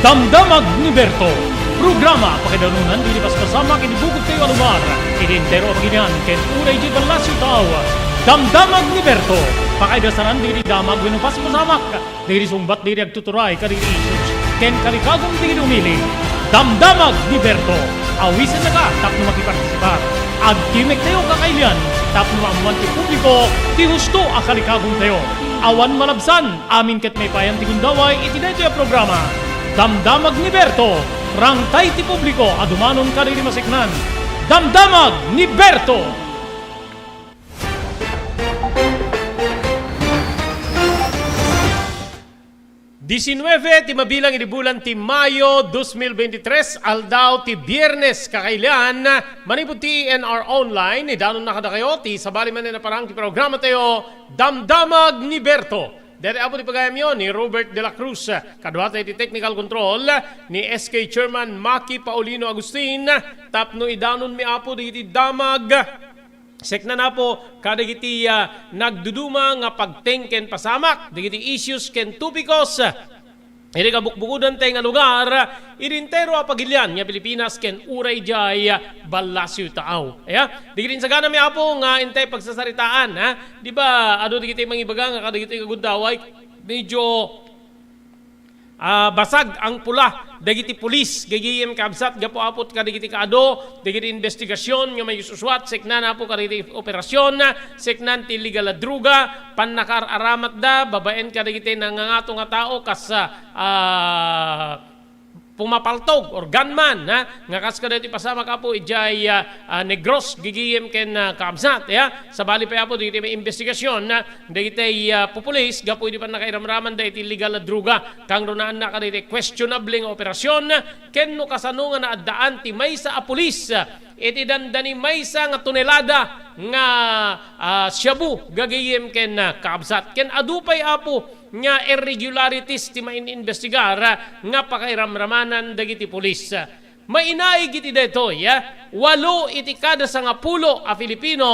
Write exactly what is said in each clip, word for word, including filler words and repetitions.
Damdamag ni Berto, programa pakaidanunan dagiti paspasamak iti bukod tayo a lugar, iti entero a pagilian ken uray iti ballasiw tao. Damdamag ni Berto, pakaidasanan dagiti damag wenno paspasamak, dagiti sungbat dagiti agtuturay kadagiti issues ken kalikagum dagiti umili. Damdamag ni Berto, awisennaka tapno makipartisipar. Agtimek tayo kakailian tapno maammuan ti publiko ti husto a kalikagum tayo. Awan malabsan, amin ket maipayan ti gundaway iti daytoy a programa. Damdamag ni Berto, rangtay ti publiko a dumanon kadagiti maseknan. Damdamag ni Berto! Diecinueve ti mabilang iti bulan ti Mayo dos mil veintitrés, aldaw ti Biernes, kakailian. Manipud ti N R Online, idanonna kadakayo ti sabali manen a parang ti programa tayo, Damdamag ni Berto. Daytoy apo ti pagayamyo ni Robert de la Cruz, kaduata iti technical control ni S K Chairman Maki Paulino Agustin, tapno idanonmi apo dagiti damag, seknan apo kadagiti, ah, nagduduma nga pagteng ken pasamak dagiti issues ken topikos iti kabukbukodan tayo nga lugar, iti entero a pagilian nga Pilipinas ken uray diay ballasiw taaw. Aya, dagiti insaganami apo nga intay pagsasaritaan, ha? Di ba, adu dagiti mangibaga nga kadagiti kagundaway, medyo, ah, basag ang pula dagiti pulis, gagayem kabsat, gapu apo kadagiti kaadu, dagiti investigasyon nga mayususuat, seknan apo kadagiti operasyon, seknan ti illegal a droga, pannakaar-aramatda babaen kadagiti nangangato nga tao kas, ah, pumapaltog or gunman, ha? Nga kas kadagiti pasamak apo idiay, ah, ah, Negros, gigiyem ken, ah, kaabsat, ya. Sabali pay apo dagiti may investigasyon, ha? Dagiti, ah, pupulis, gapu idi pannakairamramanda iti illegal a droga, kangrunaanna kadagiti questionable nga operasyon, ken no kasano nga naaddaan ti maysa a pulis, ah, iti dandani maysa nga tonelada nga, ah, shabu, gagayem ken, ah, kaabsat. Ken adu pay apo nga irregularities ti main-imbestigar, ah, nga pakairamramanan dagiti pulis. Mainaig iti daytoy, ah, walo iti kada sangapulo a Filipino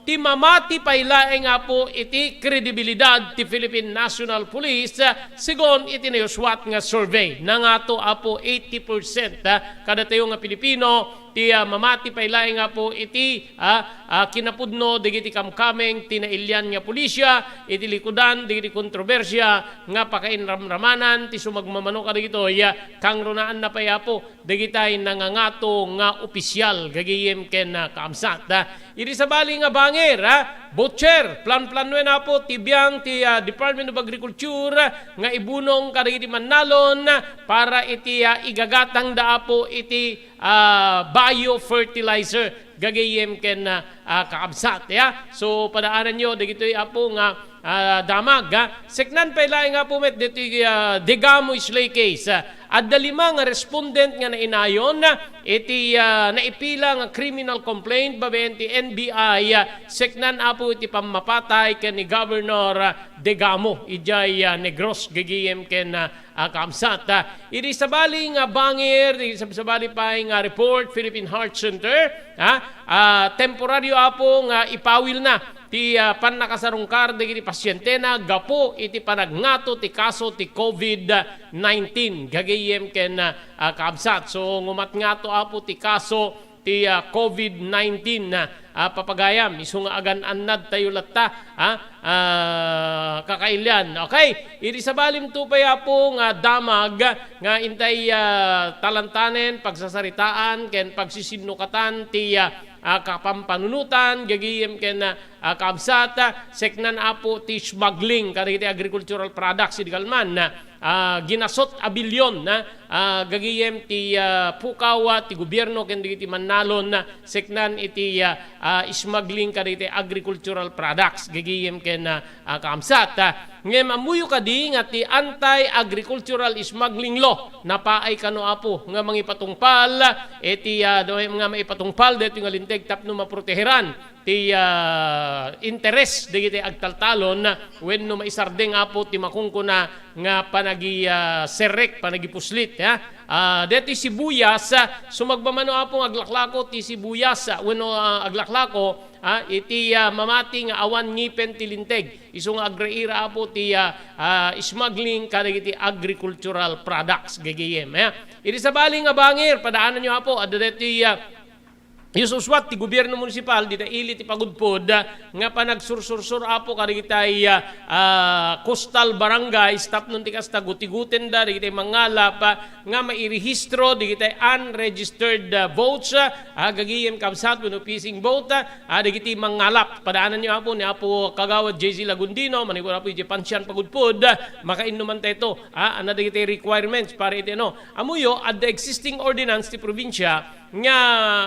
ti mamati pay laeng apo iti kredibilidad ti Philippine National Police, ah, segun iti nayuswat nga survey. Nangato apo eighty percent, ah, kadatayo nga Pilipino ti, ah, mamati pay laeng apo iti, ah, ah, kinapudno dagiti kamkameng ti nailian nga pulisya iti likudan dagiti kontrobersia nga pakainramramanan ti sumagmamano kadagitoy, ah, kangrunaanna pay apo dagitay nangangato nga opisial gagayem ken, ah, kaabsat. Ah, iti sabali nga bangir, ah, butcher, planplanuen apo ti biang ti, ah, Department of Agriculture, ah, nga ibunong kadagiti mannalon, ah, para iti, ah, igagatangda apo iti ah, biofertilizer gagayem ken, ah, ah, kaabsat, ya. So, padaananyo dagitoy apo nga, ah, damag, ah. Seknan pay laeng apo met ditoy, ah, Degamo Islay case. Ah, adda lima nga respondent nga nainayon, ah, iti, ah, naipila nga criminal complaint babaen ti N B I, ah, seknan apo iti pammapatay ken ni Governor, ah, Degamo idiay, ah, Negros gagayem ken, ah, ah, kaabsat. Ah, idi sabali nga bangir, idi sab-, sabali pay nga report, Philippine Heart Center, ah, ah, temporario apo nga ipawilna ti, ah, pannakasarungkar dagiti pasientena gapu iti panagngato ti kaso ti covid nineteen gagayem ken, ah, ah, kaabsat. So, ngumatngato apo ti kaso ti, ah, covid nineteen, ah, ah, papagayam, isu nga agan-annad tayo latta, ah, ah, kakailian. Okay, idi sabalim to pay apo nga damag nga intay, ah, talantanen, pagsasaritaan, ken pagsisinnukatan ti, ah, ah, kapampannunotan, gagayem ken, ah, ah, kaabsat, ah, seknan apo ti smuggling kadagiti agricultural products idi kalman, ah, ah, ginasot a bilyon, ah, ah, gagayem ti, ah, pukaw, ah, ti gobierno ken dagiti mannalon, ah, seknan iti, ah, ah, smuggling kadagiti agricultural products, gagayem ken, ah, ah, kaabsat. Ah, ngem ammoyo kadi nga ti Anti-Agricultural Smuggling Law napaay kano apo nga mangipatungpal iti, ah, nga maipatungpal daytoy nga linteg tapno maproteheran ti, ah, interes dagiti agtaltalon wenno maisardeng apo ti makunkuna nga panagi, ah, serrek, panagipuslit Ha? Ah, deti sibuyas, ah, sumagmamano, Apo, nga aglaklako ti sibuyas, ah, wenno, ah, aglaklako, ah, iti, ah, mamati nga awan ngipen ti linteg. Isu nga agriira, Apo, ti, ah, ah, smuggling kadagiti agricultural products, gagayyem, ha? Iti sabali nga bangir, padaananyo, Apo, adda deti, ah, Isuswat ti gobierno munisipal dita ili ti pagudpod, ah, nga panagsursursur, Apo, kadagitay, ah, ah, coastal barangays tapno ti kasta gutigutenda dagitay mangngalap, ah, nga mairehistro dagitay unregistered, ah, boats, ah, ah, gagayyem, kabsat, wenno fishing boat, ah, ah, dagiti mangngalap. Padaananyo, Apo, ni Apo Kagawad J C Lagundino, manipud, Apo, iti pansian pagudpod, ah, makainnuman tayo, ah, ano dagitay requirements para iti ano. Ammoyo, adda existing ordinance ti probinsya, nga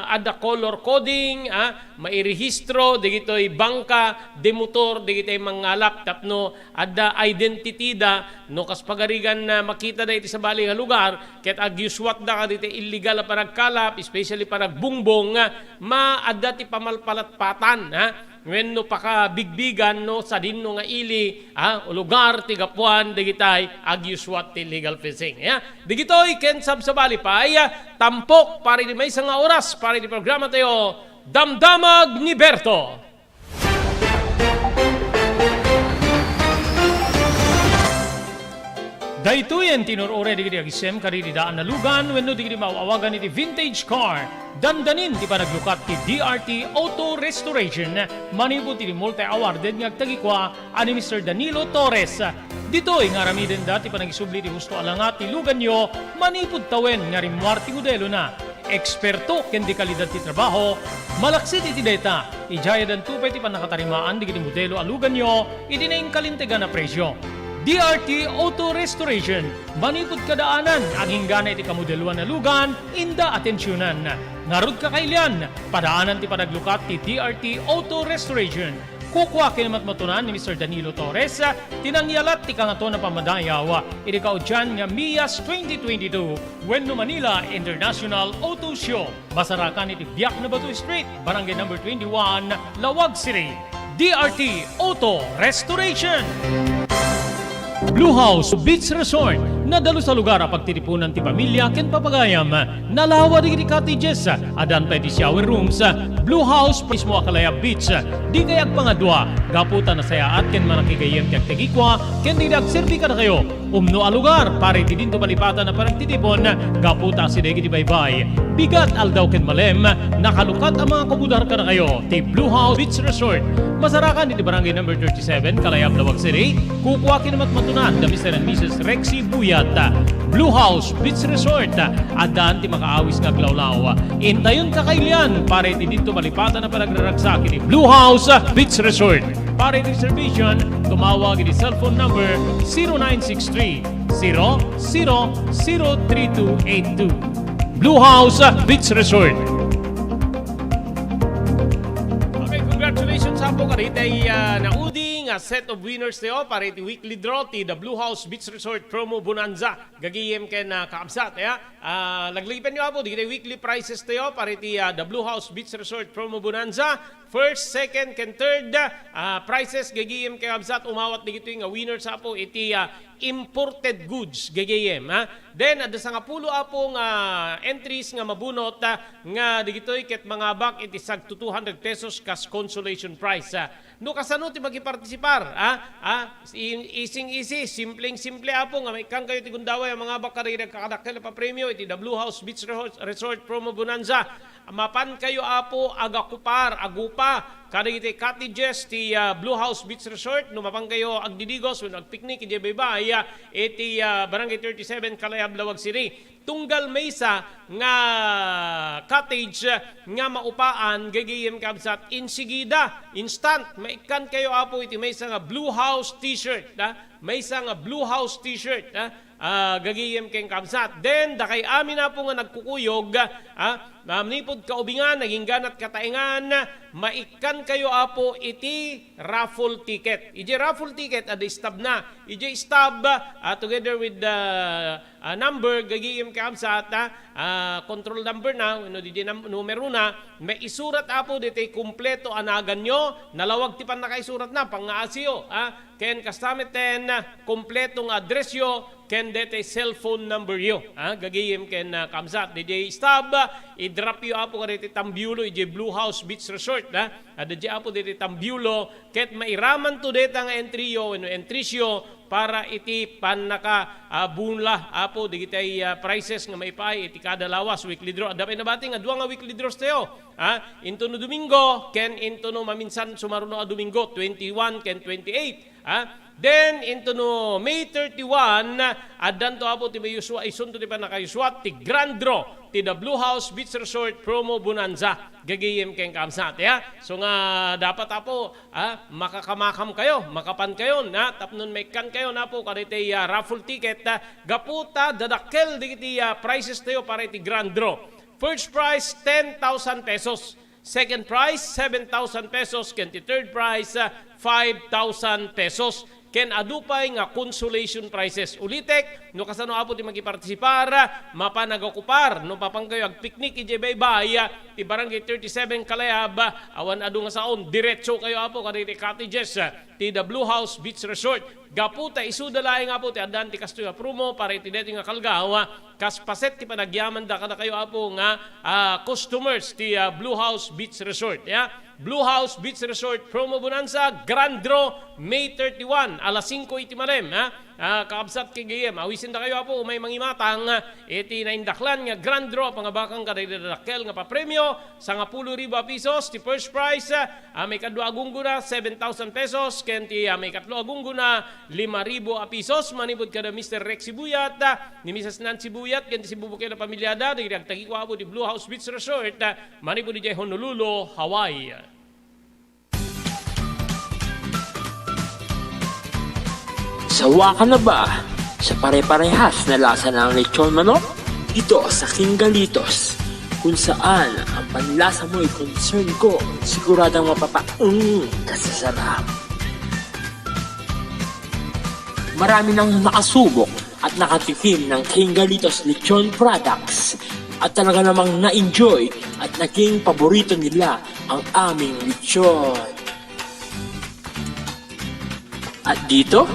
adda color coding, ah, mairehistro dagitoy bangka de motor dagitoy mangngalap tapno adda identity da, no kas pagarigan na makita da iti sabali nga lugar, ket agyuswat da kadagitoy illegal a panagkalap, especially panagbungbong, ah, maadda ti pamalpalatpatan, ah, wenno pakabigbigan no sadinno nga ili, ah, o lugar ti gapuan dagitay agyuswat ti illegal fishing. Ya, dagitoy ken sabsabali pay, ah, tampok para iti maysa nga oras para iti programa tayo, Damdamag ni Berto. Daytoyen ti inur-uray dagiti agisem kadagiti daan a lugan wenno dagiti maaw-awagan iti vintage car. Dandanin ti panaglukat ti D R T Auto Restoration manipud iti multi-awarded nga agtagikua a ni Mister Danilo Torres. Ditoy nga aramidenda ti panangisubli ti husto a langat ti luganyo manipud tawen nga rimmuar ti modelona. Eksperto ken de kalidad ti trabaho, malaksid iti dayta, idiay addanto pay ti pannakatarimaan dagiti modelo a luganyo iti nainkalintegan a presio. D R T Auto Restoration, manipud kadaanan, aginggana iti kamodeloan a lugan, inda atensionan. Ngarud, kakailian, padaanan ti panaglukat ti D R T Auto Restoration. Kukua ken matmatunan ni Mister Danilo Torres ti nangyalat ti Kangatoan a Pammadayaw iti kaudian nga MIAS twenty twenty-two wenno Manila International Auto Show. Masarakan iti Biak na Bato Street, Barangay Number twenty-one, Laoag City. D R T Auto Restoration. Blue House Beach Resort, nadalus a lugar a pagtitipunan ti pamilya ken papagayam. Nalawa dagiti cottages, addan pay ti shower rooms, Blue House mismo a Kalayab Beach. Dikay agpangadua, gapu ta nasayaat ken manakigayyem ti agtagikua ken dagiti agserbi kadakayo. Umno a lugar para iti dinto malipatan a panagtitipon, gapu ta asideg iti baybay, bigat, aldaw ken malem, nakalukat a mga kabudar kadakayo ti Blue House Beach Resort. Masarakan iti Barangay Number thirty-seven, Kalayab, Laoag City. Kukua ken matmatunan da Mister and Missus Rexy Buyat. Blue House Beach Resort. Addan ti makaawis nga aglawlaw. Intayon, kakailian, para iti dinto malipatan a panagraragsak iti Blue House Beach Resort. Para iti reservation, tumawag iti cellphone number zero nine six three, zero zero zero three two eight two. Blue House Beach Resort. Okay, congratulations, Apo, kadagitay, ah, naudi nga set of winners tayo para iti weekly draw ti The Blue House Beach Resort Promo Bonanza. Gagayyem ken, ah, kakabsat, ya. Ah, laglagipenyo, Apo, dagiti weekly prizes tayo para iti, ah, The Blue House Beach Resort Promo Bonanza. First, second, ken third, ah, prizes, gagayyem ken kakabsat, umawat dagitoy nga winners, Apo, iti, ah, imported goods, gagayyem, ha. Then, adda sangapulo, Apo, nga entries nga mabunot, ah, nga dagitoy ket mangabak iti sagto two hundred pesos kas consolation prize, ah. No kasano ti makipartisipar, ah? Ah, i-, easy-easy, simpleng-simple, Apo, nga maikkankayo ti gundaway a mangabak kadagiti agkakadakkel a papremio iti The Blue House Beach Resort, Resort Promo Bonanza. Mapankayo, Apo, agakupar, agupa kadagiti cottages ti, ah, Blue House Beach Resort. No mapankayo agdidigos wenno agpiknik idiay baybay, ah, iti, ah, Barangay thirty-seven, Kalayab, Laoag City. Tunggal maysa nga cottage nga maupaan, gagayyem, kabsat, insigida, instant, maikkankayo, Apo, iti maysa nga Blue House T-shirt, ha? Maysa nga Blue House T-shirt, ha? Ah, gagayyem ken kabsat. Then, dakay amin, Apo, nga nagkukuyog, ha? Manipud kaubingan, agingganat kataengan, maikkankayo, Apo, iti raffle ticket. Iti raffle ticket, adda stub na. Iti stub, ah, together with the ah, number, gagayyem, kabsat, ah, ah, control number na, wenno didi nam-, numero na, maisurat, Apo, ditoy kumpleto a naganyo, nalawag ti pannakaisurat na, pangngaassiyo, ah, ken kasta met ten, ah, kumpleto nga addressyo, ken deti cellphone number yo, ha, gagayem ken, ah, kamsat. Diay stub, ah, i-drop yo, Apo, kadeti tambiolo, idiay Blue House Beach Resort, ha. Adda diay, Apo, deti tambiolo, ket mairaman to deta nga entry yo, wenno entries yo, para iti pannaka, ah, bunla, Apo, digitay, ah, prizes nga maipaay iti kada lawas, weekly draw. Adda pay nabati nga dua nga weekly draws tayo, ha. Into no Domingo, ken into no maminsan sumaruno a Domingo, twenty-one ken twenty-eight. Ha? Then, into no May thirty-one, addanto, Apo, ti mayusua, isunto ti pannakayusua, ti grand draw, ti The Blue House Beach Resort Promo Bonanza. Gagayem ken kamsat, ya? So nga, dapat, Apo, ha, makakamakam kayo, makapan kayo, na, tapnon maikkan kayo, Apo, kadaytay, ah, raffle ticket, ah, gapu ta dadakkel dagiti, ah, prizes tayo para iti grand draw. First prize, ten thousand pesos. Second prize, seven thousand pesos, ken ti third prize, ah, five thousand pesos. Ken adu pay nga consolation prizes. Ulitek, no kasano, Apo, ti makipartisipar, ah, mapan agakupar, no mapan kayo agpiknik idiay baybay, ah, ti Barangay thirty-seven Kalayab, ah, awan adu nga saon, diretso kayo, Apo, kadagiti cottages, ah, ti The Blue House Beach Resort. Gapu ta isuda laeng, Apo, ti addaan ti kastoy a promo para iti daytoy nga kalgaw, ah, kas paset ti panagyamanda kadakayo, Apo, nga, ah, customers ti, ah, Blue House Beach Resort, ya. Blue House Beach Resort Promo Bonanza, Grand Draw, May thirty-one, alas singko iti malem, ha? Ah, kakabsat ken gayem, awisin dakayo, Apo, umay mangimatang, ah, iti naindaklan nga Grand Draw, pangabakan kadagiti dakkel nga papremio, sangapulo ribu a pesos ti first prize, ah, maikadua a gunggona, seven thousand pesos, ken ti, ah, maikatlo a gunggona, lima ribu a pesos, manipud kada Mister Rex Sibuyat, ah, ni Missus Nancy Buyat, ken ti sibubuken a pamilyada, dagiti agtagikuabo ti Blue House Beach Resort, ah, manipud idiay Honolulu, Hawaii. Sawa ka na ba sa pare-parehas na lasa ng lechon manok? Dito sa King Galitos, kung saan ang panlasa mo'y concern ko, siguradong mapapaung ka sa sarap. Marami nang nakasubok at nakatikim ng King Galitos Lechon Products at talaga namang na-enjoy at naging paborito nila ang aming lechon. At dito,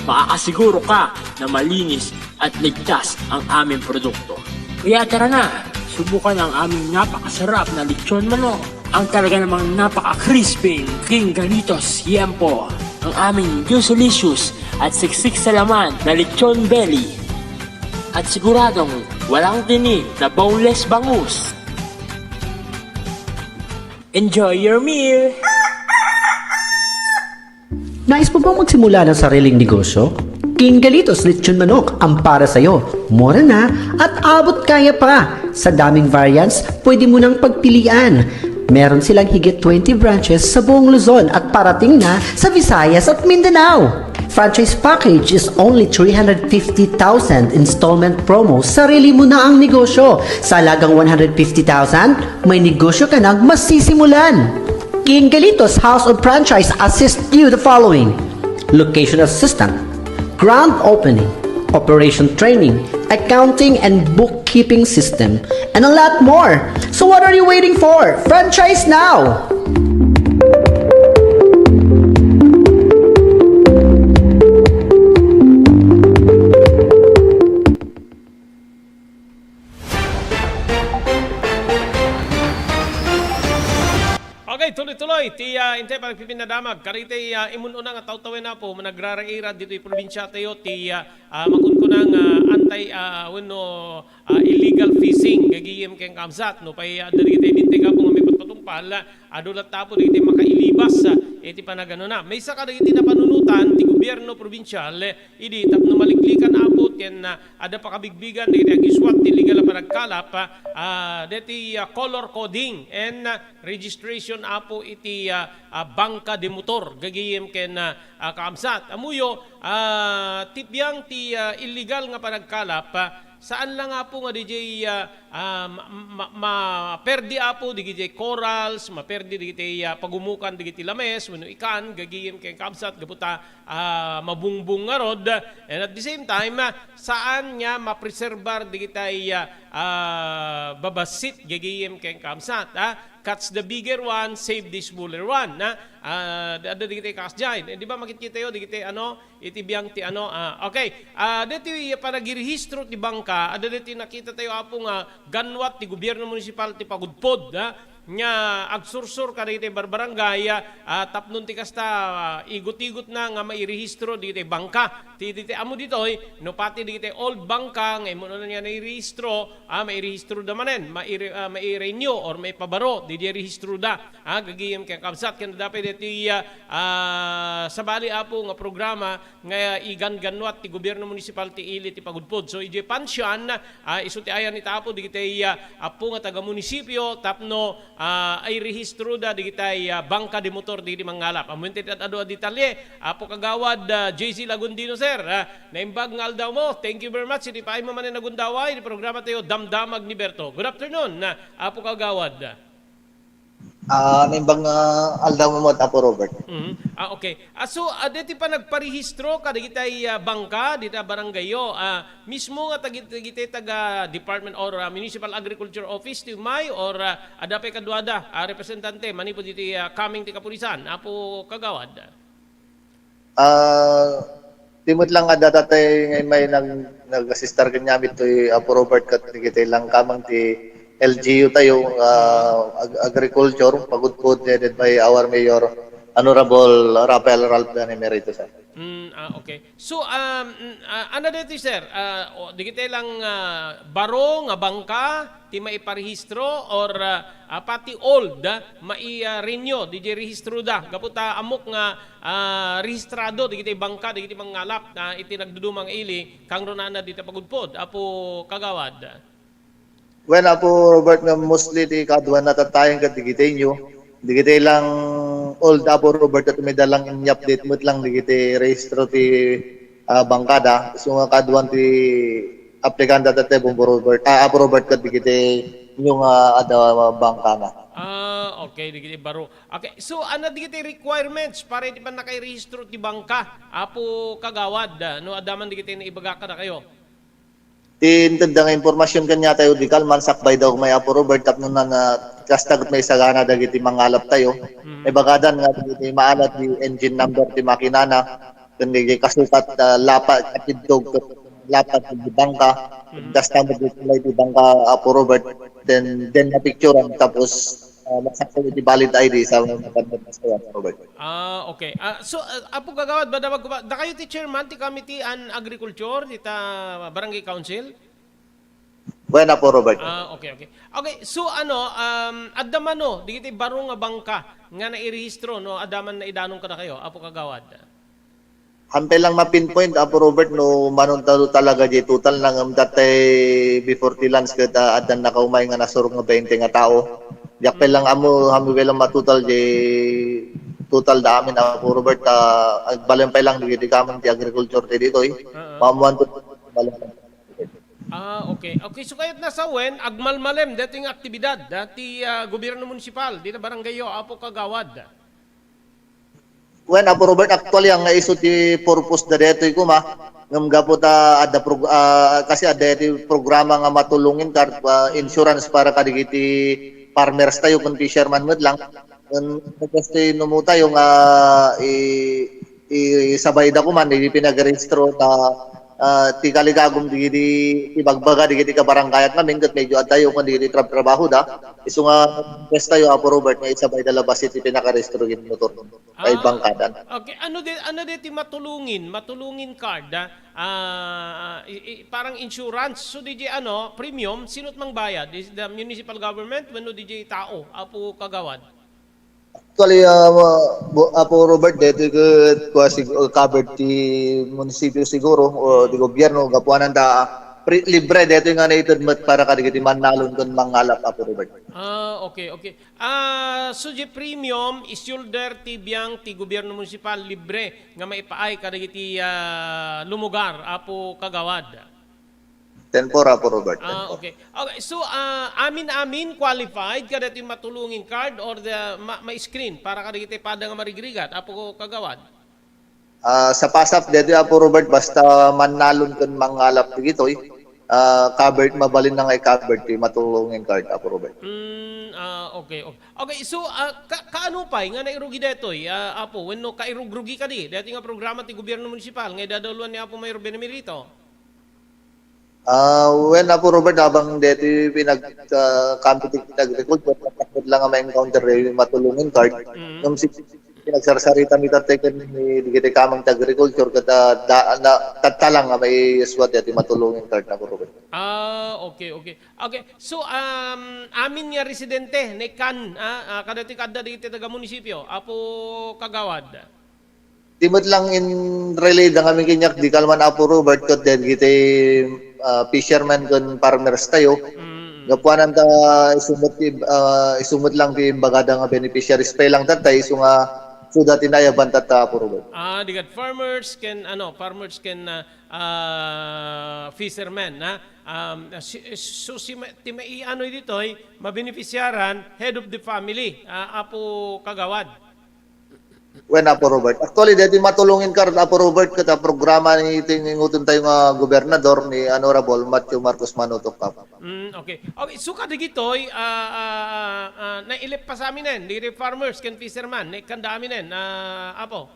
makakasiguro ka na malinis at ligtas ang aming produkto. Kaya tara na, subukan ang aming napakasarap na lechon manok. Ang talaga namang napaka-crispy King Galitos Yempo. Ang aming juicy-licious at siksik sa laman na lechon belly. At siguradong walang tinik na boneless bangus. Enjoy your meal! Nais mo bang magsimula ng sariling negosyo? King Galitos Lechon Manok ang para sa'yo. Mura na at abot kaya pa. Sa daming variants, pwede mo nang pagpilian. Meron silang higit twenty branches sa buong Luzon at parating na sa Visayas at Mindanao. Franchise package is only three hundred fifty thousand, installment promo, sarili mo na ang negosyo. Sa halagang one hundred fifty thousand, may negosyo ka nang masisimulan. King Galitos House of Franchise assist you the following: location assistant, grand opening, operation training, accounting and bookkeeping system, and a lot more. So what are you waiting for? Franchise now! Okay, tuloy-tuloy ti, ah, intay pagpipinadamag. Kariti, ah, imun-una nga taw-tawen, Apo, managraraira ditoy probinsia tayo ti, ah, ah, makunkuna nga anti, ah, wenno, ah, illegal fishing, gagayem ken kamsat. No pay, ah, adda dagiti linteg, Apo, nga maipatpatungpal, ah, adu latta, Apo, dagiti makailibas, ah, iti panaganona. Maysa kadagiti napanunotan ti gobierno probinsial, eh, idi tapno maliklikan, Apo, ken, ah, adda pakabigbigan dagiti agisuat ti illegal a panagkalap, ah, deti, ah, color coding and, ah, registration, Apo, iti, ah, ah, bangka de motor, gagayem ken, ah, ah, kaamsat. Ammoyo, ah, ti biang ti, ah, illegal nga panagkalap, ah, saan lang, Apo, nga diay, ah, ah, ma-, ma-, maperdi, Apo, dagiti corals, maperdi dagiti, ah, pagumukan dagiti lames wenno ikan, gagayem ken kaamsat, gapu ta, ah, mabungbong ngarud. And at the same time, ah, saan nga mapreserbar dagiti, ah, ah, babassit, gagayem ken kaamsat, ah. Catch the bigger one, save the smaller one, na? Ah, adda dagiti kasdiay. Eh, di ba, makitkitayo dagiti, ano, iti biang ti, ano, ah, okay. Ah, dagiti panagirehistro ti bangka, adda dagiti nakitatayo, Apo, nga ganwat ti gobierno munisipal ti pagudpod, ha? Nga agsursor kadagiti barbarangay, ah, tapno ti kasta, ah, igut-igutna nga mairehistro dagiti bangka. Ti, ti, ti, ammo ditoy, no pati dagiti old bangka nga immuno nga nairehistro, ah, mairehistro da manen, maire-, ah, mairenew or maipabaro, diay rehistro da. Ah, gagayem ken kakabsat, ken adda pay daytoy, ah, ah, sabali, Apo, nga programa nga igangannuat ti gobierno munisipal ti ili ti pagudpod. So, idiay pansian, ah, isu ti ayan ita, Apo, dagiti, ah, Apo nga taga-munisipio tapno, ah, airehistro da dagiti, ah, bangka de motor dagiti mangngalap. Ammoen ti ad-adu a detalye, Apo Kagawad, ah, J C Lagundino, sir. Ah, naimbag nga aldawmo. Thank you very much. Idi paay mo manen a gundaway, di programa tayo, Damdamag ni Berto. Good afternoon, ah, Apo Kagawad. Ah, naimbag nga aldawmo met, Apo Robert. Mhm. Ah, okay. Ah, so, ah, deti panagparehistro kadagiti, ah, bangka dita barangayyo, ah, mismo nga tagit-, dagiti taga Department or, ah, Municipal Agriculture Office ti umay or, ah, adda pay kaduada, ah, representante manipud iti, ah, kameng ti kapulisan, Apo Kagawad? Ah, ti met lang nga data tay nga immay nag-, nag-assistar kaniami toy Apo Robert ket dagiti lang kameng ti L G U tayo, ah, ag-, agriculture, pagudpod, headed by our Mayor, Honorable Rafael Ralph Gan Emerito, sir. Mm, ah, okay. So, um, mm, ah, ano dito, sir? Ah, o, dagiti lang, ah, baro nga bangka, ti maiparehistro or, ah, ah, pati old, ah, mai-, ah, renew, diay rehistro da. Gapu ta ammok nga, ah, rehistrado dagiti bangka, dagiti mangngalap, ah, iti nagduduma nga ili, kangrunana dita pagudpod, Apo Kagawad. Well, Apo Robert, nga mostly ti kaduan natatayen ket dagiti inyo. Dagiti lang old, Apo Robert, ket umida lang ini-update met lang dagiti rehistro ti, ah, bangkada. So nga kaduan ti aplikanta tatta, Bombo Robert, ah, Apo Robert, ket dagiti inyo nga adda bangkana. Ah, okay, dagiti baro. Okay, so ano dagiti requirements para iti pannakairehistro ti bangka, Apo Kagawad, ah, no adda man dagiti naibaga kadakayo? Ti intedda nga impormasyon kaniatayo di kalman, sakbayda umay, Apo Robert, tapno na, na, kasta ket maisagana dagiti mangalap tayo. Mhm. Ibagadan nga dagiti maalat di engine number ti makinana, ken dagiti kasukat, ah, lapa, katiddog, ket lapa ti bangka, mhm, kasta met di kulay ti bangka, Apo Robert, then, then mapicturan, tapos, ah, masakto iti valid I D sa mga pagkakasaya, Apo Robert. Ah, okay. Ah, so, ah, Apo Kagawad, madamag ko ba, dakayo ti chairman ti Committee on Agriculture, dita Barangay Council? Bueno, Apo Robert. Ah, okay, okay. Okay, so ano, um, adda mano, dagiti baro nga bangka nga nairehistro, no, adda man naidanon kadakayo, Apo Kagawad? Hampay lang ma-pinpoint, Apo Robert, no, mano talaga di total na ngem datay before ti launch ket, ah, addan nakaumay nga nasurok nga bainte nga tao. Diak pay lang ammo, hampay lang matotal di total da amin, Apo Robert, ah, agbalin pay lang dagiti kameng ti agriculture ti ditoy. Oo. Maammoan to, balin pay. Ah, okay. Okay, so kayat nasawen, agmalmalem daytoy nga aktibidad, ah, ti, ah, gobierno munisipal, dita barangayyo, Apo Kagawad? Wen, Apo Robert, actually, ang isu ti purpose da daytoy koma, ngem gapu ta adda prog-, ah, kasi adda iti programa nga matulongin card, ah, insurance para kadagiti farmers tayo, kun fisherman met lang. Kun, kasi no mo tayo nga i-, i-, isabay da kuman, di pinagrehistro ta, ah, ti kaligagum di, di ibagbaga di, di kabarangayat namin, ket medyo adtayo kun di, di trab-, trabaho da. Isu nga request tayo, Apo Robert, nga isabay da labas iti pinakarehistro iti motor. Ay, ah, bangkadan. Okay, ano di, ano di ti matulungin, matulungin card, ah? Ah, i-, i-, parang insurance. So, di di, ano, premium, sino't mangbayad? Is the municipal government, wenno di di tao, Apo Kagawad? Actually, ah, ma-, bu-, Apo Robert, dito ket kua sig-, covered ti munisipyo siguro o ti gobyerno, gapuanan ta, ah, free, libre dito nga naited met para kadagiti mannalon ken mangalap, Apo Robert. Ah, okay, okay. Ah, so, di premium, isulder ti biang ti gobyerno munisipal, libre nga maipaay kadagiti, ah, lumugar, Apo Kagawad? Ten four, Apo Robert, ten four. Ah, okay. Okay, so, ah, amin-amin qualified kadagiti matulungin card or the ma-, ma-screen para kadagiti pada nga marigrigat, Apo Kagawad? Ah, sapasap daytoy, Apo Robert, basta mannalon ken mangalap dagitoy. ah, covered, mabalinna nga i-cover ti matulongen card, Apo Robert. Mm, ah, okay, okay. Okay, so, ah, ka-, kaano pay nga nairugi daytoy, ah, Apo? Wenno kairugrugi kadi daytoy nga programa ti gobyerno munisipal nga idadaluan ni Apo Mayor Benemerito? Ah, wen, Apo Robert, habang deti pinag, ah, kami ti agriculture, takot lang nga ma-encounter yung matulongen card. Mm. Nung si, pinagsarsarita mi tatay ken ni digiti kamang ti agriculture, ket, ah, da, na, tatta lang nga maiswat deti matulongen card, Apo Robert. Ah, okay, okay. Okay. So, um, amin nga residente, naikkan, ah, ah, kadati kadda dagiti taga munisipio, Apo Kagawad. Di met lang in relay da ngamin kaniak, di kalman, Apo Robert, ket dagiti, ah, fishermen ken farmers tayo. Mm. Gapuanan ta isu met ti, ah, isu met lang ti imbagada nga beneficiaries pay lang tatta, isu nga, isu dati nayaban tatta, Apo Robert. Ah, di ket farmers ken, ano, farmers ken, ah, ah, fishermen, ha? Um, si, so, si, ma- ti maiano ditoy, mabenefisiaran, head of the family, ah, Apo Kagawad. Wen, Apo Robert. Actually, deti matulongen card, Apo Robert, ket a programa ni, ti, ni ngutom tayo nga gobernador, ni Honorable Matthew Marcos Manutok, Apo. Mm, okay. Okay, so kadagitoy, ah, ah, ah, ah, nailip pa sa aminen, diri farmers ken fisherman, naikkan da aminen, ah, Apo.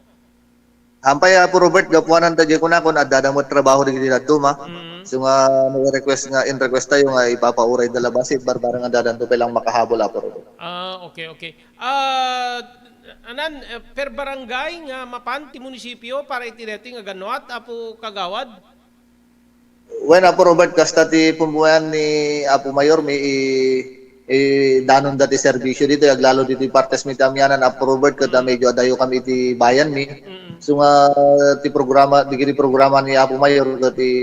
Ampay, Apo Robert, gapuanan ta di kunakon, adda da met trabaho digiti dadduma. Mm. So nga, may request nga, in request tayo nga ipapauray da la basit, barbareng adda danto pay lang makahabol, Apo Robert. Ah, okay, okay. Ah, anan, eh, per barangay nga mapan ti munisipio para iti daytoy nga gannuat, Apo Kagawad? Wen, Apo Robert, kasta ti pumpunan ni Apo Mayor, mi i, i danon da ti serbisyo ditoy, aglalo ditoy partes mi ti amianan, Apo Robert, ket medyo adayo kami iti bayan mi. Mm. So nga, ti programa, digiti programa ni Apo Mayor, ket i,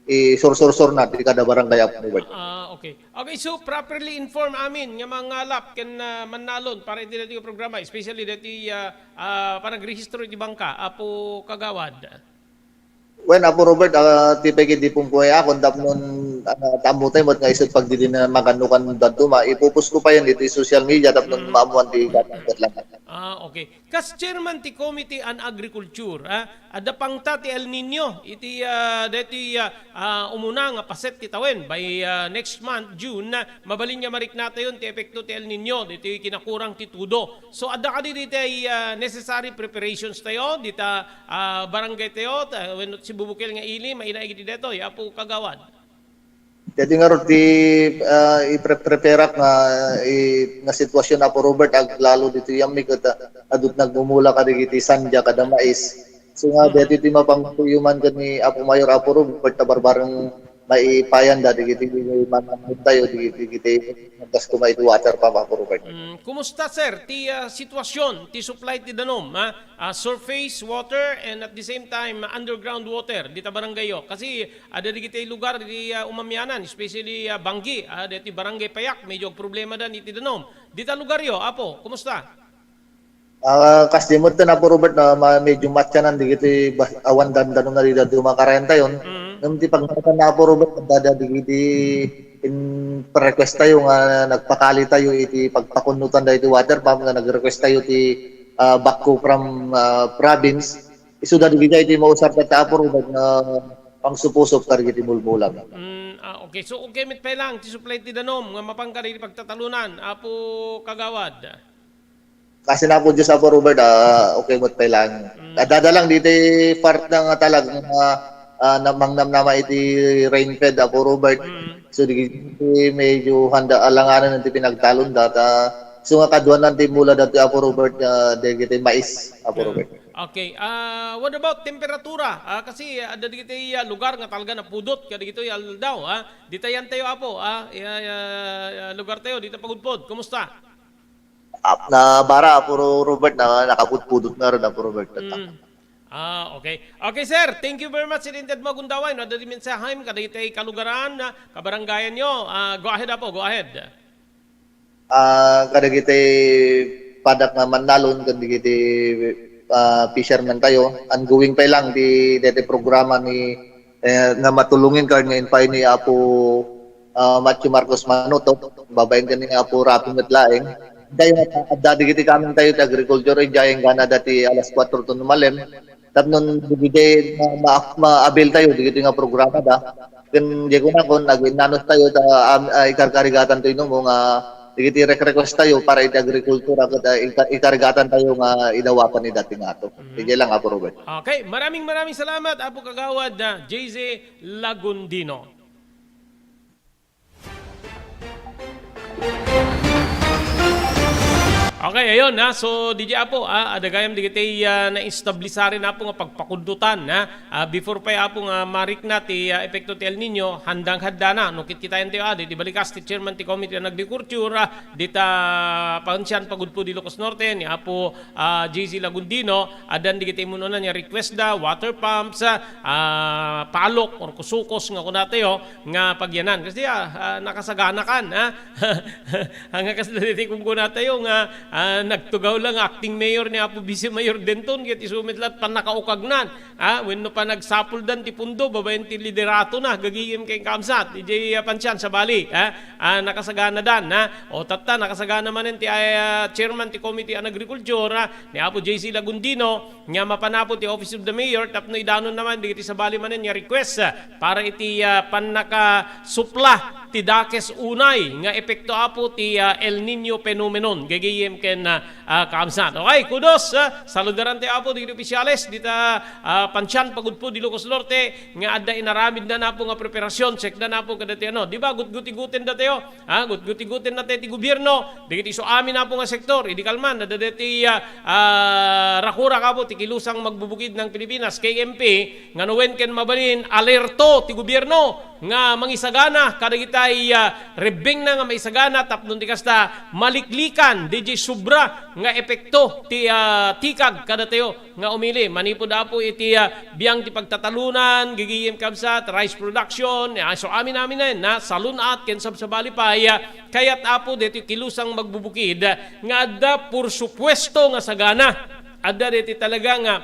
i sursursor na ti kada barangay, Apo Robert. Ah, okay. Okay, so properly informed amin nga mangalap ken, ah, mannalon para iti daytoy nga programa, especially daytoy, ah, ah, panagrehistro iti bangka, Apo Kagawad. Wen, Apo Robert, ah, ti pay ket di pumpuay akon tapno, ah, tammo tayo met nga isu ti pagdidinamagan no kan dadduma, ipupos ko pay iti social media tapno Mm. maammuan ti gatang ket lang. Ah, okay. Kas chairman ti Committee on Agriculture, ah, adda pangta ti El Niño iti, ah, daytoy, ah, ah, umuna nga paset ti tawen. By, ah, next month, June, ah, mabalin nga mariknatayon ti epekto ti El Niño ditoy kinakurang ti tudo. So, adda kadi ditoy, ah, necessary preparations tayo dita, ah, barangay tayo, ta, wenno sibubukel nga ili, mainaig iti daytoy, Apo Kagawad. Daytoy ngarud ti, ah, ipre-preparak nga, i-, nga sitwasyon, Apo Robert, aglalo ditoy yammi ket, ah, adut nagmumula kadagiti sandya kada mais. So nga, Mm. daytoy ti mapanguyuman ken ni Apo Mayor, Apo Robert, ta barbareng maipayan da digiti mananggom tayo, digiti, digiti nagkastuma iti water pump, Apo Robert. Mm, kumusta, sir, ti, ah, sitwasyon ti supply ti danum, ha? Ah, surface water and at the same time, ah, underground water dita barangay yo. Kasi adda digiti lugar di, ah, umamianan, especially, ah, Banggi, ah, deti Barangay Payak, medyo problema dan iti danum. Dita lugar yo, Apo, kumusta? Ah, kas di met, Apo Robert, na ma-, medyo matyanan digiti bas-, awan dandanum na dida dumakarayan tayon. Mm. Ngem ti pagnakan na, Apo Robert, adda digiti in-request tayo nga nagpakali tayo iti pagpakunnotan da iti water pump nga nag-request tayo ti, ah, backhoe from, ah, province. Isu da digiti iti mausar ket, Apo Robert, nga pangsupusup kadagiti mulmulam. Mm, ah, okay. So, okay met pay lang ti supply ti danum nga mapan kadagiti pagtatalunan, Apo Kagawad. Kasi na po Diyos, Apo Robert, ah, okay met pay lang. Mm. Adada lang diti part na nga talaga nga, ah, na mangnamnama iti rain fed, Apo Robert. Mm. So, di, di medyo handa alanganan ti pinagtalon data. So, nga kaduanan ti mula dati, Apo Robert, ah, dagiti mais, Apo Robert. Okay. Ah, what about temperatura? Ah, kasi, ah, adda dagiti, ah, lugar nga talaga napudot kadagitoy aldaw, ah. Dita yan tayo, Apo, ah. Ya, ya, ya, lugar tayo, dita pagudpod. Kumusta? Ah, na bara, Apo Ro-, Robert, na nakapudpudot na rin, Apo Robert. Mm. Ah, okay. Okay, sir. Thank you very much. Iti inted mo agundaway, no? Adda di mensahem kadagiti kalugaran, ah, kabarangayan yo. Ah, go ahead, Apo. Go ahead. Ah, kadagiti padak nga mannalon, kadagiti, ah, fisherman tayo. Ongoing pay lang di, deti programa ni, eh, nga matulongen card nga inpaay ni Apo, ah, Matthew Marcos Manutok, babaen ken ni Apo Rafi met laeng. Tayo nga adda digiti kameng tayo ti agriculture, idiay enggana dati alas kuatro to numalem. Tapno digiti ma-, ma-, ma-avail tayo digiti nga programa da. Ken diay kunakon, aginnanos tayo ta, am-, ah, ikarkarigatan tayo no, mo nga, dagiti rek-request tayo para iti agrikultura, ket, ah, ika-, ikarigatan tayo nga idawapan ni dati nga ato. Mhm. Diay lang, Apo Robert. Okay, maraming, maraming salamat, Apo Kagawad, ah, J Z Lagundino. Okay, ayun, ha. So, D J Apo, ah, adda gayam digiti, ah, naestablisaren, Apo, nga pagpakundutan, ha. Ah, before pay, Apo, nga marikna ti, ah, epekto ti El Niño, handang-haddana. No, kitkitaentayo, ah, di, di balikas ti chairman ti committee on agriculture, ah, dita Pansian Pagudpud, Ilocos Norte, ni Apo, ah, J C Lagundino, addan digiti immun-unan nga request da, water pumps, ah, palok or kusukos nga kunatayo, nga pagyanan. Kasi, ah, ah, nakasagana kan, ha? Ang kasla diti kunkunatayo nga, ah, nagtugaw lang acting mayor ni Apo Vice Mayor denton, ket isu met la't pannakaukagnan, ha? Wenno panagsapuldan ti pundo, babaen ti lideratona, gagayem ken kaabsat, idiay, ah, Pansian, sabali, ha? Ah, nakasaganadan, ha? O tatta, nakasagana manen ti, ah, chairman ti Committee on Agriculture, ha? Ni Apo J C Lagundino, nga mapan, Apo, ti Office of the Mayor tapno idanon naman dagiti sabali manen nga request, ah, para iti, ah, pannakasupla ti dakes unay nga epekto, Apo, ti, ah, El Niño phenomenon, gagayem ken, ah, ah, kaabsat. Okay, kudos, ah, saludarantayo, Apo, dagiti opisyales dita, ah, Pansian Pagudpud, Ilocos Norte, nga adda inaramidnan, Apo, nga preparasyon, check dan, Apo, kadati, ano, di ba, gutguti-guten datayo, Ha, gutguti-guten natay ti gobierno, dagiti isu amin, Apo, nga sektor, idi kalman, adda daytoy, ah, ah, rakurak, Apo, ti Kilusang Magbubukid ng Pilipinas, K M P, nga no wen ken mabalin, alerto ti gobierno nga mangisagana kadagitay, ah, rebbengna nga maisagana tapno ti kasta, maliklikan, diay subra nga epekto ti, ah, tikag kadatayo. nga umili manipud, Apo, iti, ah, biang ti pagtatalonan, gagayem, kabsat, rice production, ah, isu amin-amin na, salun-at, ken sabsabali pay, ah, kayat, Apo, daytoy Kilusang Magbubukid, ah, nga adda, por supuesto, nga sagana. Adda daytoy talaga nga,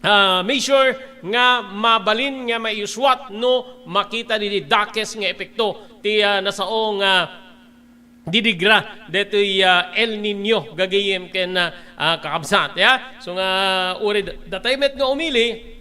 ah, measure nga mabalin nga maiuswat no makita didi dakes nga epekto ti, ah, nasao nga didigra daytoy, ah, El Niño, gagayem ken, ah, ah, kakabsat, ya. So nga, uri da-, datay met nga umili,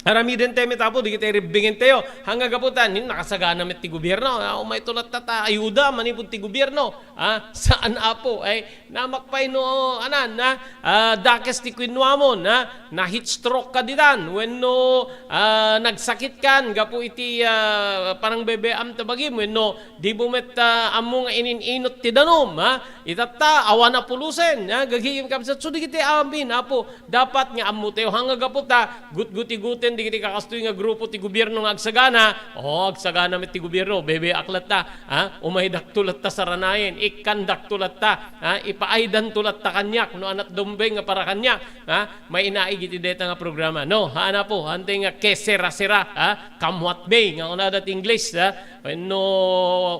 aramidentayo met, Apo, dagiti rebbengentayo. Hanga gapu ta, nin, nakasagana met ti gobierno. Ah, umayto latta ta ayuda manipud ti gobierno. Ah, saan, Apo? Ay, namakpay no, anan, na, ah, dakes ti kinuamon, ha? Na-heat stroke ka ditan, wenno, ah, nagsakit kan gapu iti, ah, panangbebeam ta bagim, wenno Dimo met, ah, ammo nga inin-inot ti danum, ha? Itatta, awan a pulusen, ha? Gagayem, kabsat, so dagiti amin, Apo, dapat nga ammotayo. Hanga gapu ta, gutguti-guten dagiti kakastoy nga grupo ti gobierno nga agsagana. O, agsagana met ti gobierno, bebeak latta, ha? Umaydakto latta saranayen, ikkandakto latta, ha? Ipaaydanto latta kaniak, no anat dumbeng nga para kaniak, ha? Mainaig iti deta nga programa. No, haan, Apo, hantay nga kesera-sera, ha? Come what may, nga kunada ti Ingles, ha? Wenno,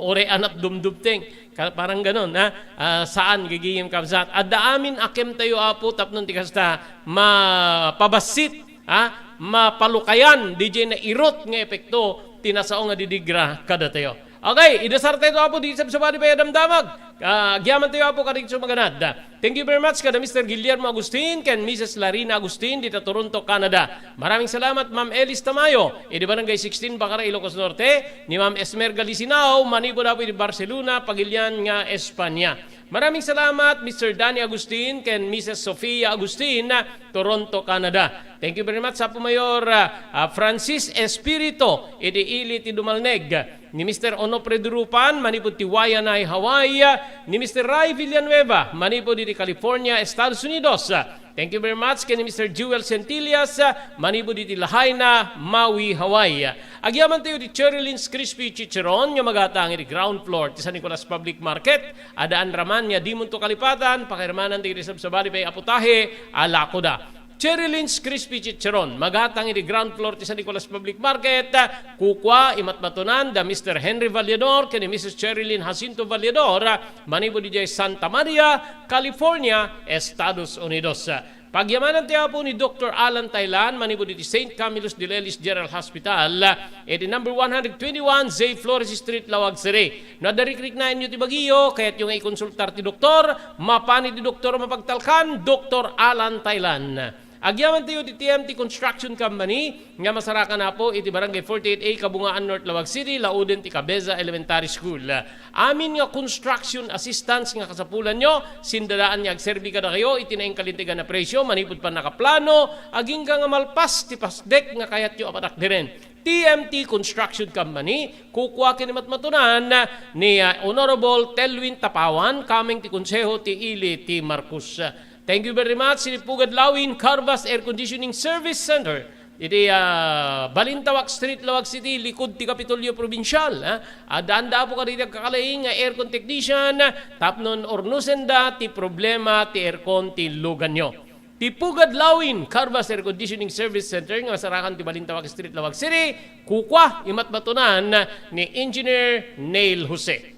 ore anat dumdumteng. Ka-, parang ganon, ha? Ah, saan, gagayem, kabsat. Adda amin a kemtayo, Apo, tapno ti kasta, mapabassit, ha? Mapalukayan, diay nairut nga epekto, ti nasao nga didigra kadatayo. Okay, idasartayo, Apo, di sabsabali pay a damdamag. Ah, agyamantayo, Apo, kadagiti sumaganad. Thank you very much kada Mister Guillermo Agustin ken Missus Larina Agustin dita Toronto, Canada. Maraming salamat, Ma'am Elis Tamayo, idi Barangay sixteen, Bacara, Ilocos Norte, ni Ma'am Esmer Galisinao, manipud, Apo, idi Barcelona, Pagilian nga Espanya. Maraming salamat, Mister Danny Agustin ken Missus Sofia Agustin, Toronto, Canada. Thank you very much, Apo Mayor, ah, ah, Francis Espirito, idi Ili ti Dumalneg. Ni Mister Onofre Durupan, manipud ti Waianae, Hawaii, ni Mister Ray Villanueva, manipud iti California, Estados Unidos. Thank you very much ken ni Mister Jewel Centillas, manipud iti Lahaina, Maui, Hawaii. Agyamantayo ti Cherry Lynn's Crispy Chicharon nga magatang iti ground floor ti San Nicolas Public Market. Adda anraman nga dimonto kalipatan, pakairamnam dagiti sabsabali pay a putahe a lakoda. Cherry Lynn's Crispy Chicharon, magatang iti ground floor ti San Nicolas Public Market. Kukua, imatmatunan da Mister Henry Vallador ken ni Missus Cherry Lynn Jacinto Vallador, manipud idiay Santa Maria, California, Estados Unidos. Pagyamanantayo, Apo, ni Doktor Alan Taylan, manipud iti Saint Camillus de Lelis General Hospital, iti number one hundred twenty-one J Flores Street, Laoag City. No adda rikriknaenyo ti bagiyo, kayatyo nga ikonsultar ti doktor, mapan iti doktor a mapagtalkan, Doktor Alan Taylan. Agyamantayo ti T M T Construction Company nga masarakan, Apo, iti Barangay forty-eight A, Kabungaan North, Laoag City, lauden ti Cabeza Elementary School. Amin nga construction assistance nga kasapulanyo, sindadaan nga agserbi kadakayo iti naingkalintegan a presyo manipud pannakaplano, agingga nga malpas ti pasdek nga kayatyo a patakderen. T M T Construction Company, kukua ken imatmatunan ni, ah, Honorable Telwin Tapawan, kameng ti Konseho ti Ili ti Marcos. Thank you very much, iti Pugad Lawin Carvas Air Conditioning Service Center. Iti, ah, Balintawak Street, Laoag City, likod ti Kapitolyo Probinsial, ah. Addaanda, Apo, kadagiti agkakalaing nga aircon technician, tapno ornosenda ti problema ti aircon ti luganyo. Ti Pugad Lawin Carvas Air Conditioning Service Center nga masarakan ti Balintawak Street, Laoag City, kukua, imatmatunan ni Engineer Neil Jose.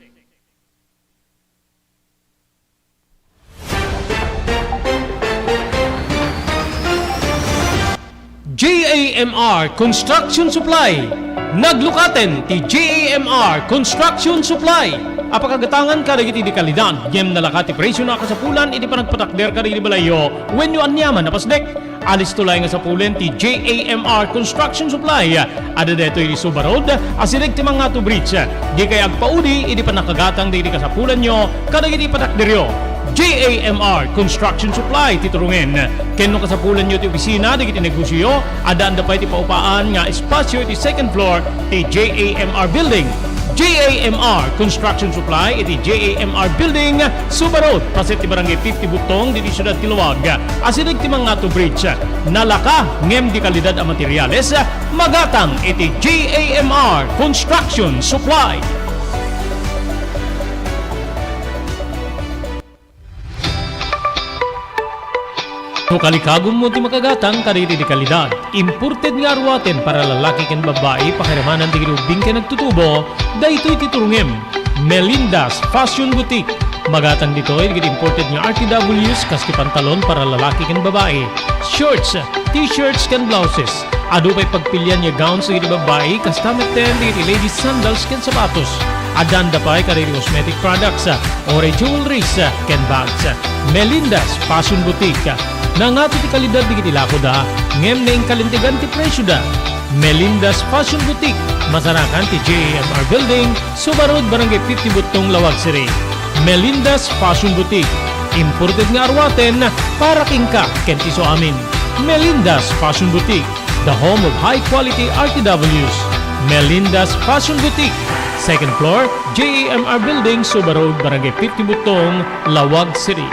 J A M R Construction Supply. Naglukaten ti J A M R Construction Supply a pakagatangan kadagiti dekalidad ngem nalaka ti presyo a kasapulan iti panagpatakder kadagiti balayyo wenno aniaman a pasdek. Alisto laeng a sapulen ti J A M R Construction Supply. Adda daytoy iti Suba Road, asideg ti Mangatu Bridge. Dikay agpaudi iti pannakagatang dagiti kasapulanyo kadagiti patakderyo. J A M R Construction Supply ti turongen. Ken no kasapulanyo ti opisina dagiti negosioyo, addaanda pay ti paupaan nga espasio iti second floor ti J A M R Building. J A M R Construction Supply iti J A M R Building, Suba Road, paset ti Barangay fifty Butong, ditoy siudad ti Laoag. Asideg ti Mangatu Bridge. Nalaka ngem dekalidad a materiales, magatang iti J A M R Construction Supply. No kalikagummo ti makagatang kadagiti dekalidad, imported nga aruaten para lalaki ken babbai, pakiramanan dagiti ubbing ken agtutubo, daytoy ti turongem. Melinda's Fashion Boutique. Magatang ditoy dagiti imported nga R T Ws kas ti pantalon para lalaki ken babbai, shorts, t-shirts ken blouses. Adu pay pagpilian nga gowns dagiti babbai, kasta metten dagiti ladies sandals ken sapatos. Addaanda pay kadagiti cosmetic products, uray jewelries, ken bags. Melinda's Fashion Boutique. Nangato ti kalidad dagiti lakoda, ngem naingkalintegan ti presioda. Melinda's Fashion Boutique, masarakan ti J A M R Building, Suba Road, Barangay fifty Butong, Laoag City. Melinda's Fashion Boutique, imported nga aruaten para kenka ken ti isuamin. Melinda's Fashion Boutique, the home of high quality R T Ws. Melinda's Fashion Boutique, second floor, J A M R Building, Suba Road, Barangay fifty Butong, Laoag City.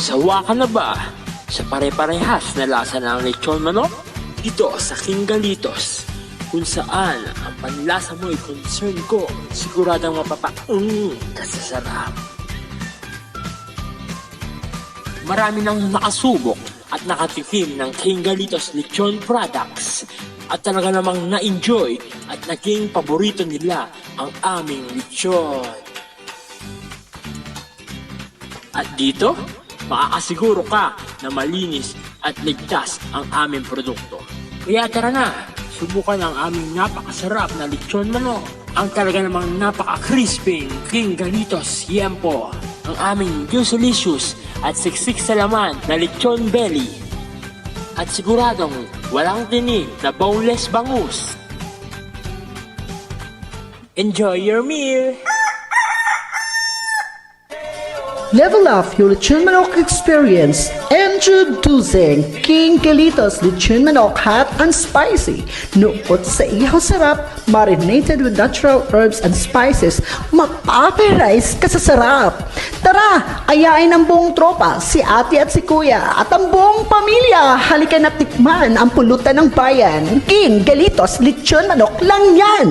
Sawa ka na ba sa pare-parehas na lasa ng lechon manok? Dito sa King Galitos, kung saan ang panlasa mo'y concern ko, siguradong mapapaeng ka sa sarap. Marami nang nakasubok at nakatikim ng King Galitos Lechon Products. At talaga namang na-enjoy at naging paborito nila ang aming lechon. At dito, makakasiguro ka na malinis at ligtas ang aming produkto. Kaya tara na, subukan ang aming napakasarap na lechon manok. Ang talaga namang napaka-crispy King Galitos Yempo, ang aming juicy-licious at siksik sa laman na lechon belly, at siguradong walang tinik na boneless bangus. Enjoy your meal! Level up your lechon manok experience. Introducing King Galitos Lechon Manok Hot and Spicy. Nukot sa ihaw sarap, marinated with natural herbs and spices, mapaparize ka sa sarap. Tara, ayain ang buong tropa, si ate at si kuya, at ang buong pamilya. Halika na tikman ang pulutan ng bayan. King Galitos Lechon Manok lang yan!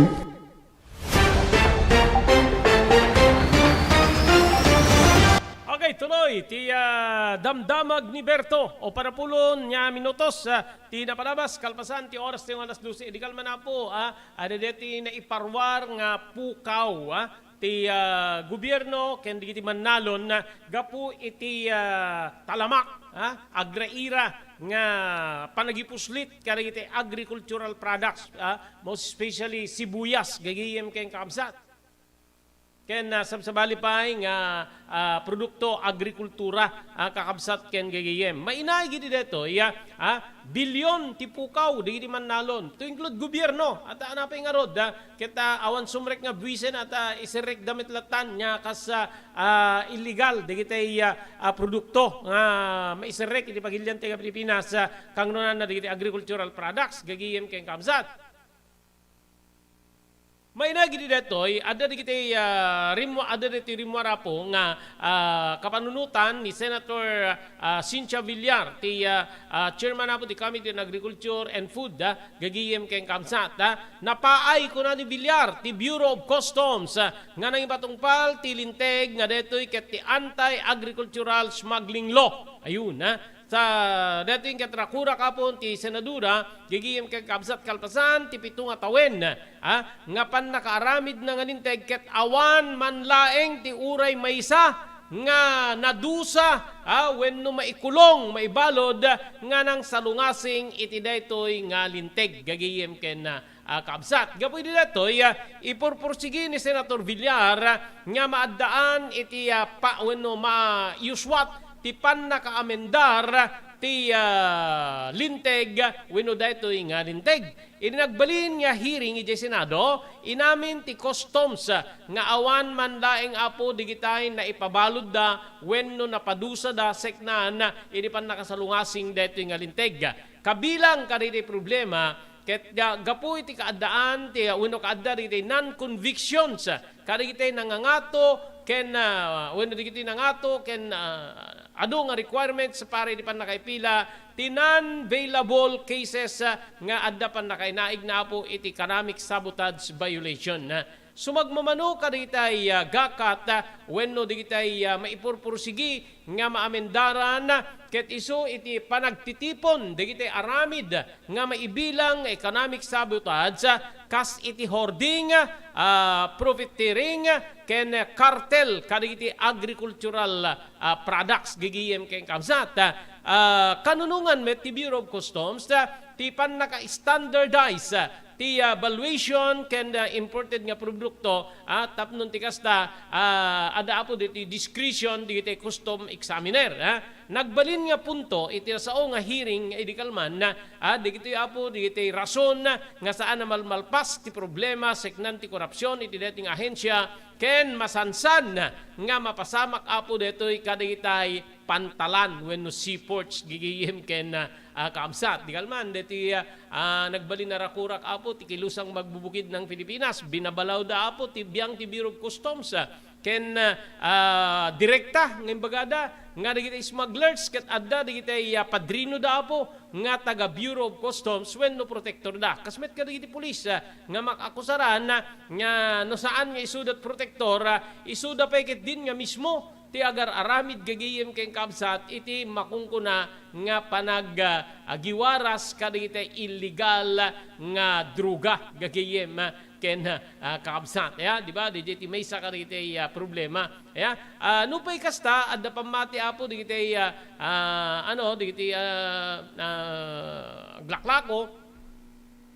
Okay, tuloy ti, ah, damdamag ni Berto o panapulon nga minutos, ah, ti napalabas kalpasan ti oras ti alas dose. Idi kalman, Apo, ah, adda deti naiparuar nga pukaw, ah, ti, ah, gobierno ken dagiti mannalon, ah, gapu iti, ah, talamak, ah, agraira nga panagipuslit kadagiti agricultural products, ah, most especially sibuyas, gagayem ken kakabsat. Ken, ah, sabsabali pay nga, ah, produkto agrikultura, ah, kakabsat ken gagayem. Mainay gidi daytoy, ah, ah, bilyon ti pukaw dagiti mannalon, to include gobierno. Ata napay ngarud, ah, ket, ah, awan sumrek nga buisen, ata iserrekda met lattan nga kas, ah, ah, illegal dagiti, ah, ah, produkto nga maiserrek iti pagilian ti Pilipinas, ah, kangrunanna dagiti agricultural products, gagayem ken kakabsat. Mainay gidi daytoy, adda dagiti, ah, rimmu-, adda dagiti rimmuar, Apo, nga, ah, kapanunotan ni Senator, ah, Cynthia Villar, ti, ah, ah, chairman, Apo, ti Committee on Agriculture and Food, ah, gagayem ken kakabsat, ah. Napaay, kuna ni Villar, ti Bureau of Customs, ah, nga nangibatungpal ti linteg nga daytoy ket ti Anti-Agricultural Smuggling Law. Ayun, ah. Sa daytoy ket rakurak, Apo, ti senadora, gagayem ken kakabsat, kalpasan ti pito nga tawen, ah, nga pannakaaramidna nga linteg ket awan man laeng ti uray maysa nga nadusa, ah, wenno maikulong, maibalud nga nangsalungasing iti daytoy nga linteg, gagayem ken, ah, ah, kabsat. Gapu idi daytoy, ah, ipurpursigi ni Senator Villar, ah, nga maaddaan iti, ah, pa-, wenno maiuswat ti pannakaamendar ti, ah, linteg wenno daytoy nga linteg. Idi nagbalin nga hearing idiay Senado, inamin ti Customs, ah, nga awan man laeng, Apo, digitay naipabaludda wenno napadusada seknan idi pannakasalungasing daytoy nga linteg. Kabilang kadagiti problema, ket ga-, gapu iti kaaddaan ti, wenno kaadda dagiti non-convictions, kadagiti nangangato ken, ah, wenno dagiti nangato ken, ah, adu nga requirements para iti pannakaipila ti non-bailable cases, ah, nga adda pannakainaigna, Apo, iti economic sabotage violation, ah. Sumagmamano kadagitay, ah, gakat, ah, wenno dagitay, ah, maipurpursigi nga maamendaran, ket isu iti panagtitipon dagitay aramid nga maibilang nga economic sabotage, ah, kas iti hoarding, ah, profiteering, ken cartel kadagiti agricultural, ah, products, gagayem ken kabsat. Ah, kanunongan met ti Bureau of Customs, ah, ti pannaka-standardize, ah, ti, ah, valuation ken, ah, imported nga produkto, ah, tapno ti kasta, ah, adda, Apo, diti discretion diti custom examiner, ah. Nagbalin nga punto iti nasao nga hearing idi kalman, ah, dagitoy, Apo, dagitoy rason nga saan a malmalpas ti problema seknan ti korupsion iti daytoy nga ahensya ken masansan nga mapasamak, Apo, daytoy kadagitay pantalan wenno seaports, gagayem ken, ah, ah, kabsat. Di kalman, deti, ah, ah, nagbalin a rakurak, Apo, ti kilusang magbubukid ng Pilipinas. Binabalawda, Apo, ti biang ti Bureau of Customs, ah, ken, ah, ah, direkta nga imbagada nga dagiti smugglers ket adda dagiti, ah, padrinoda, Apo, nga taga Bureau of Customs wenno protektorda. Kas met kadagiti pulis, ah, nga makaakusaran, ah, nga no saan nga isuda ti protektor, ah, isuda pay ketdin nga mismo ti agar-aramid, gagayem ken kabsat, iti makunkuna nga panag-, ah, agiwaras kadagiti illegal nga droga, gagayem, ah, ken, ah, kakabsat. Ya, di ba? Di, di ti maysa kadagiti, ah, problema. Ya, ah, nupay kasta, adda pammati, Apo, dagiti, ah, ah, ano, dagiti, ah, ah, aglaklako,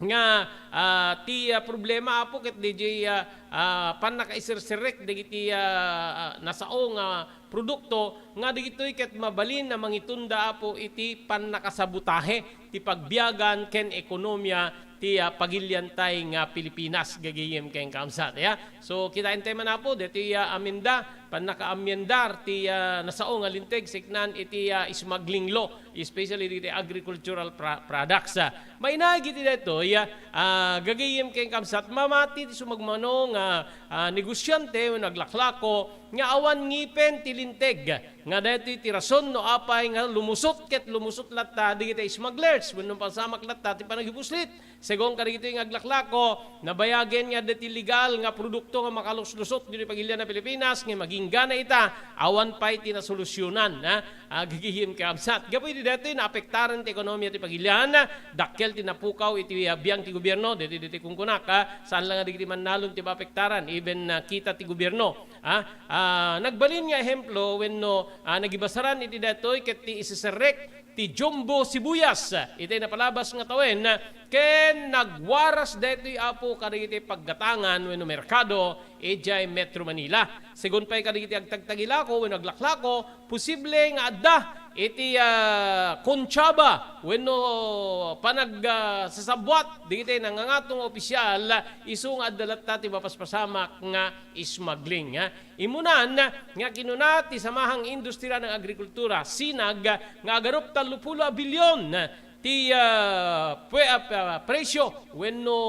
nga, ah, ti, ah, problema, Apo, ket diay, ah, ah, pannakaiserserrek dagiti, ah, ah, nasao nga produkto nga dagitoy ket mabalin a mangitunda, Apo, iti pannakasabotahe ti pagbiagan ken ekonomia ti, ah, pagiliantay nga Pilipinas, gagayem ken kabsat, ya. So, kitaentayo man, Apo, deti, ah, amenda, pannakaamendar ti, ah, nasao nga linteg seknan iti, ah, smuggling law, especially diti agricultural pra-, products, ah. Mainay iti daytoy, ah, gagayem ken kabsat, mamati ti sumagmamano nga, ah, negosyante wenno aglaklako nga awan ngipen ti linteg nga daytoy ti rason no apay nga lumusot ket lumusot latta dagiti smugglers wenno pasamak latta ti panagipuslit. Segun kadagitoy nga aglaklako, nabayagen nga adda ti legal nga produkto nga makaluslusot ditoy pagilian a Pilipinas nga maginggana ita, awan pay ti nasolusyonan, ha? Ah, gagayem ken kabsat. Gapu iti daytoy, naapektaran ti ekonomiya ti pagilian, dakkel ti napukaw iti, ah, biang ti gobierno, daytoy, daytoy kunkunak, ha? Saan la nga dagiti mannalon ti maapektaran, even, ah, kita ti gobierno, ha? Ah, nagbalin nga ehemplo wenno, ah, nagibasaran iti daytoy ket ti iseserrek ti jumbo sibuyas, itay napalabas nga tawen, ken nagwaras daytoy, Apo, kadagiti paggatangan wenno merkado idiay Metro Manila. Segun pay kadagiti agtagtagilako wenno aglaklako, posible nga adda iti, ah, kontsaba wenno panag-, ah, sasabbuat dagiti nangangato nga opisyal, isu nga adda latta ti mapaspasamak nga smuggling, ha. Imunan nga kinuna ti Samahang Industriya ng Agrikultura, sinag, nga agarup tallo pulo a bilyon ti, ah, pwe-, ah, pa-, presyo wenno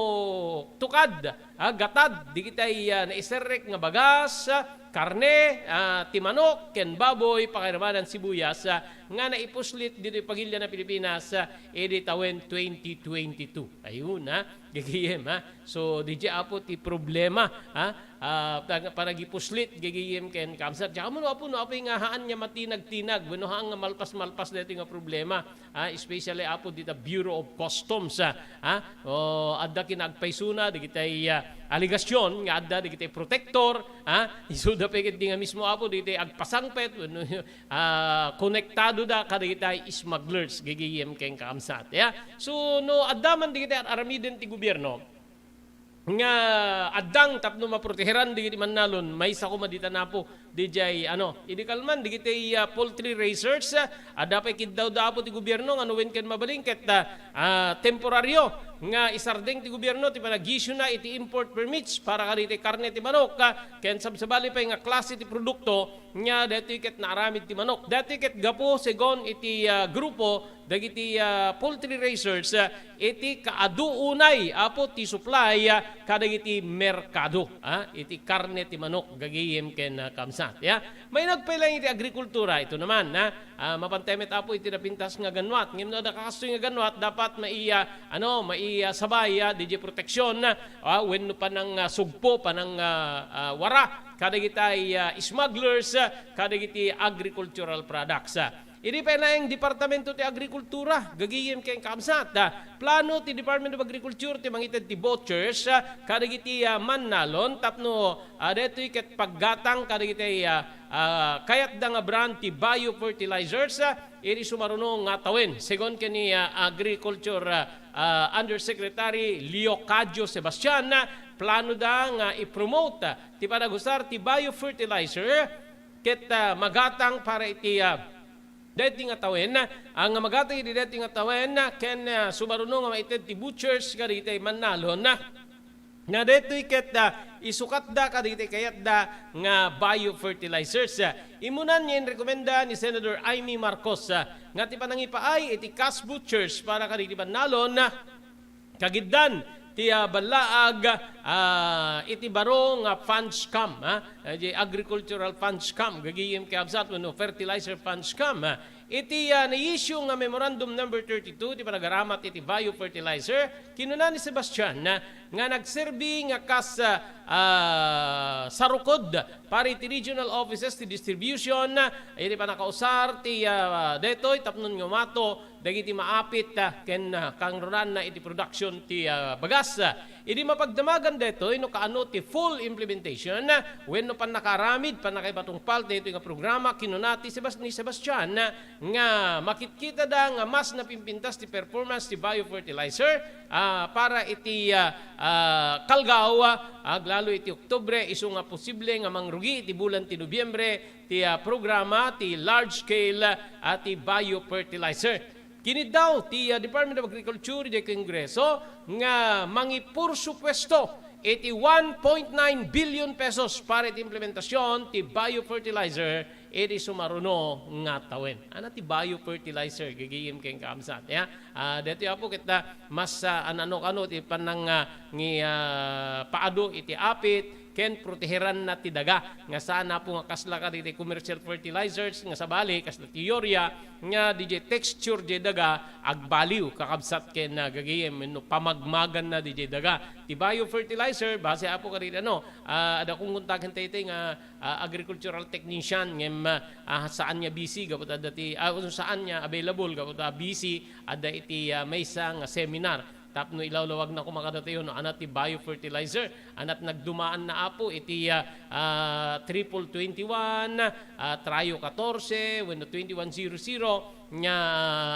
tukad, ah, gatad dagitay, ah, naiserrek nga bagas, ah, karne, ah, ti manok ken baboy, pakairamanan sibuyas, ah, nga naipuslit ditoy pagilian a Pilipinas, ah, idi tawen twenty twenty-two. Ayun, ha. Gagayem, ha? So, diay, Apo, ti problema, ha? Ah, pag-, panagipuslit, gagayem ken kamsat. Diak ammo no, Apo, no apay nga haan nga matinag-tinag, wenno haan nga malpas-malpas daytoy nga problema, ha? Especially, Apo, dita Bureau of Customs, ha? Ha? O, adda kinagpaysona dagitay, ah, alegasyon nga adda dagitay protector, ha? Isuda pay ketdi nga mismo, Apo, dagitay agpasangpet, wenno, ah, konektado da kadagitay smugglers, gagayem ken kamsat, ya. So, no adda man dagitay ar-aramiden ti gobierno nga addang tapno maproteheran dagiti mannalon, maysa koma dita, Apo, diay, ano, idi kalman dagitay, ah, poultry raisers, ah, adda pay kiddawda, Apo, ti gobierno nga no wen ken mabalin ket, ah, ah, temporario nga isardeng ti gobierno ti panag-issue na iti import permits para kadagitay karne ti manok, ah, ken sabsabali pay nga klase ti produkto nga daytoy ket naaramid ti manok. Daytoy ket gapu, segun iti, ah, grupo dagiti, ah, poultry raisers, ah, iti kaadu unay, Apo, ti supply, ah, kadagiti merkado, ah, iti karne ti manok, gagayem ken, ah, kamsat, ya. Mainag pay laeng iti agrikultura, ito naman, ah, ah, mapantay met, Apo, iti napintas nga ganwat. Ngem no adda kastoy nga ganwat, dapat mai-, ah, ano, mai-, ah, sabay, ah, diay proteksyon, ah, wenno panang, ah, sugpo, panang, ah, ah, wara kadagitay, ah, smugglers, ah, kadagiti agricultural products, ah. Idi pay laeng Departamento ti Agrikultura, gagayem ken kamsat, ah, plano ti Department of Agriculture ti mangited ti vouchers, ah, kadagiti, ah, mannalon tapno, ah, daytoy ket paggatang kadagiti, ah, ah, kayatda nga brand ti biofertilizers, ah, iti sumaruno nga tawen. Segun ken ni, ah, Agriculture, ah, ah, Undersecretary Leocadio Sebastian, ah, plano da nga i-promote, ah, ti panagusar ti biofertilizer ket, ah, magatang para iti, ah, daytoy nga tawen, ah, nga magatang iti daytoy nga tawen, ah, ken, ah, sumaruno nga maited ti butchers kadagiti mannalon, ah, nga daytoy ket, ah, isukatda kadagiti kayatda nga biofertilizers. Ah, imunan nga inrekomenda ni Senador Imee Marcos, ah, nga ti panangipaay iti cash butchers para kadagiti mannalon, ah, kagiddan ti, ah, ballaag, ah, iti baro nga fund scam, ah, ah, di agricultural fund scam, gagayem ken kamsat wenno fertilizer fund scam, ah. Iti, ah, na-issue nga Memorandum Number thirty-two ti panagaramat iti biofertilizer, kinuna ni Sebastian, ah, nga nagserbi nga kas, ah, ah, sarukod para iti regional offices ti distribution, ah, iti pannakausar ti, ah, daytoy tapno nga umato dagiti maapit, ah, ken, ah, kangrunanna iti production ti, ah, bagas. Idi mapagdamagan daytoy no kaano ti full implementation, ah, wenno pannakaaramid, pannakaibatungpal daytoy nga programa, kinuna ti Sebas-, ni Sebastian, ah, nga makitkitada nga mas napimpintas ti performance ti biofertilizer, ah, para iti, ah, ah, Calgao, ah, aglalo iti Oktubre, isu nga posible nga mangrugi iti bulan ti Nobyembre ti, ah, programa ti large scale, ah, ti biofertilizer. Kiniddaw ti, ah, Department of Agriculture idiay Kongreso nga mangipursupuesto iti one point nine billion pesos para iti implementasion ti biofertilizer iti sumaruno nga tawen. Ania ti biofertilizer, gagayem ken kamsat, ya? Ah, daytoy, Apo, ket, ah, mas, ah, ano-ano ti panang, ah, ngi-, ah, paadu iti apit, ken proteheranna ti daga. Nga saan, Apo, nga kasla kadagiti commercial fertilizers nga sabali, kasla ti urea, nga diay texture diay daga, agbaliw, kakabsat ken, ah, gagayem, wenno pamagmaganna diay daga. Ti biofertilizer, base, Apo, kadagiti, ano, ah, adda kong kontaken daytoy nga, ah, agricultural technician, ngem, ah, saan nga busy, gapu ta adda ti, ah, saan nga available, gapu ta busy, adda iti, ah, maysa nga seminar. Tapno ilawlawagna koma kadatayo no anat ti biofertilizer, anat nagdumaan na, Apo, iti, ah, ah, triple twenty-one, ah, trio katorse, wenno twenty-one zero zero nga,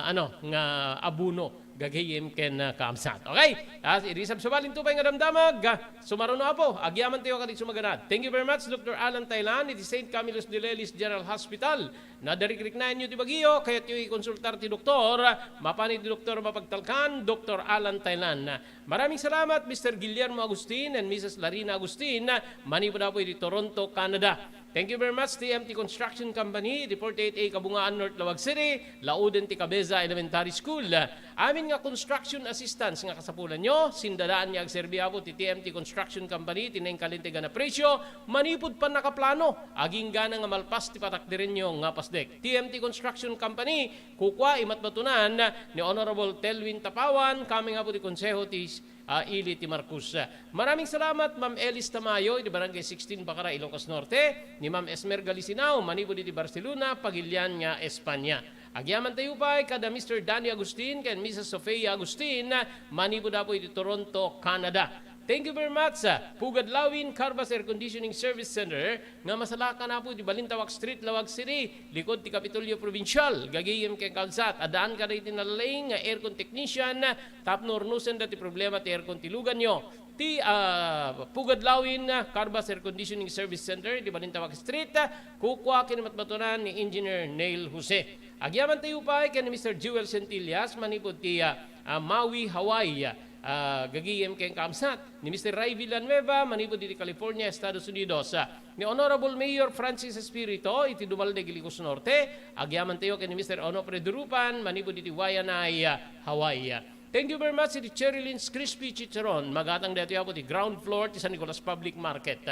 ano, nga abono gagayem ken, ah, kaamsat. Okay? Ah, idi sabsabali ti upay nga damdamag, ah, sumaruno, Apo, agyamantayo kadagiti sumaganad. Thank you very much, Doctor Alan Tailan, iti Saint Camillus de Lelis General Hospital. Nadarikriknaenyo ti bagyo, kayatyo ikonsultar ti doktor, mapan iti doktor mapagtalkan, Doktor Alan Tailan. Maraming salamat, Mister Guillermo Agustin and Missus Larina Agustin, manipud, Apo, iti Toronto, Canada. Thank you very much, T M T Construction Company, iti forty-eight A Kabungaan, North Laoag City, lauden ti Cabeza Elementary School. Amin nga construction assistance nga kasapulanyo, sindadaan nga agserbi, Apo, ti T M T Construction Company, ti naingkalintegan a presyo, manipud pannakaplano, agingga na nga malpas ti patakderenyo nga pasdek. T M T Construction Company, kukua, imatmatunan ni Honorable Telwin Tapawan, kami nga, Apo, ti konseho ti, ah, ili ti Marcos. Maraming salamat, Ma'am Elis Tamayo, iti Barangay sixteen, Bacara, Ilocos Norte, ni Ma'am Esmer Galisinao, manipud iti Barcelona, Pagilian nga Espanya. Agyamantayo pay kada Mister Danny Agustin ken Missus Sofia Agustin, manipud, Apo, iti Toronto, Canada. Thank you very much, ah, Pugad Lawin, Carbas Air Conditioning Service Center, nga masalakan, Apo, iti Balintawak Street, Laoag City, likod ti Kapitolyo Provincial, gagayem ken kaabsat. Addaan kadagiti nalaing nga aircon technician tapno urnosenda ti problema ti aircon ti luganyo. Ti, ah, Pugad Lawin, ah, Carbas Air Conditioning Service Center, iti Balintawak Street, ah, kukua ken imatmatunan ni Engineer Neil Jose. Agyamantayo pay ken ni Mister Jewel Centillas, manipud ti, ah, ah, Maui, Hawaii, ah, gagayem ken kaabsat. Ni Mister Ray Villanueva, manipud iti California, Estados Unidos. Ah, ni Honorable Mayor Francis Espirito, iti Dumalde, Ilocos Norte. Agyamantayo ken ni Mister Onofre Durupan, manipud iti Waianae, ah, Hawaii. Thank you very much iti Cherry Lynn's Crispy Chicharon. Magatang daytoy, Apo, ti ground floor ti San Nicolas Public Market.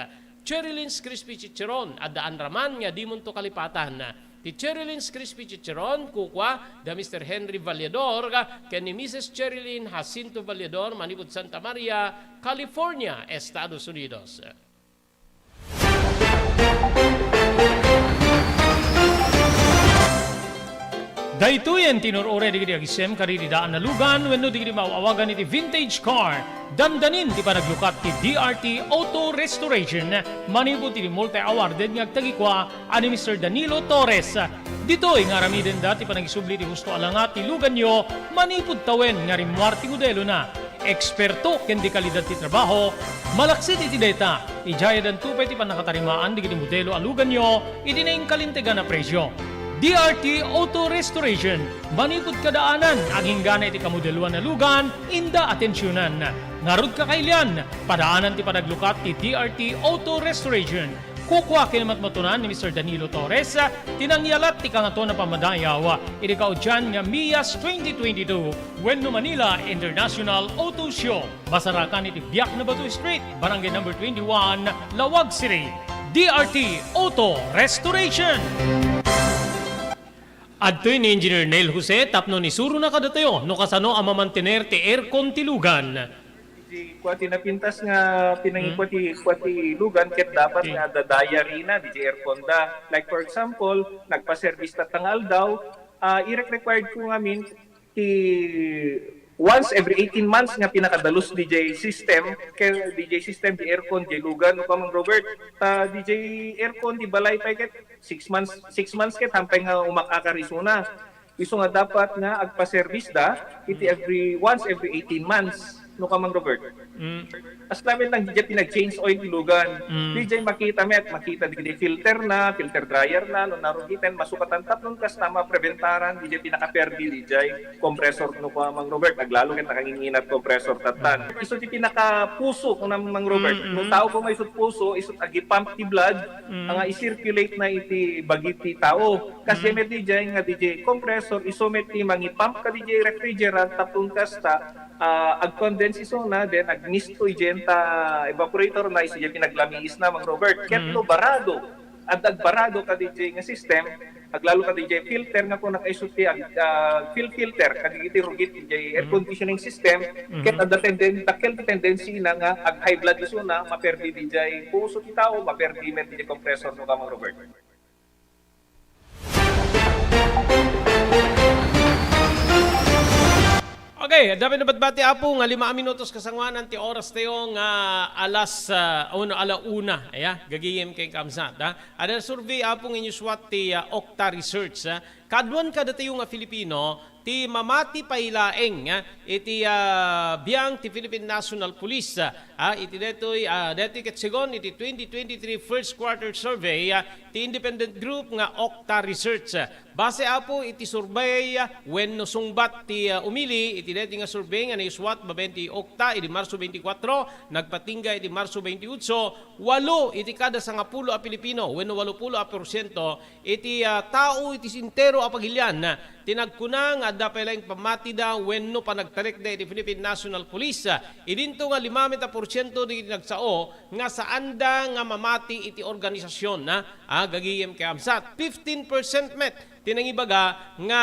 Cherry Lynn's Crispy Chicharon, addaan raman nga dimonto kalipatan. Ti Cherry Lynn's Crispy Chicharon, kukua da Mister Henry Vallador ken ni Missus Cherry Lynn Jacinto Vallador, manipud Santa Maria, California, Estados Unidos. Daytoyen ti inur-uray dagiti agisem kadagiti daan a lugan wenno dagiti maaw-awagan iti vintage car. Dandanin ti panaglukat ti D R T Auto Restoration manipud iti multi-awarded nga agtagikua a ni Mister Danilo Torres. Ditoy nga aramidenda ti panagisubli ti husto a langa ti luganyo manipud tawen nga rimmuar ti modelona. Eksperto ken di kalidad ti trabaho, malaksid iti dayta, idiayadanto pay ti pannakatarimaan dagiti modelo a luganyo iti naingkalintegan a presio. D R T Auto Restoration, manipud kadaanan, aginggana iti kamodeloan a lugan, inda atensionan. Ngarud, kakailian, padaanan ti panaglukat ti D R T Auto Restoration. Kukua ken matmatunan ni Mister Danilo Torres ti nangyalat ti kangaton a pammadayaw iti kaudian nga MIAS twenty twenty-two wenno Manila International Auto Show. Masarakan iti Biak na Bato Street, Barangay Number twenty-one, Laoag City. D R T Auto Restoration. Adtoy ni Engineer Neil Jose tapno isurona kadatayo no kasano a mamantener ti aircon ti lugan. Di kua ti napintas nga pinangikua ti, kua ti lugan ket dapat nga adda diary na, di aircon da. Like, for example, nagpa-service ta nga aldaw, ah, irek-required ko ngamin ti once every eighteen months nga pinakadalus di jay system, kay di jay system, di aircon, di lugan, no, Kamang Robert. Ta di jay aircon, di balay pay ket six months, six months ket hampay nga umakakar isuna. Isu nga dapat nga agpa-service da iti every, once every eighteen months, no, Kamang Robert. Mm. As namin lang, di jay pinag-change oil ti lugan. Mm. Di jay makita met, makita di filter na, filter dryer na, no, narugiten, masukatan tapnon kasta mapreventaran, di jay pinakaperdi, di jay compressor, no, Kamang Robert, aglalo ket nakanginginat compressor tatan. Isu ti pinakapuso, no, Kamang Robert. Mm, mm. No tao ko maisut puso, isut agi-pump ti blood, mm, nga i-circulate na iti bagi ti tao. Kas, mm, met di jay nga di jay compressor, isu met ti mangi-pump ka di jay refrigerant, tapno kasta, ah, ag-condense isuna, then agmisto idiay ta evaporator na, isu diay pinaglamiis na, Mang Robert. Ket, mm, no barado, adda agbarado ka di jay nga system, aglalo ka di jay filter nga kuna isu ti ag-, ah, fuel filter, kadagiti rugit di jay air conditioning system, mm, ket adda tenden-, dakkel ti tendency na nga ag-high blood isuna, maperdi di jay puso ti tao, maperdi met di jay compressor, no, Kamang Robert. Okay, adda pay nabatbati, Apo, nga lima a minutos kasangoanan ti oras tayo nga alas, ah, uno, ala una, aya, gagayem ken kaamsat, ha? Adda survey, Apo, nga inyusuat ti, ah, Okta Research, ha? Kaduan kadatayo nga Filipino ti mamati pay laeng, ha, iti, ah, biang ti Philippine National Police, ha? Iti detoy, ah, detoy ket segun iti twenty twenty-three first quarter survey, ah, ti independent group nga Okta Research. Base, Apo, iti survey, ah, wenno sungbat ti, ah, umili iti daytoy nga survey nga naisuat babaen ti Okta idi Marso twenty-four, nagpatingga iti Marso twenty-eight, walo iti kada sangapulo a Pilipino wenno walo pulo a porsiento iti, ah, tao iti entero a pagilian ti nagkuna nga adda pay laeng pammatida wenno panagtalekda iti Philippine National Police. Idinto nga lima met a porsiento dagiti nagsao nga saanda nga mamati iti organisasyon, ha? Ah, gagayem ken kaamsat. Fifteen percent met ti nangibaga nga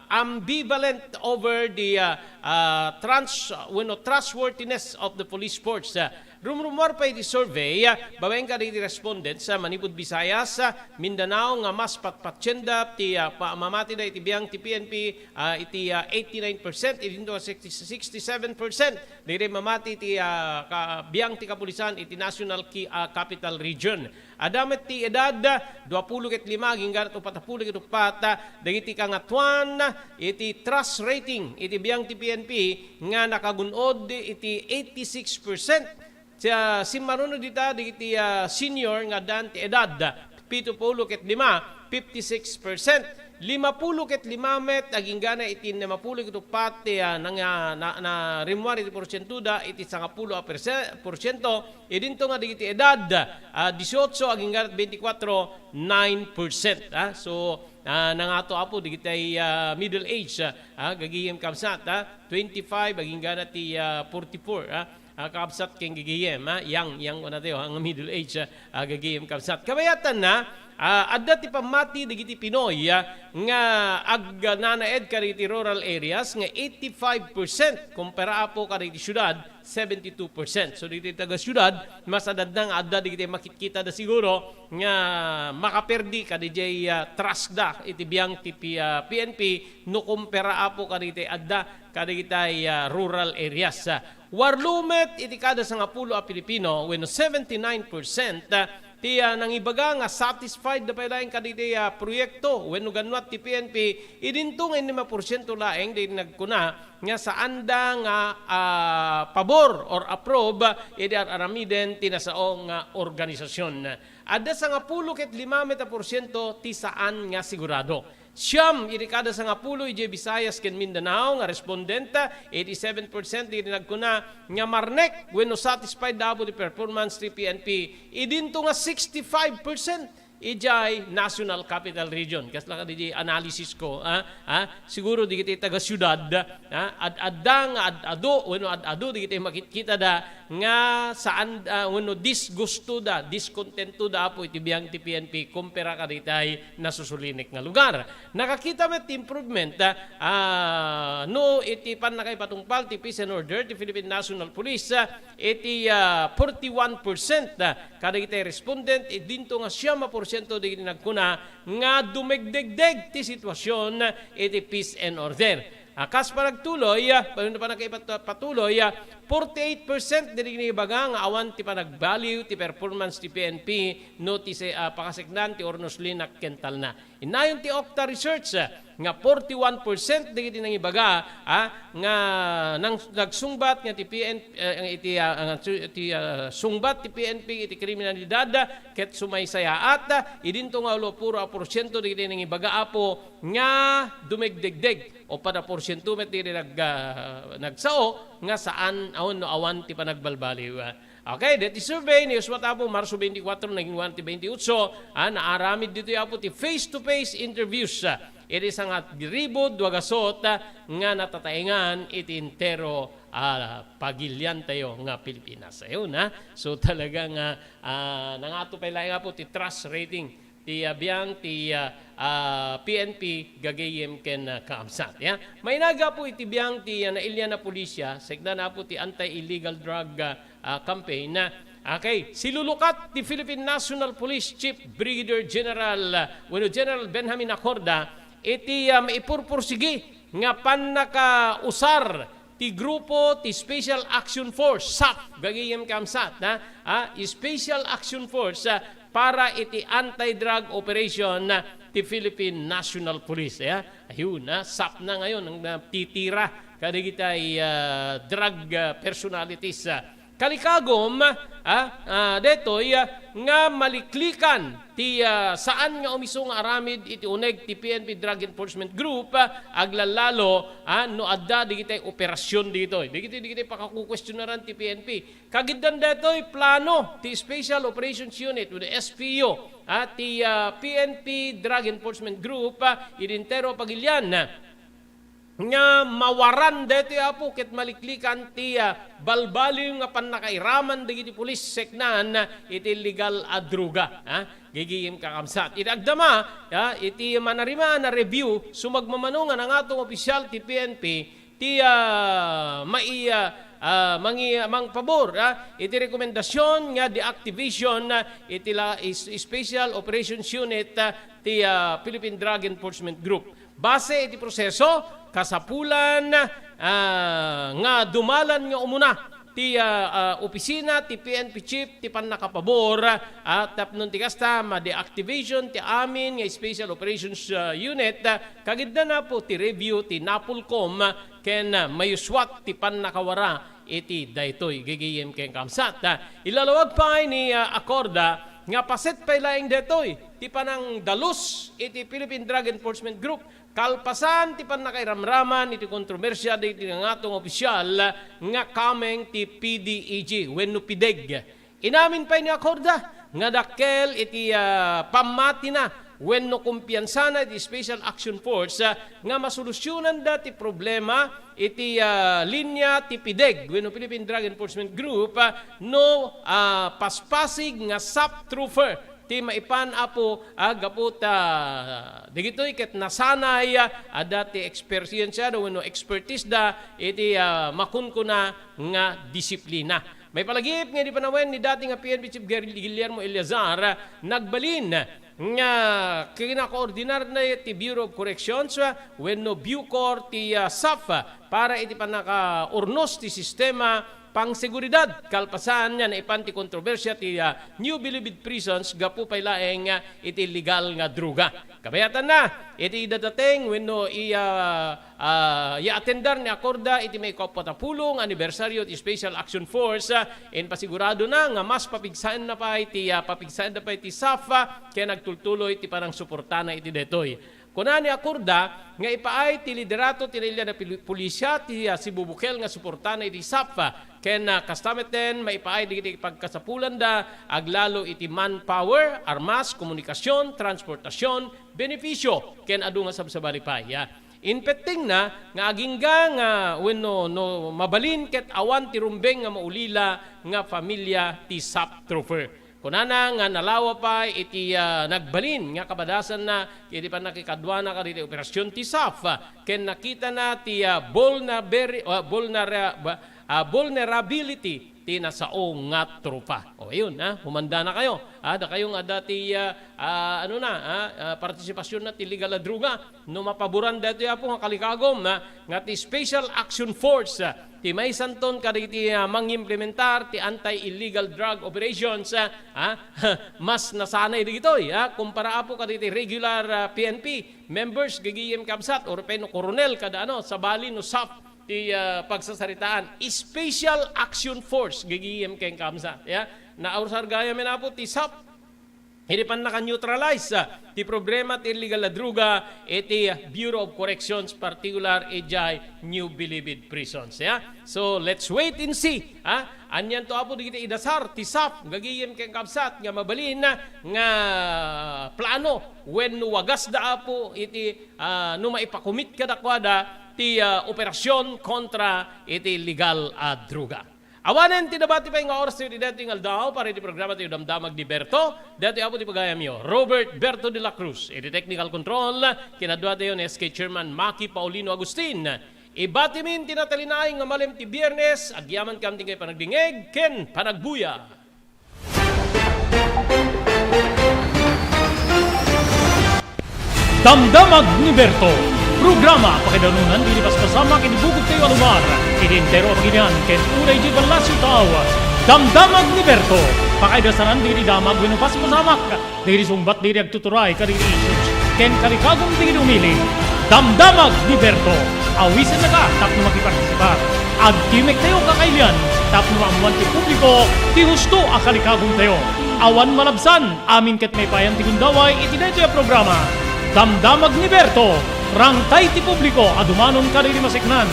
ambivalent over the, ah, ah, trans-, wenno trustworthiness of the police force. Ah, rumrumuar pay iti survey, ah, babaen kadagiti respondents, ah, manipud Visayas, ah, Mindanao nga mas patpatienda ti, ah, pa-, mamatida iti biang ti P N P, ah, iti, ah, eighty-nine percent, idinto nga sixty, sixty-seven percent dagiti mamati iti, ah, ka-, biang ti kapulisan iti National Ki-, ah, Capital Region. Adda met ti edad, duapulo ket lima agingga iti uppat a pulo ket uppat, dagiti kangatoan iti trust rating iti biang ti P N P nga nakagun-od iti eighty-six percent. Sa simmaruno dita, dagiti, ah, senior nga addaan ti edad, pito pulo ket lima, fifty-six percent. Lima pulo ket lima met aginggana iti lima pulo ket uppat ti, ah, nang, ah, na, na rimmuar iti porsientoda iti sangapulo a perse-, porsiento. Idinto nga dagiti edad, ah, dieciocho agingga bentikwatro, nine percent, ah. So, ah, nangato, Apo, dagiti, ah, middle age, ah, ah, gagayem kaamsat, ah, twenty-five aginggana ti, ah, forty-four, ah, ah, kaamsat ken gagayem, ah, young, young kuna tayo, ah, nga middle age, ah, ah, gagayem kaamsat. Kabayatanna, ah, adda ti pammati dagiti Pinoy, ah, nga agnanaed kadagiti rural areas nga eighty-five percent kumpara, Apo, kadagiti siudad, seventy-two percent. So, dagiti taga-siudad, mas adadna nga adda dagiti makitkitada siguro nga makaperdi kadidiay, ah, trust da iti biang ti P-, ah, P N P no kumpara, Apo, kadagiti adda kadagitay, ah, rural areas. Ah, warlo met iti kada sangapulo a Pilipino wenno seventy-nine percent, ah, ti, ah, nangibaga nga satisfied da pay laeng kadagiti, ah, proyekto wenno gannuat ti P N P. Idinto nga innem a porsiento laeng dagiti nagkuna nga saanda nga, ah, pabor or approve iti ar-aramiden ti nasao nga organisasyon. Adda sangapulo ket lima met a porsiento ti saan nga sigurado. Siam iti kada sangapulo idiay Visayas ken Mindanao nga respondent, eighty-seven percent iti nagkuna nga marnek wenno satisfied da Apo ti performance ti P N P. Idinto nga sixty-five percent idiay National Capital Region. Kasla kadi di analysis ko, ah, ah, siguro dagiti taga-siudad, ah, ad-adda nga ad-adu, wenno ad-adu dagiti makitkitada nga saan, ah, wenno disgustoda, diskontentoda, Apo, iti biang ti P N P kumpara kaditay nasusulinek nga lugar. Nakakita met ti improvement, ah, ah, no iti pannakaipatungpal ti peace and order ti Philippine National Police, ah, iti, ah, forty-one percent, ah, kadagiti respondent, idinto nga siam a porsiento dagiti nagkuna nga dumegdegdeg ti situasion iti peace and order. Ah, kas panagtuloy, ah, pa-, panagkaipat-, patuloy, ah, forty-eight percent dagiti nangibaga nga awan ti panagbaliw ti performance ti P N P no ti se-, ah, pakaseknan ti Hornos Linak ken Talna. Innayon ti Okta Research, ah, nga forty-one percent dagiti nangibaga, ah, nga nang-, nagsungbat nga ti P N, eh, iti, ah, nga su-, iti, ah, sungbat ti P N P iti kriminalidad, ah, ket sumaysayaat, ah, idinto nga ulo puro a porsiento dagiti nangibaga, Apo, nga dumegdegdeg, uppat a porsiento met dagiti nag-, ah, nagsao nga saan, awan no awan ti panagbalbaliw, ah. Okay, deti survey ni Joshua Tapo, Marso twenty-four, naging one ti twenty-eight. Ah, naaramid ditoy, Apo, ti face-to-face interviews, ah, iti sangatribu dua gasut, ah, nga natataengan iti entero, ah, pagilian tayo nga Pilipinas. Ayun, ha? So, talaga nga, ah, nangato pay laeng, Apo, ti trust rating ti, ah, biang ti, ah, ah, P N P gagayem ken, ah, kaamsat, ya. Mainaga, Apo, iti biang ti, ah, nailian a pulisya, seknan, Apo, ti anti-illegal drug, ah, ah, campaign na. Okay, silulukat ti Philippine National Police Chief Brigadier General, ah, wenno General Benjamin Acorda iti, ah, maipurpursigi nga pannakausar ti grupo ti Special Action Force, sap, gagayem kamsat, ha? Ah, Special Action Force, ah, para iti anti-drug operation, ah, ti Philippine National Police, ya. Ayun, ah, sap na ngayon ang natitira kadagitay, ah, drug, ah, personalities, ah. Kalikagom, ah, ah, detoy, ah, nga maliklikan ti, ah, saan nga umiso nga aramid iti uneg ti P N P Drug Enforcement Group, ah, aglallalo, ah, no adda digitay operasyon ditoy. Digiti, digiti pakakukwestiyonaran ti P N P. Kagiddan detoy plano ti Special Operations Unit wenno S P U, ah, ti, ah, P N P Drug Enforcement Group, ah, iti entero a pagilian, ah, nga mawaran detoy, Apo, ket maliklikan ti, ah, balbaliw nga pannakairaman dagiti pulis seknan, ah, iti illegal a droga, ah, gigim kakabsat. Iti agdama, ah, iti manarima a review, sumagmamano nga nangatong opisyal ti P N P, ti, ah, mai-, ah, ah, mangi-, mangpabor, ah, iti rekomendasyon nga deactivation, ah, iti la-, is-, Special Operations Unit, ah, ti, ah, Philippine Drug Enforcement Group. Base iti proseso, kasapulan, ah, nga dumalan nga umuna ti, ah, ah, opisina ti P N P chief ti pannakapabor, ah, tapno ti kasta, ma-deactivation ti amin nga Special Operations, ah, Unit, ah, kagiddan, Apo, ti review ti NAPOLCOM, ah, ken, ah, mayuswat ti pannakawara iti daytoy gigim ken kamsat. Ah, ilalawag pay ni, ah, Acorda nga paset pay laeng daytoy ti panangdalus iti Philippine Drug Enforcement Group kalpasan ti pannakairamraman iti kontrobersia dagiti nangatong opisyal nga kameng ti P D E G wenno PDEG. Inamin pay ni Acorda nga dakkel iti, ah, pammatina wenno kumpiansana iti Special Action Force, ah, nga masolusyonan da ti problema iti, ah, linya ti PDEG wenno Philippine Drug Enforcement Group, ah, no, ah, paspasig nga sap trooper ti maipan, Apo, a gapu ta dagitoy ket nasanay, ah, adda ti eksperyensia da wenno expertise da iti, ah, makunkuna nga disiplina. Maipalagip nga idi panawen ni dati nga P N P Chief Guil-, Guillermo Eleazar, ah, nagbalin nga kinakoordinarna ti Bureau of Corrections, ah, wenno BuCor ti, ah, sap, ah, para iti pannakaurnos ti sistema pangseguridad kalpasan nga naipan ti kontrobersia ti, ah, New Bilibid Prisons gapu pay laeng, ah, iti illegal nga droga. Kabayatanna, iti idadateng wenno iya, ah, yaatendar ni Acorda iti maikauppat a pulo nga anibersaryo ti Special Action Force, ah, inpasiguradona nga mas papigsaenna pay ti, ah, papigsaenna pay ti sap, ah, ken agtultuloy ti panangsuportana iti daytoy. Kuna ni Acorda nga ipaay ti liderato ti nailian a pili-, pulisia ti, ah, sibubukel nga suportana iti sap, ah, ken, ah, kasta metten maipaay dagiti pagkasapulanda aglalo iti manpower, armas, komunikasion, transportasion, benepisio, ken adu nga sabsabali pay, ah. Inpettingna nga agingga nga wenno no mabalin ket awan ti rumbeng nga maulila nga familia ti sap trooper. Kunana nga nalawa pay iti, ah, nagbalin nga kabadasanna iti pannakikaduana kadagiti operasion ti sap, ah, ken nakitana ti, ah, vulnaberi-, ah, vulnera-, ba-, ah, vulnerability ti nasao nga tropa. O, ayun, ah, humandanakayo. Ah, dakayo nga adda ti, ah, ah, ano na, ah, ah, partisipasionna ti illegal a droga. No mapaboran daytoy, Apo, nga kalikagom, ah, nga ti Special Action Force, ah, ti maisanton kadagiti, ah, mangimplementar ti anti-illegal drug operations, ah, ah, mas nasanay dagitoy, ah, kumpara, Apo, kadagiti regular, ah, P N P members, gigim kabsat, or pay no koronel kada ano, sabali no sap ti, ah, pagsasaritaan. Special Action Force, gigim ken kabsat, ya. Nausar gayam, Apo, ti sap. Idi pannaka-neutralize, ah, ti problema ti illegal a droga iti Bureau of Corrections, particular idiay New Bilibid Prisons, ya. So, let's wait and see, ha? Anianto, Apo, dagiti idasar ti sap, gagayem ken kabsat, nga mabalin nga plano wenno wagasda, Apo, iti, ah, no maipakomit kadakuada ti, ah, operasion kontra iti illegal a droga. Awanen ti nabati pay nga oras ti daytoy nga aldaw para iti programa ti Damdamag ni Berto. Daytoy, Apo, ti pagayamyo, Robert Berto de la Cruz. Iti technical control, kinaduatayo ni S K Chairman Maki Paulino Agustin. Ibatimin ti natalinaay nga malem ti Biernes, agyamankam ti panagdingeg ken panagbuya. Damdamag ni Berto, Programa pakaidanunan dagiti paspasamak iti bugotkayo a lugar, iti entero a pagilian ken uray idiay palasyo tao. Damdamag ni Berto. Pakaidasanan dagiti damag wenno paspasamak dagiti sungbat dagiti agtuturay kadagiti issues ken kalikagum dagiti umili. Damdamag ni Berto. Awisennaka tapno makipartisipar. Agtimek tayo kakailian tapno maammoan ti publiko ti husto a kalikagum tayo. Awan malabsan, amin ket maipayan ti gundaway iti daytoy a programa. Damdamag ni Berto. Rangtay ti publiko a dumanon kadagiti maseknan.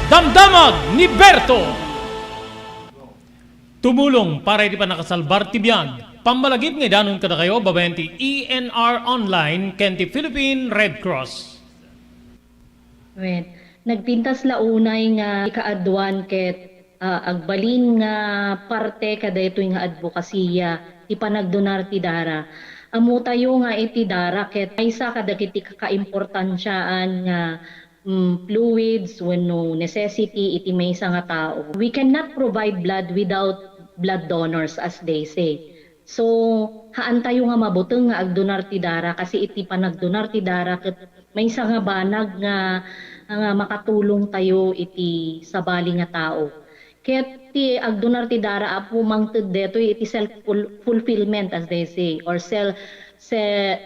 Damdamag ni Berto! Tumulong para iti pannakasalbar ti biag. Pammalagip nga idanon kadakayo babaen ti E N R Online ken ti Philippine Red Cross. Wen, nagpintas la unay nga ikaaduan ket, ah, agbalin nga parte kadaytoy nga adbokasiya ti panagdonar ti dara. Ammotayo nga iti dara ket maysa kadagiti kakaimportantiaan nga, mm, fluids wenno necessity iti maysa nga tao. We cannot provide blood without blood donors, as they say. So, haantayo nga mabuteng nga agdonar ti dara, kasi iti panagdonar ti dara ket maysa nga banag nga, nga makatulong tayo iti sabali nga tao. Ket ti agdonar ti dara, Apo, mangted detoy iti self ful-, fulfillment, as they say, or sel-, se-,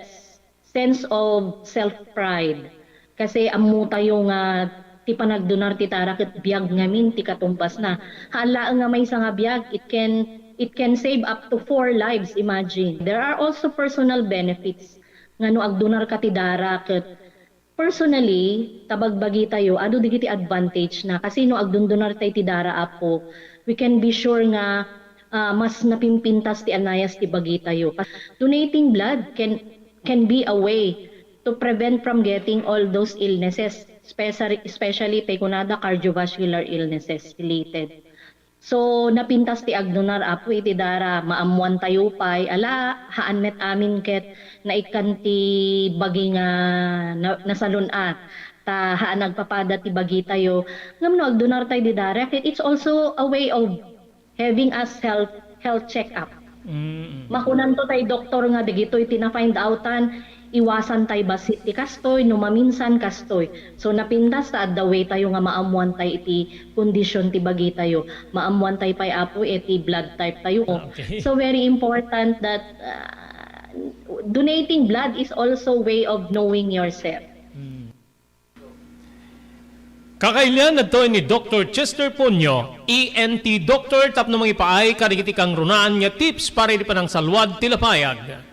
sense of self-pride. Kasi ammotayo nga ti panagdonar ti dara ket biag ngamin ti katumbasna. Haan laeng nga maysa nga biag, it can, it can save up to four lives, imagine. There are also personal benefits nga no agdonarka ti dara ket personally, ta bagbagitayo, adu dagiti advantage na. Kasi no agdondonartay ti dara, Apo, we can be sure nga, ah, mas napimpintas ti anayas ti bagitayo. Donating blood can, can be a way to prevent from getting all those illnesses, especially, especially tay kunada cardiovascular illnesses related. So, napintas ti agdonar, Apo, iti dara, maammoantayo pay, ala, haan met amin ket naikkan ti bagi nga na-, nasalun-at. Ta haan agpapada ti bagitayo. Ngem no agdonartay di dara, ket it's also a way of having a self, health check-up. Mm. Makunanto tay doktor nga dagitoy ti na-find outan, iwasan tay bassit ti kastoy, no maminsan kastoy. So, napintas ta adda way tayo nga maammuan tay iti kondisyon ti bagitayo. Maammuan tay pay, Apo, iti blood type tayo. Ah, okay. So, very important that, uh, donating blood is also way of knowing yourself. Mm. Kakailian, adtoy ni Doktor Chester Ponyo, E N T doctor, tapno mangipaay kadagiti kangrunaan nga tips para iti panangsalwad ti lapayag.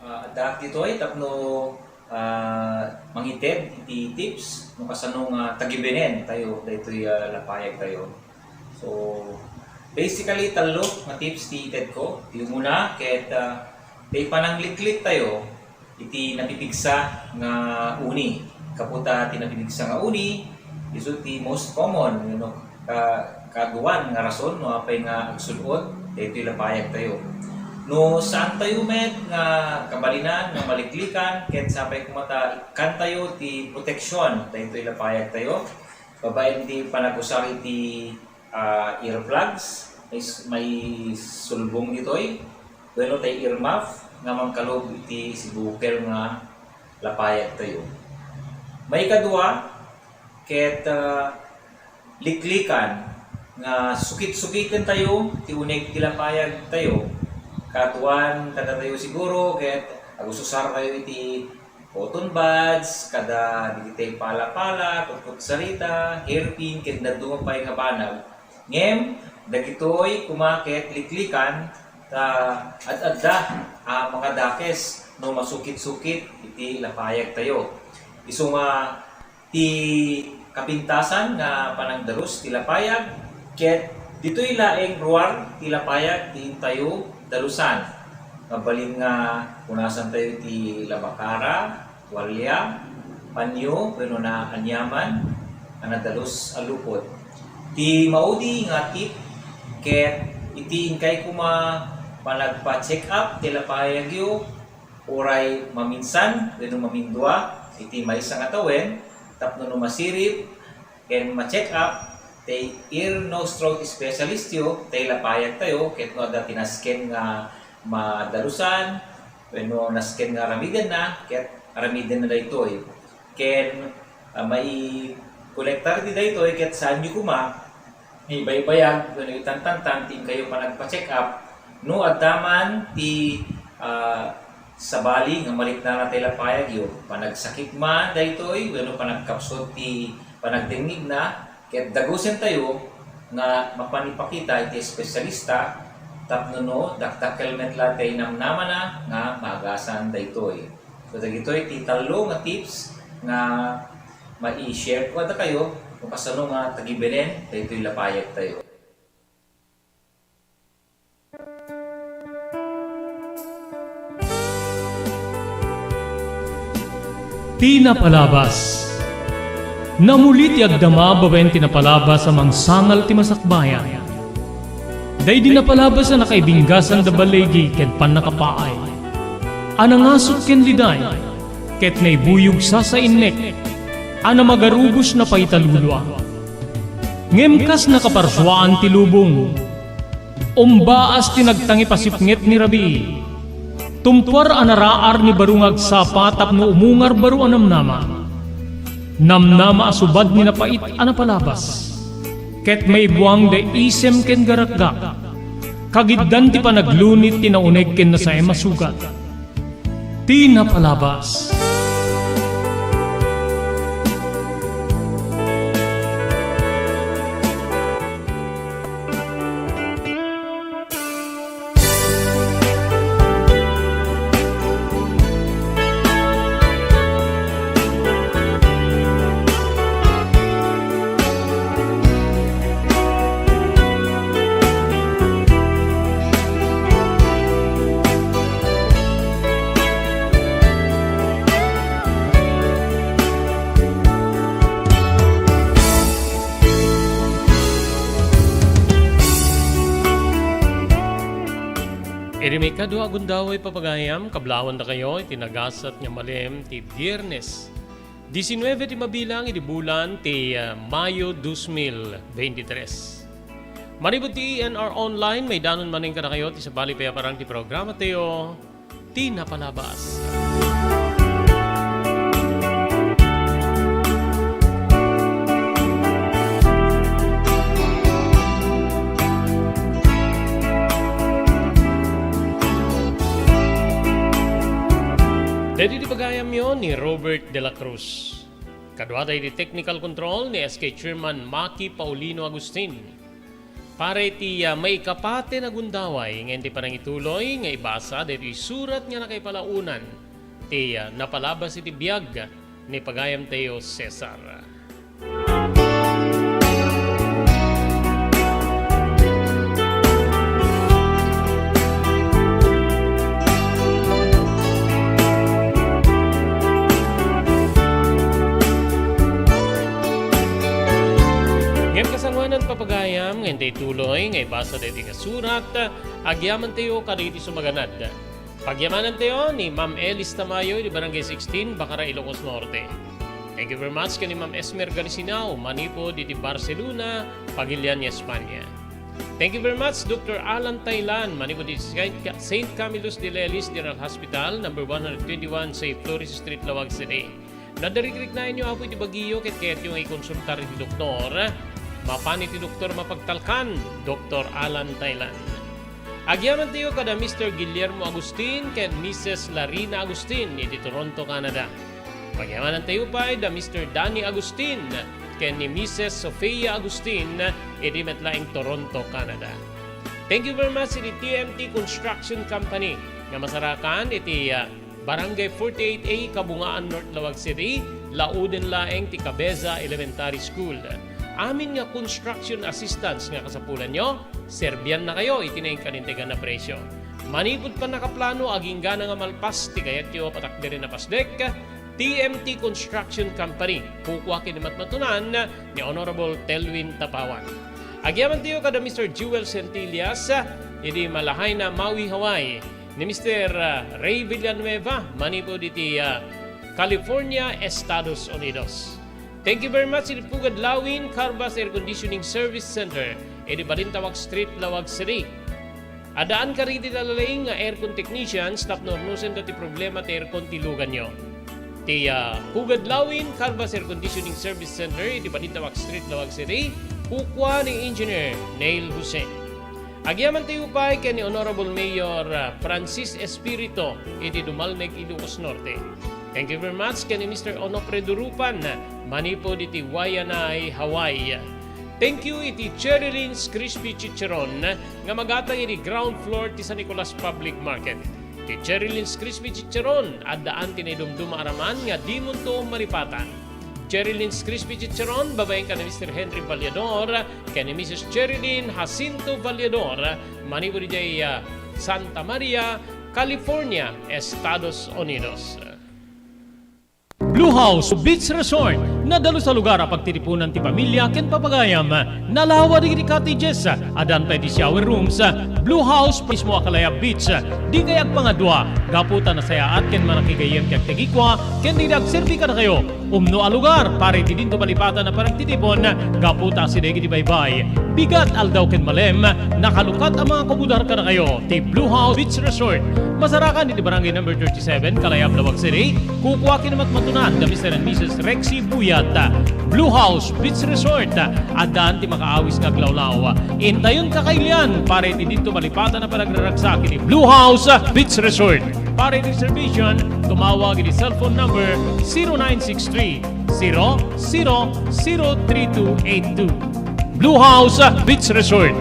Ah, addaak ditoy tapno, ah, mangited iti tips no kasano nga tagibenen tayo daytoy, ah, lapayag tayo. So, basically, tallo nga tips ti itedko. Ti umuna, ket, ah, ti panangliklik tayo iti napipigsa nga uni. Gapu ta ti napipigsa nga uni, isu ti most common, you know, ka-, kaaduan nga rason no apay nga agsud-ot daytoy lapayag tayo. No saan tayo met nga kabalinan nga maliklikan, ket sapay koma ta ikkan tayo ti proteksyon daytoy lapayag tayo, babaen ti panagusar iti ah, earplugs, may s-, may sulbong ditoy. Wenno tay earmuff nga mangkalub iti sibukel nga lapayag tayo. Maikadua, ket, ah, liklikan nga sukit-sukiten tayo ti uneg ti lapayag tayo. Kaaduan kadatayo siguro, ket agususar tayo iti cotton buds, kada dagiti pala-pala, kutkutsarita, hairpin, ken dadduma pay nga banag. Ngem dagitoy koma ket liklikan ta ad-adda a makadakes no masukit-sukit iti lapayag tayo. Isu nga ti kapintasan nga panangdalus ti lapayag, ket ditoy laeng ruar ti lapayag ti intayo dalusan. Mabalin nga punasan tayo ti labakara, tualya, panyo, wenno naanyaman a nadalus a lupot. Ti maudi nga tip ket iti inkay koma panagpa-check up ti lapayagyo, uray maminsan wenno mamindua iti maysa nga tawen, tapno no masirib ken ma-check up ti ear, nose, throat specialist yo, ti lapayag tayo, ket no adda ti nasken nga madalusan wenno nasken nga aramidenna, ket aramidenna daytoy. Ken Ah, maikolektar ti daytoy ket saanyo koma ibaybayag wenno itantantan ti inkayo panagpa-check up no adda man ti, ah, sabali nga maliknana ti lapayagyo. Panagsakit man daytoy wenno panagkapsut ti panagdengngegna, ket dagusentayo nga mapan ipakita iti espesyalista tapno no dakdakkel met la ti namnamana nga maagasan daytoy. So, dagitoy ti tallo nga tips nga mai-share ko kadakayo no kasano nga tagibelen daytoy lapayagtayo. Ti napalabas. Namuli ti agdama babaen ti napalabas a mangsangal ti masakbayan. Daydi napalabas a nakaibinggasan da baligi ken pannakapaay, a nangasuk ken liday, ket naibuyog sasainnek, a namagarubos napaita lulua. Ngem kas nakaparsuaan ti lubong, umbaas ti nagtangipasipnget ni rabii. Tumpuar a naraar ni baro nga agsapa tapno umungar baro a namnama. Namnama a subad ni napait a napalabas. Ket maibuang da isem ken garakgak. Kagiddan ti panaglunit ti nauneg ken nasaem a sugat. Ti napalabas. Iti maikadua a gundaway, papagayam, kablawandakayo iti nagasat nga malem ti Biernes, diecinueve ti mabilang iti bulan ti, ah, Mayo dos mil veintitrés. Manipud ti E N R Online, maidanon manen kadakayo ti sabali payaparang ti programatayo, Ti Napalabas. Daydi ti pagayamyo ni Robert de la Cruz. Kaduada iti technical control ni S K Chairman Maki Paulino Agustin. Para iti, ah, maikapati a gundaway nga iti panangituloy nga ibasa daytoy surat nga nakaipalaonan ti, ah, napalabas iti biag ni pagayamtayo Cesar. Ngem kasangoanan, papagayam, nga intay tuloy nga ibasa daytoy nga surat, agyamantayo kadagiti sumaganad. Pagyamanantayo ni Ma'am Elis Tamayo iti Barangay sixteen, Bacara, Ilocos Norte. Thank you very much ken ni Ma'am Esmer Garcinao, manipud iti Barcelona, Pagilian, Espanya. Thank you very much, Doctor Alan Tailan, manipud iti Saint Ca-, Saint Camillus de Lelis General Hospital, number one hundred twenty-one, Saint Flores Street, Laoag City. No adda rikriknaenyo, Apo, iti bagiyo ket kayatyo nga ikonsultar iti doktor, mapan iti doktor mapagtalkan, Doktor Alan Tailan. Agyamantayo kada Mister Guillermo Agustin ken Missus Larina Agustin iti Toronto, Canada. Pagyamanantayo pay da Mister Danny Agustin ken ni Missus Sofia Agustin iti met laeng Toronto, Canada. Thank you very much iti T M T Construction Company nga masarakan iti, ah, Barangay forty-eight A, Kabungaan, North Laoag City, lauden laeng ti Cabeza Elementary School. Amin nga construction assistance nga kasapulanyo, serbiannakayo iti nainkanintegan a presio. Manipud pannakaplano, aginggana nga malpas ti kayatyo a patakderen a pasdek, T M T Construction Company, kukua ken ni matmatunan ni Honorable Telwin Tapawan. Agyamantayo kada Mister Jewel Centillas, idi Lahaina, Maui, Hawaii, ni Mister, ah, Ray Villanueva, manipud iti, ah, California, Estados Unidos. Thank you very much iti Pugad Lawin Carvas Air Conditioning Service Center, iti Balintawak Street, Laoag City. Addaan kadagiti nalalaing nga aircon technicians tapno urnosenda ti problema ti aircon ti luganyo. ti, ah, Pugad Lawin Carvas Air Conditioning Service Center iti Balintawak Street, Laoag City, kukua ni Engineer Neil Jose. Agyamankami pay ken ni Honorable Mayor, ah, Francis Espirito iti Dumalneg, Ilocos Norte. Thank you very much ken ni Mister Onofre Durupan manipud iti Waianae, Hawaii. Thank you iti Cherry Lynn's Crispy Chicharon nga magatang iti ground floor ti San Nicolas Public Market. Ti Cherry Lynn's Crispy Chicharon, addaan ti naidumduma a raman nga dimonto malipatan. Cherry Lynn's Crispy Chicharon, babaen ken ni Mister Henry Vallador ken ni Missus Cherry Lynn Jacinto Vallador, manipud idiay, ah, Santa Maria, California, Estados Unidos. Blue House Beach Resort, nadalus a lugar a pagtitipunan ti pamilya ken papagayam. Nalawa dagiti cottages, addan pay ti shower rooms. Blue House mismo a kalayab beach, dikay agpangadua, gapu ta nasayaat ken manakigayyem ti agtagikua ken dagiti agserbi kadakayo. Umno a lugar para iti dinto malipatan a panagtitipon, gapu ta asideg iti baybay, bigat, aldaw ken malem, nakalukat a mga kumudar kadakayo ti Blue House Beach Resort. Masarakan iti Barangay Number thirty-seven, Kalayab, Laoag City. Kukua ken ni matmatunan da Mister and Missus Rexy Buyat. Blue House Beach Resort, addaan ti makaawis nga aglawlaw. Intayon kakailian para iti dinto malipatan a panagraragsak iti Blue House Beach Resort. Para iti reservation, tumawag iti cellphone number zero nine six three, zero zero zero three two eight two. Blue House Beach Resort.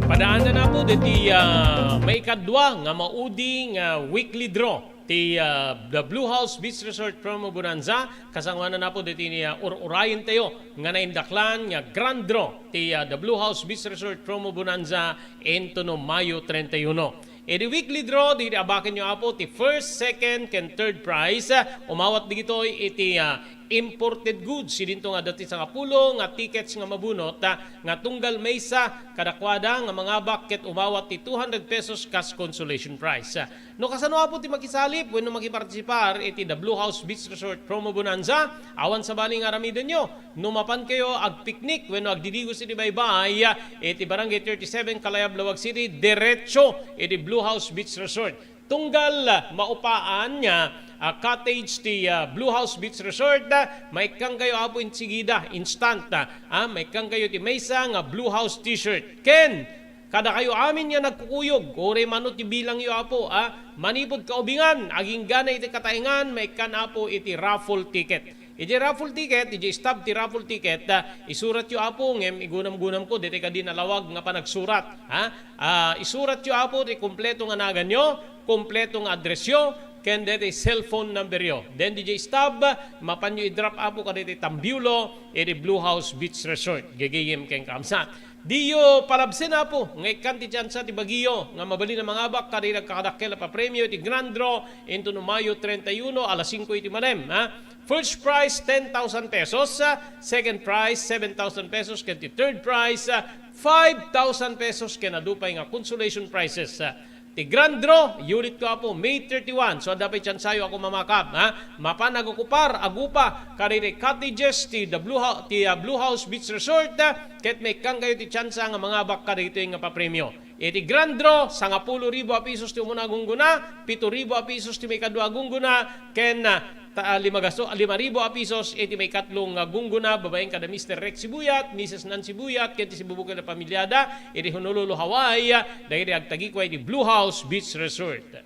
Padaanna na po diti, ah, maikadua nga maudi nga weekly draw ti, ah, The Blue House Beach Resort Promo Bonanza. Kasangoanan na po diti ni, ah, ur-urayen tayo nga naindaklan nga grand draw ti, ah, The Blue House Beach Resort Promo Bonanza intono Mayo treinta y uno. Iti weekly draw, didi abaken yo, Apo, ti first, second, ken third prize. Ah, umawat digitoy iti, ah, imported goods. Idinto nga adda ti sangapulo nga tickets nga mabunot, ah, nga tunggal maysa kadakuada nga mangabak ket umawat ti two hundred pesos kas consolation prize. Ah, no kasano, Apo, ti makisalip wenno makipartisipar iti The Blue House Beach Resort Promo Bonanza, awan sabali nga aramidenyo. No mapankayo agpiknik wenno agdidigos iti baybay, ah, iti Barangay thirty-seven, Kalayab, Laoag City, diretso iti Blue House Beach Resort. Tunggal, ah, maupaan nga, ah, cottage ti, ah, Blue House Beach Resort, ah, maikkankayo, Apo, insigida, instant, ah, ah, maikkankayo ti maysa nga Blue House T-shirt. Ken kadakayo amin nga nagkukuyog, uray mano ti bilangyo, Apo, ah, manipud kaubingan, agingga iti kataengan, maikkan, Apo, iti raffle ticket. Iti raffle ticket, iti stub ti raffle ticket, ah, isuratyo, Apo, ngem igunam-gunamko, ditoy kadi nalawag nga panagsurat, ha? Ah, isuratyo, Apo, ti kompleto nga naganyo, kompleto nga addressyo, ken ditoy cellphone numberyo. Then, didiay stub, mapanyo i-drop, Apo, kaditoy tambiulo, iti Blue House Beach Resort. Gagayyem ken kaamsat. Diyo palabsen, Apo, nga ikkan ti tiansa ti bagiyo nga mabalin a mangabak kadagiti agkakadakkel a papremio iti grand draw intono Mayo treinta y uno, alas singko iti malem, ha? First prize, ten thousand pesos, ah, second prize, seven thousand pesos, ken ti third prize, ah, five thousand pesos, ken adu pay nga consolation prizes, ah. Ti grand draw, iyulitko, Apo, May thirty-one. So, adda pay tiansayo a kumamakab, ha? Mapan agokupar, agupa, kadagiti cottages ti The Blue Hou-, ti, ah, Blue House Beach Resort, ah, ket maikkankayo ti tiansa nga mangabak kadagitoy nga papremio. Iti grand draw, sangapulo ribu a pesos ti umuna a gunggona, pito ribu a pesos ti maikadua a gunggona, ken, ah, ta-, ah, lima gasto-, lima ribu a pesos iti maikatlo nga gunggona, babaen kada Mister Rex Sibuyat, Missus Nancy Buyat, ken ti sibubukel a pamiliada, iti Honolulu, Hawaii, dagiti agtagikua iti Blue House Beach Resort.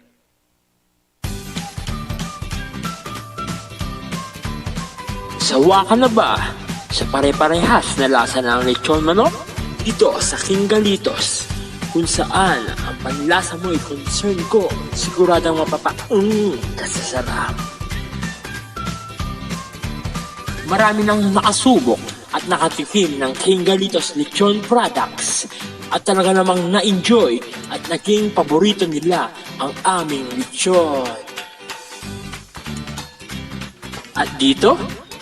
Sawa ka na ba sa pare-parehas na lasa ng lechon manok? Dito sa King Galitos, kung saan ang panlasa mo'y concern ko, siguradong mapapaung ka sa sarap. Marami nang nakasubok at nakatikim ng King Galitos Lechon Products at talaga namang na-enjoy at naging paborito nila ang aming lechon. At dito,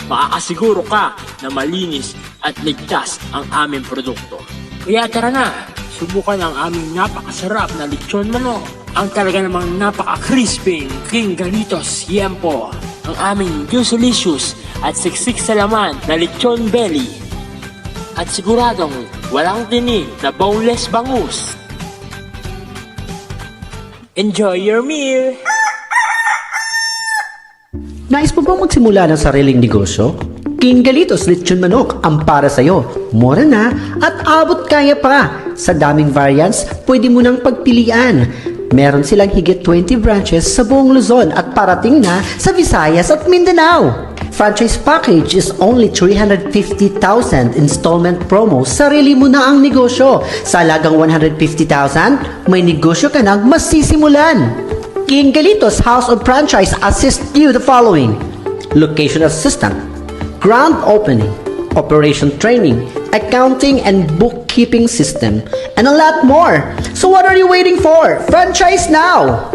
makakasiguro ka na malinis at ligtas ang aming produkto. Kaya tara na, subukan ang aming napakasarap na lechon manok. Ang talaga namang napaka-crispy King Galitos Yempo. Ang aming juicylicious at siksik sa laman na lechon belly. At siguradong walang tinik na boneless bangus. Enjoy your meal! Nais mo bang magsimula ng sariling negosyo? King Galitos Lechon Manok ang para sa'yo. Mura na at abot kaya pa. Sa daming variants, pwede mo nang pagpilian. Meron silang higit twenty branches sa buong Luzon at parating na sa Visayas at Mindanao. Franchise package is only three hundred fifty thousand, installment promo, sarili mo na ang negosyo. Sa halagang one hundred fifty thousand, may negosyo ka nang masisimulan. King Galitos House of Franchise assist you the following: location assistant, grand opening, operation training, accounting and bookkeeping system, and a lot more. So what are you waiting for? Franchise now!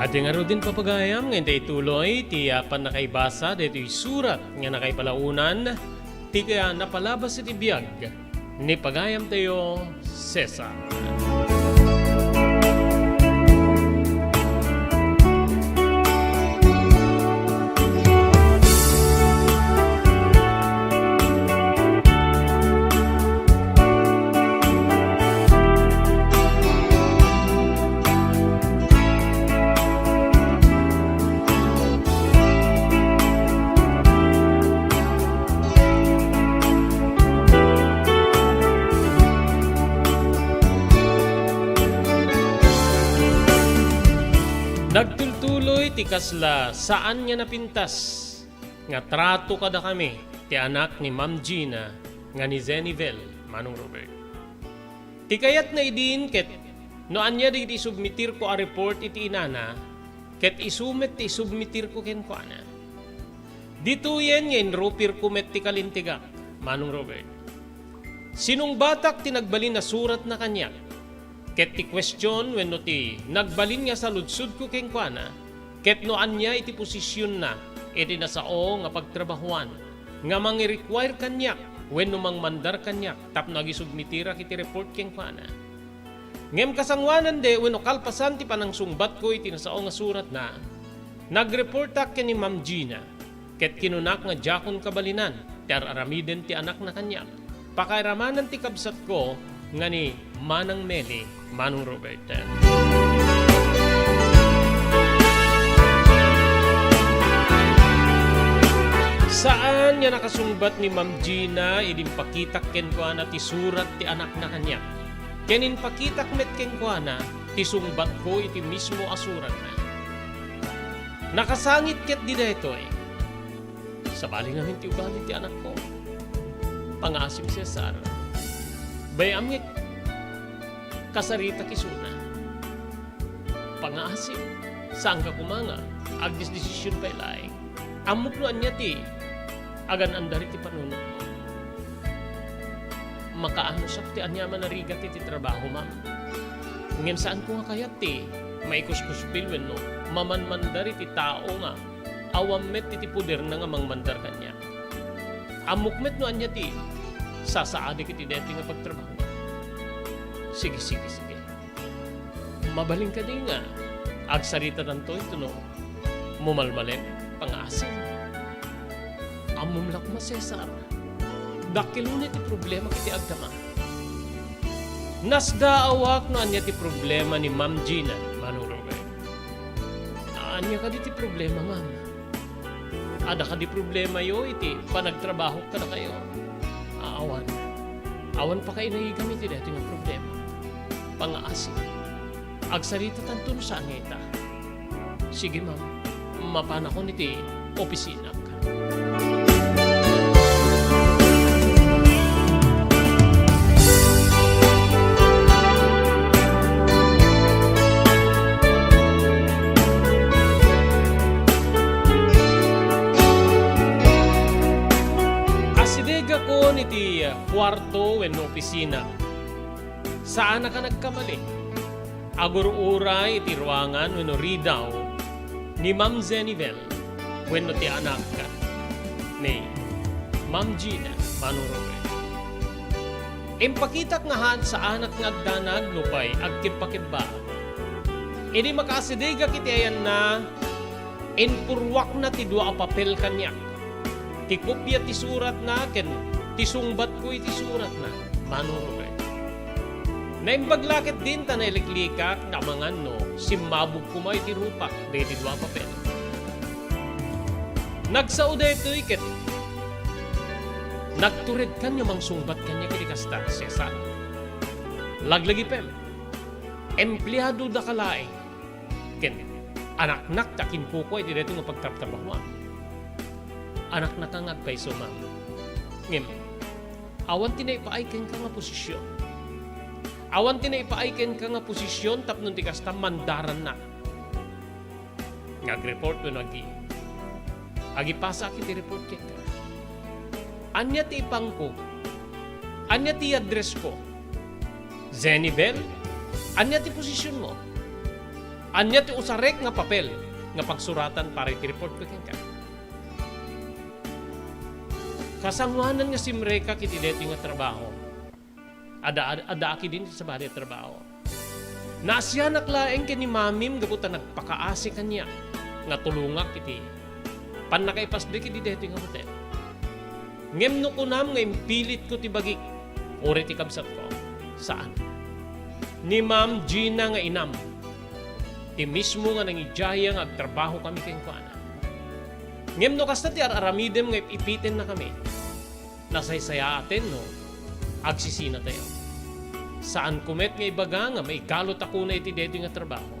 Adda ngaruden, papagayam, nga intay ituloy ti, ah, pannakaibasa daytoy surat nga nakaipalaonan ti, ah, napalabas iti biag ni pagayamtayo, Cesar. Nagtultuloy ti kasla saan nga napintas nga trato kadakami ti anak ni Ma'am Gina nga ni Zenivel, Manong Robert. Ti kayatna idin ket no ania dagiti isubmitirko a report iti inana, ket isu met ti isubmitirko kenkuana. Ditoyen nga inrupirko met ti kalintegak, Manong Robert. Sinungbatak ti nagbalin a suratna kaniak, ket ti kuestion wenno ti nagbalin nga saludsodko kenkuana, ket no ania iti posisionna iti nasao nga pagtrabahoan nga mangi-require kaniak wenno mangmandar kaniak tapno agisubmitirak iti report kenkuana. Ngem kasangoanande wenno kalpasan ti panangsungbatko iti nasao nga suratna, nagreportak ken ni Ma'am Gina, ket kinunak nga diakon kabalinan ti ar-aramiden ti anakna kaniak. Pakairamanan ti kabsatko nga ni Manang Meli, Manong Robert. Saan nga nakasungbat ni Ma'am Gina idi impakitak kenkuana ti surat ti anakna kaniak. Ken impakitak met kenkuana ti sungbatko iti mismo a suratna. Nakasangit ketdi daytoy. Sabali ngamin ti ugali ti anakko. Pangaasim, Cesar. Bay-am nga kasaritak isuna. Pangaasim, saanka koma nga agdesdesision pay laeng. Ammok no ania ti agan-andar iti panunotmo. Makaanusap ti aniaman a rigat iti trabaho, ma'am. Ngem saanko nga kayat ti maikuskuspil wenno mamanmandar iti tao nga awan met iti poderna nga mangmandar kaniak. Ammok met no ania ti sasaadik iti daytoy nga pagtrabaho. Sige, sige, sige. Mabalin kadi nga agsaritatanto iti no mumalmalem, pangaasim. Ammom la koma, Cesar. Dakkel unay ti problema iti agdama. Nasdaawak no ania ti problema ni Ma'am Gina, Manong Robert. Ania kadi ti problema, ma'am? Adda kadi problemayo iti panagtrabaho kadakayo? Awan. Awan pakainayegam iti daytoy nga problema. Pangaasim. Agsaritatanto no saan nga ita. Sige, ma'am. Mapanakon iti opisinak. Sina? Saanak a nagkamali. Agur-uray iti ruangan wenno ridaw ni Ma'am Zenny Bell wenno ti anak ni Ma'am Gina, Manong Robert. Impakitak nga haan saanak nga agdanag nupay agkibba-kibba. Idi makaasidegak iti ayanna, inpurruakna ti dua a papel kaniak. Ti kopia ti suratna ken ti sungbatko iti suratna, Manong Robert. Naimbag la ketdin ta nailiklikak nga amangan no simmabog koma iti rupak dagiti dua a papel. Nagsao daytoy ket nagturedkan nga mangsungbat kaniak iti kasta, Cesar. Laglagipem, empleadodaka laeng. Ken anaknak ti akinkukua iti daytoy nga pagtrabtrabahoan. Anaknaka nga agpayso, ma'am. Ngem, awan ti naipaay kenka nga posisyon. Awan ti naipaay kenka nga posisyon tapno ti kasta mandarannak nga agreport wenno agi-, agipasaak iti report kenka. Ania ti ipangko? Ania ti addressko? Zenny Bell, ania ti posisyonmo? Ania ti usarek nga papel nga pagsuratan para iti reportko kenka? Kasangoanan nga simrekak iti daytoy nga trabaho. Adda, adda, addaak idin iti sabali a trabaho. Naasianak laeng ken ni Mamim gapu ta nagpakaasi kaniak nga tulongak iti pannakaipasdek idi daytoy nga hotel. Ngem no kunam nga impilitko ti bagik, uray ti kabsatko, saan. Ni Ma'am Gina nga inam, ti mismo nga nangidiaya nga agtrabaho kami kenkuana. Ngem no kasta ti ar-aramidem nga ip-ipitennakami, nasaysayaaten no agsisinatayo. Saanko met nga ibaga nga maikalutakona iti daytoy nga trabaho.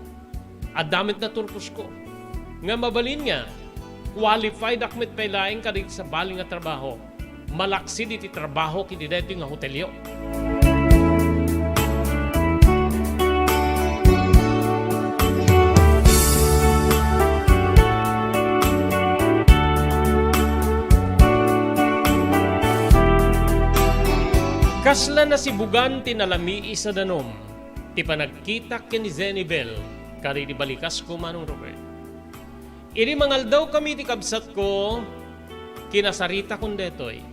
Adda met naturposko nga mabalin nga qualified-ak met pay laeng kadagiti sabali nga trabaho, malaksid iti trabahok iti daytoy nga hotelyo. Kasla nasibugan ti nalamiis a danum ti panagkitak ken ni Zenny Bell kadagiti balikasko, Manong Robert. Idi mangaldawkami iti kabsatko, kinasaritakon daytoy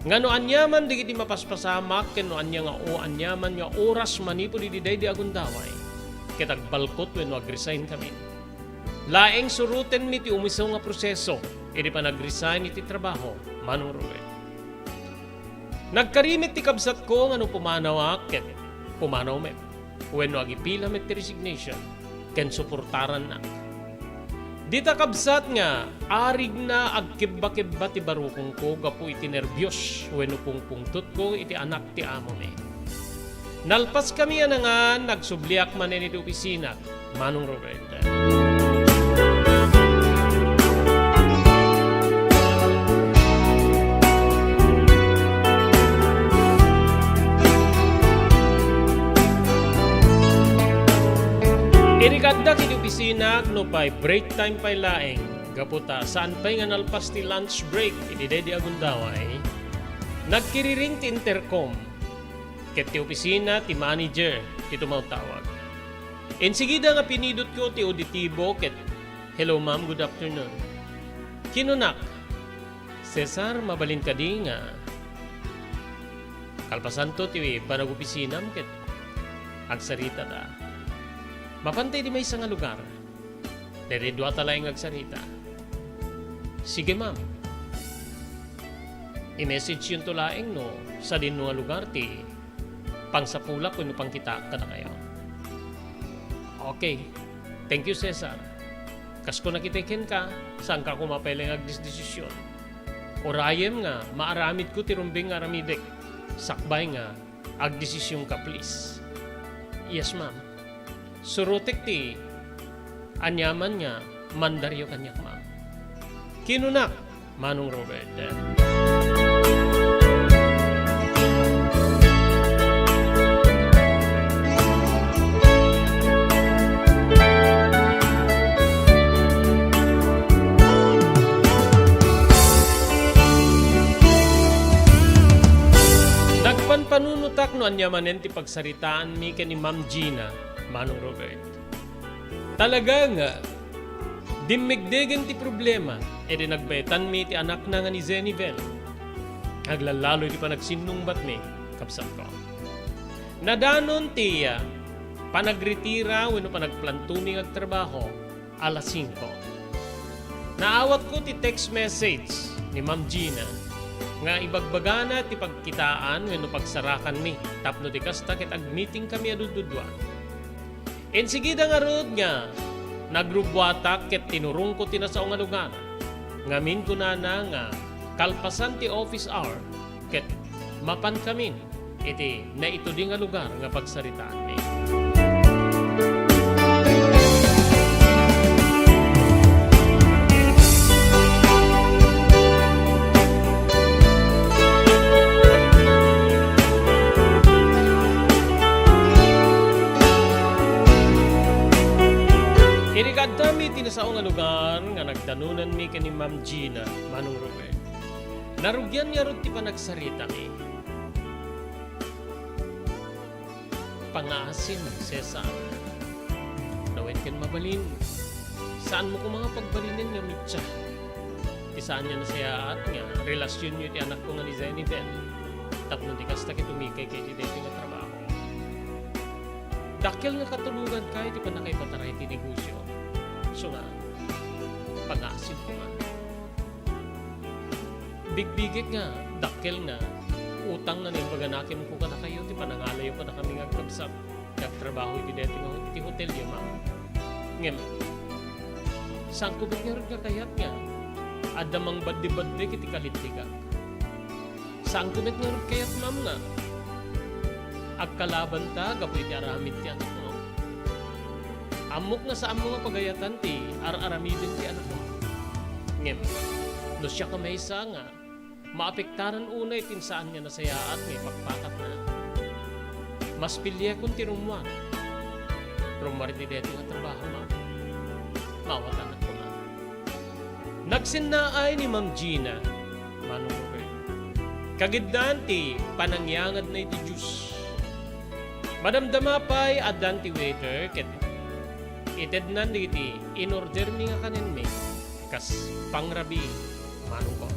nga no aniaman dagiti mapaspasamak ken no ania nga o aniaman nga oras manipud idi daydi a gundaway, ket agbalkot wenno agresignkami. Laeng surotenmi ti umiso nga proseso idi panagresign iti trabaho, Manong Robert. Nagkari met ti kabsatko nga no pumanawak ket pumanaw met, wenno agipila met ti resignation ken suportarannak. Dita kabsat nga arigna agkibba-kibba ti barukongko gapu iti nerbios wenno pungpungtotko iti anak ti amomi. Nalpaskami a nangan, nagsubliak manen iti opisina. Manong Robert. Idi kaaddak iti opisina, nupay break time pay laeng, gapu ta saan pay nga nalpas ti lunch break iti daydi a gundaway, nagkiriring ti intercom. Ket ti opisina ti manager ti tumawtawag. Insigida nga pinidutko ti auditibo ket, "Hello, ma'am. Good afternoon." Kinunak, "Cesar, mabalin kadi nga kalpasanto ti panag-opisinam ket agsarita ta? Mapanta idi maysa nga lugar." Daydi dua ta laeng nga agsarita. Sige, ma'am. I-message-yonto laeng no sadino nga lugar ti pangsapulak wenno pangkitaak kadakayo. Okay. Thank you, Cesar. Kas kunakitay kenka, saanka koma pay laeng agdesdesisyon. Urayem nga maaramidko ti rumbeng nga aramidek sakbay nga agdesisionka, please. Yes, ma'am. Surotek ti aniaman nga mandaryo kaniak, ma'am. Kinunak, Manong Robert. Nagpanpanunot ta Ania manen ti pagsaritaanmi ken ni Ma'am Gina, Manong Robert. Talaga nga, dimmigdegen ti problema idi nagbaetanmi ti anakna nga ni Zenivel. Aglalalo iti panagsinnungbatmi, kabsatko. Nadanon ti, ah, panagritira wenno panagplantomi nga agtrabaho alas singko. Naawatko ti text message ni Ma'am Gina nga ibagbagana ti pagkitaan wenno pagsarakanmi tapno ti kasta ket agmeeting kami a dudduduan. Insigida ngarud nga nagrubbuatak ket tinurongko ti nasao nga lugar. Ngamin kunana nga kalpasan ti office hour ket mapankamin iti naitudi nga lugar nga pagsaritaanmi. Idi kaaddami iti nasao nga lugar nga nagdanonanmi ken ni Ma'am Gina, Manong Robert, narugian ngarud ti panagsaritami. Pangaasim, Cesar. No wen ken mabalin, saanmo koma nga pagbalinen nga mitsa ti saan nga nasayaat nga relasionyo iti anakko nga ni Zenivel tapno di kasta ket umikayka iti daytoy nga trabaho. Dakkel nga katulonganka iti pannakaipataray ti negosio. Isu nga, pangaasim koma. Bigbigek nga dakkel nga utang nga naimbaganakem ko kadakayo ti panangalayo kadakami nga agkabsat nga agtrabaho iti daytoy nga iti hotel, ya, ma'am. Ngem, saanko met ngarud nga kayat nga adda mangbadde-baddek iti kalintegak. Saanko met ngarud kayat, ma'am, nga agkalabanta gapu iti aramid ti anakmo. Ammok nga saanmo nga pagayatan ti ar-aramiden ti anakmo. Ngem, no siak a maysa nga maapektaran unay ti saan nga nasayaat nga ipakpakatna, mas piliekon ti rummuar. Rummuar iti daytoy nga trabaho, ma'am. Maawatanak koma. Nagsennaay ni Ma'am Gina, Manong Robert. Kagiddaan ti panangyangadna iti Dios. Madamdama pay addan ti waiter ket itednan dagiti in-ordermi nga kanenmi kas pangrabii, Manong Bob.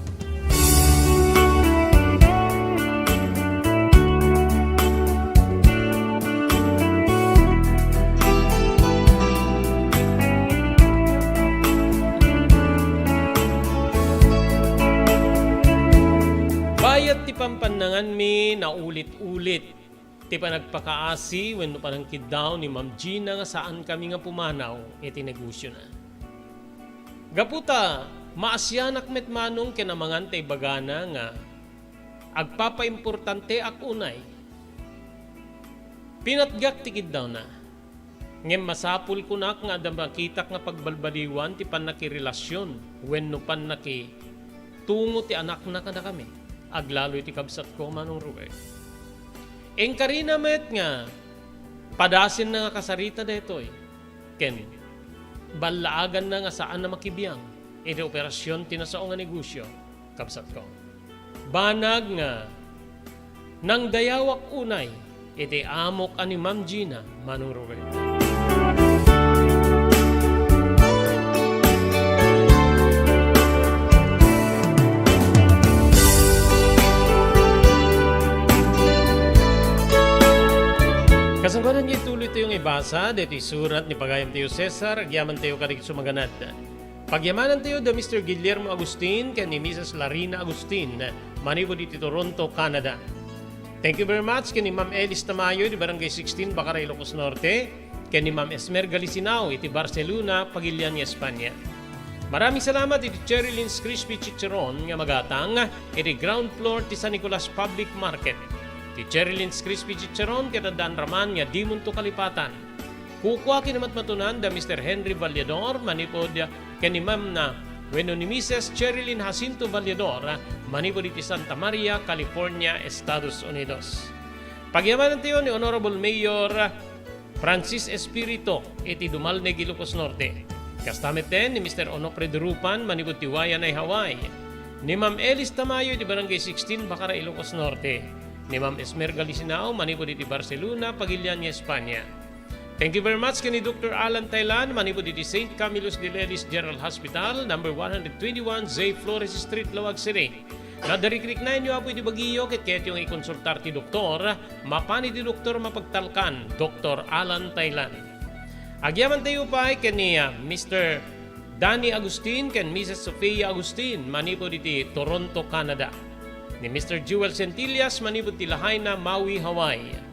Bayat ti pampannanganmi, naulit-ulit ti panagpakaasi wenno panangkiddaw ni Ma'am Gina nga saankami nga pumanaw iti negosiona. Gapu ta maasianak met, Manong, ken amangan ta ibagana nga agpapaimportanteak unay, pinatgak ti kiddawna. Ngem masapul kunak nga adda makitak nga pagbalbaliwan ti pannakirelasion wenno pannakitungo ti anakna kadakami, aglalo iti kabsatko, Manong Robert. Inkarina met nga padasenna nga kasarita daytoy ken ballaaganna nga saan a makibiang iti operasion ti nasao nga negosio, kabsatko. Banag nga nangdayawak unay iti amok a ni Ma'am Gina, Manong Robert. Kasangkadan nga ituloy tayo nga ibasa daytoy surat ni pagayam tayo Cesar, agyaman tayo kadagiti sumaganad. Pagyamanantayo da Mister Guillermo Agustin ken ni Missus Larina Agustin manipud iti Toronto, Canada. Thank you very much ken ni Ma'am Elis Tamayo iti Barangay sixteen, Bacara, Ilocos Norte, ken ni Ma'am Esmer Galisinao iti Barcelona, Pagilian, Espanya. Maraming salamat iti Cherry Lynn's Crispy Chicharon nga magatang iti ground floor ti San Nicolas Public Market. Ti Cherry Lynn's Crispy Chicharon ket addaan raman nga dimonto kalipatan. Kukua ken ni matmatunan da Mister Henry Vallador manipud ken ni Ma'am na wenno ni Missus Cherilyn Jacinto Vallador manipud iti Santa Maria, California, Estados Unidos. Pagyamanantayo ni Honorable Mayor Francis Espiritu iti Dumalneg, Ilocos Norte. Kasta metten ni Mister Onofre Durupan manipud ti Waianae, Hawaii. Ni Ma'am Elis Tamayo iti Barangay sixteen, Bacara, Ilocos Norte. ni Ma'am Esmer Galisinao, manipud iti Barcelona, Pagilian nga Espanya. Thank you very much ken ni Doktor Alan Thailand, manipud iti Saint Camillus de Lelis General Hospital, number one hundred twenty-one J Flores Street, Laoag City. Nadarikrik na inyo, Apo, iti bagiyo, ket kayatyo nga ikonsultar ti doktor, mapan iti doktor mapagtalkan, Doktor Alan Thailand. Agyamantayo pay ken ni, ah, Mister Danny Agustin ken Missus Sofia Agustin manipud iti Toronto, Canada. Ni Mister Jewel Centillas manipud ti Lahaina, Maui, Hawaii.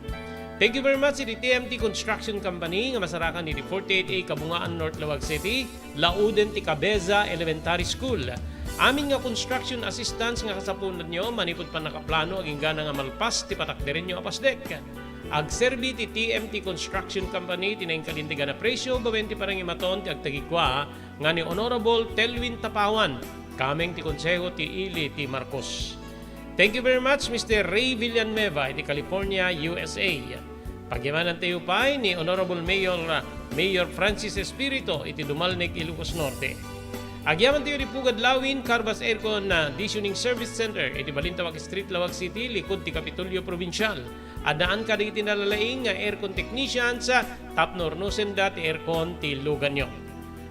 Thank you very much iti T M T Construction Company nga masarakan iti forty-eight A Kabungaan, North Laoag City, lauden ti Cabeza Elementary School. Amin nga construction assistance nga kasapulanyo manipud pannakaplano agingga na nga malpas ti patakderenyo a pasdek. Agserbi ti T M T Construction Company ti nainkalintegan a presyo babaen ti panangimaton ti agtagikua nga ni Honorable Telwin Tapawan, kameng ti Konseho ti Ili ti Marcos. Thank you very much, Mister Ray Villanueva, iti California, U S A. Pagyamanantayo pay ni Honorable Mayor, Mayor Francis Espiritu iti Dumalneg, Ilocos Norte. Agyamantayo iti Pugad Lawin Carbas Aircon, ah, Conditioning Service Center iti Balintawak Street, Laoag City, likud ti Kapitolyo Probinsial. Addaan kadagiti nalalaing nga aircon technicians, ah, tapno urnosenda ti aircon ti luganyo.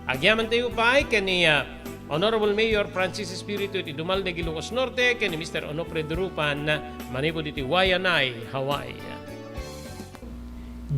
Agyamantayo pay ken ni, ah, Honorable Mayor Francis Espiritu iti Dumalneg, Ilocos Norte, ken ni Mister Onofre Durupan, ah, manipud iti Waianae, Hawaii.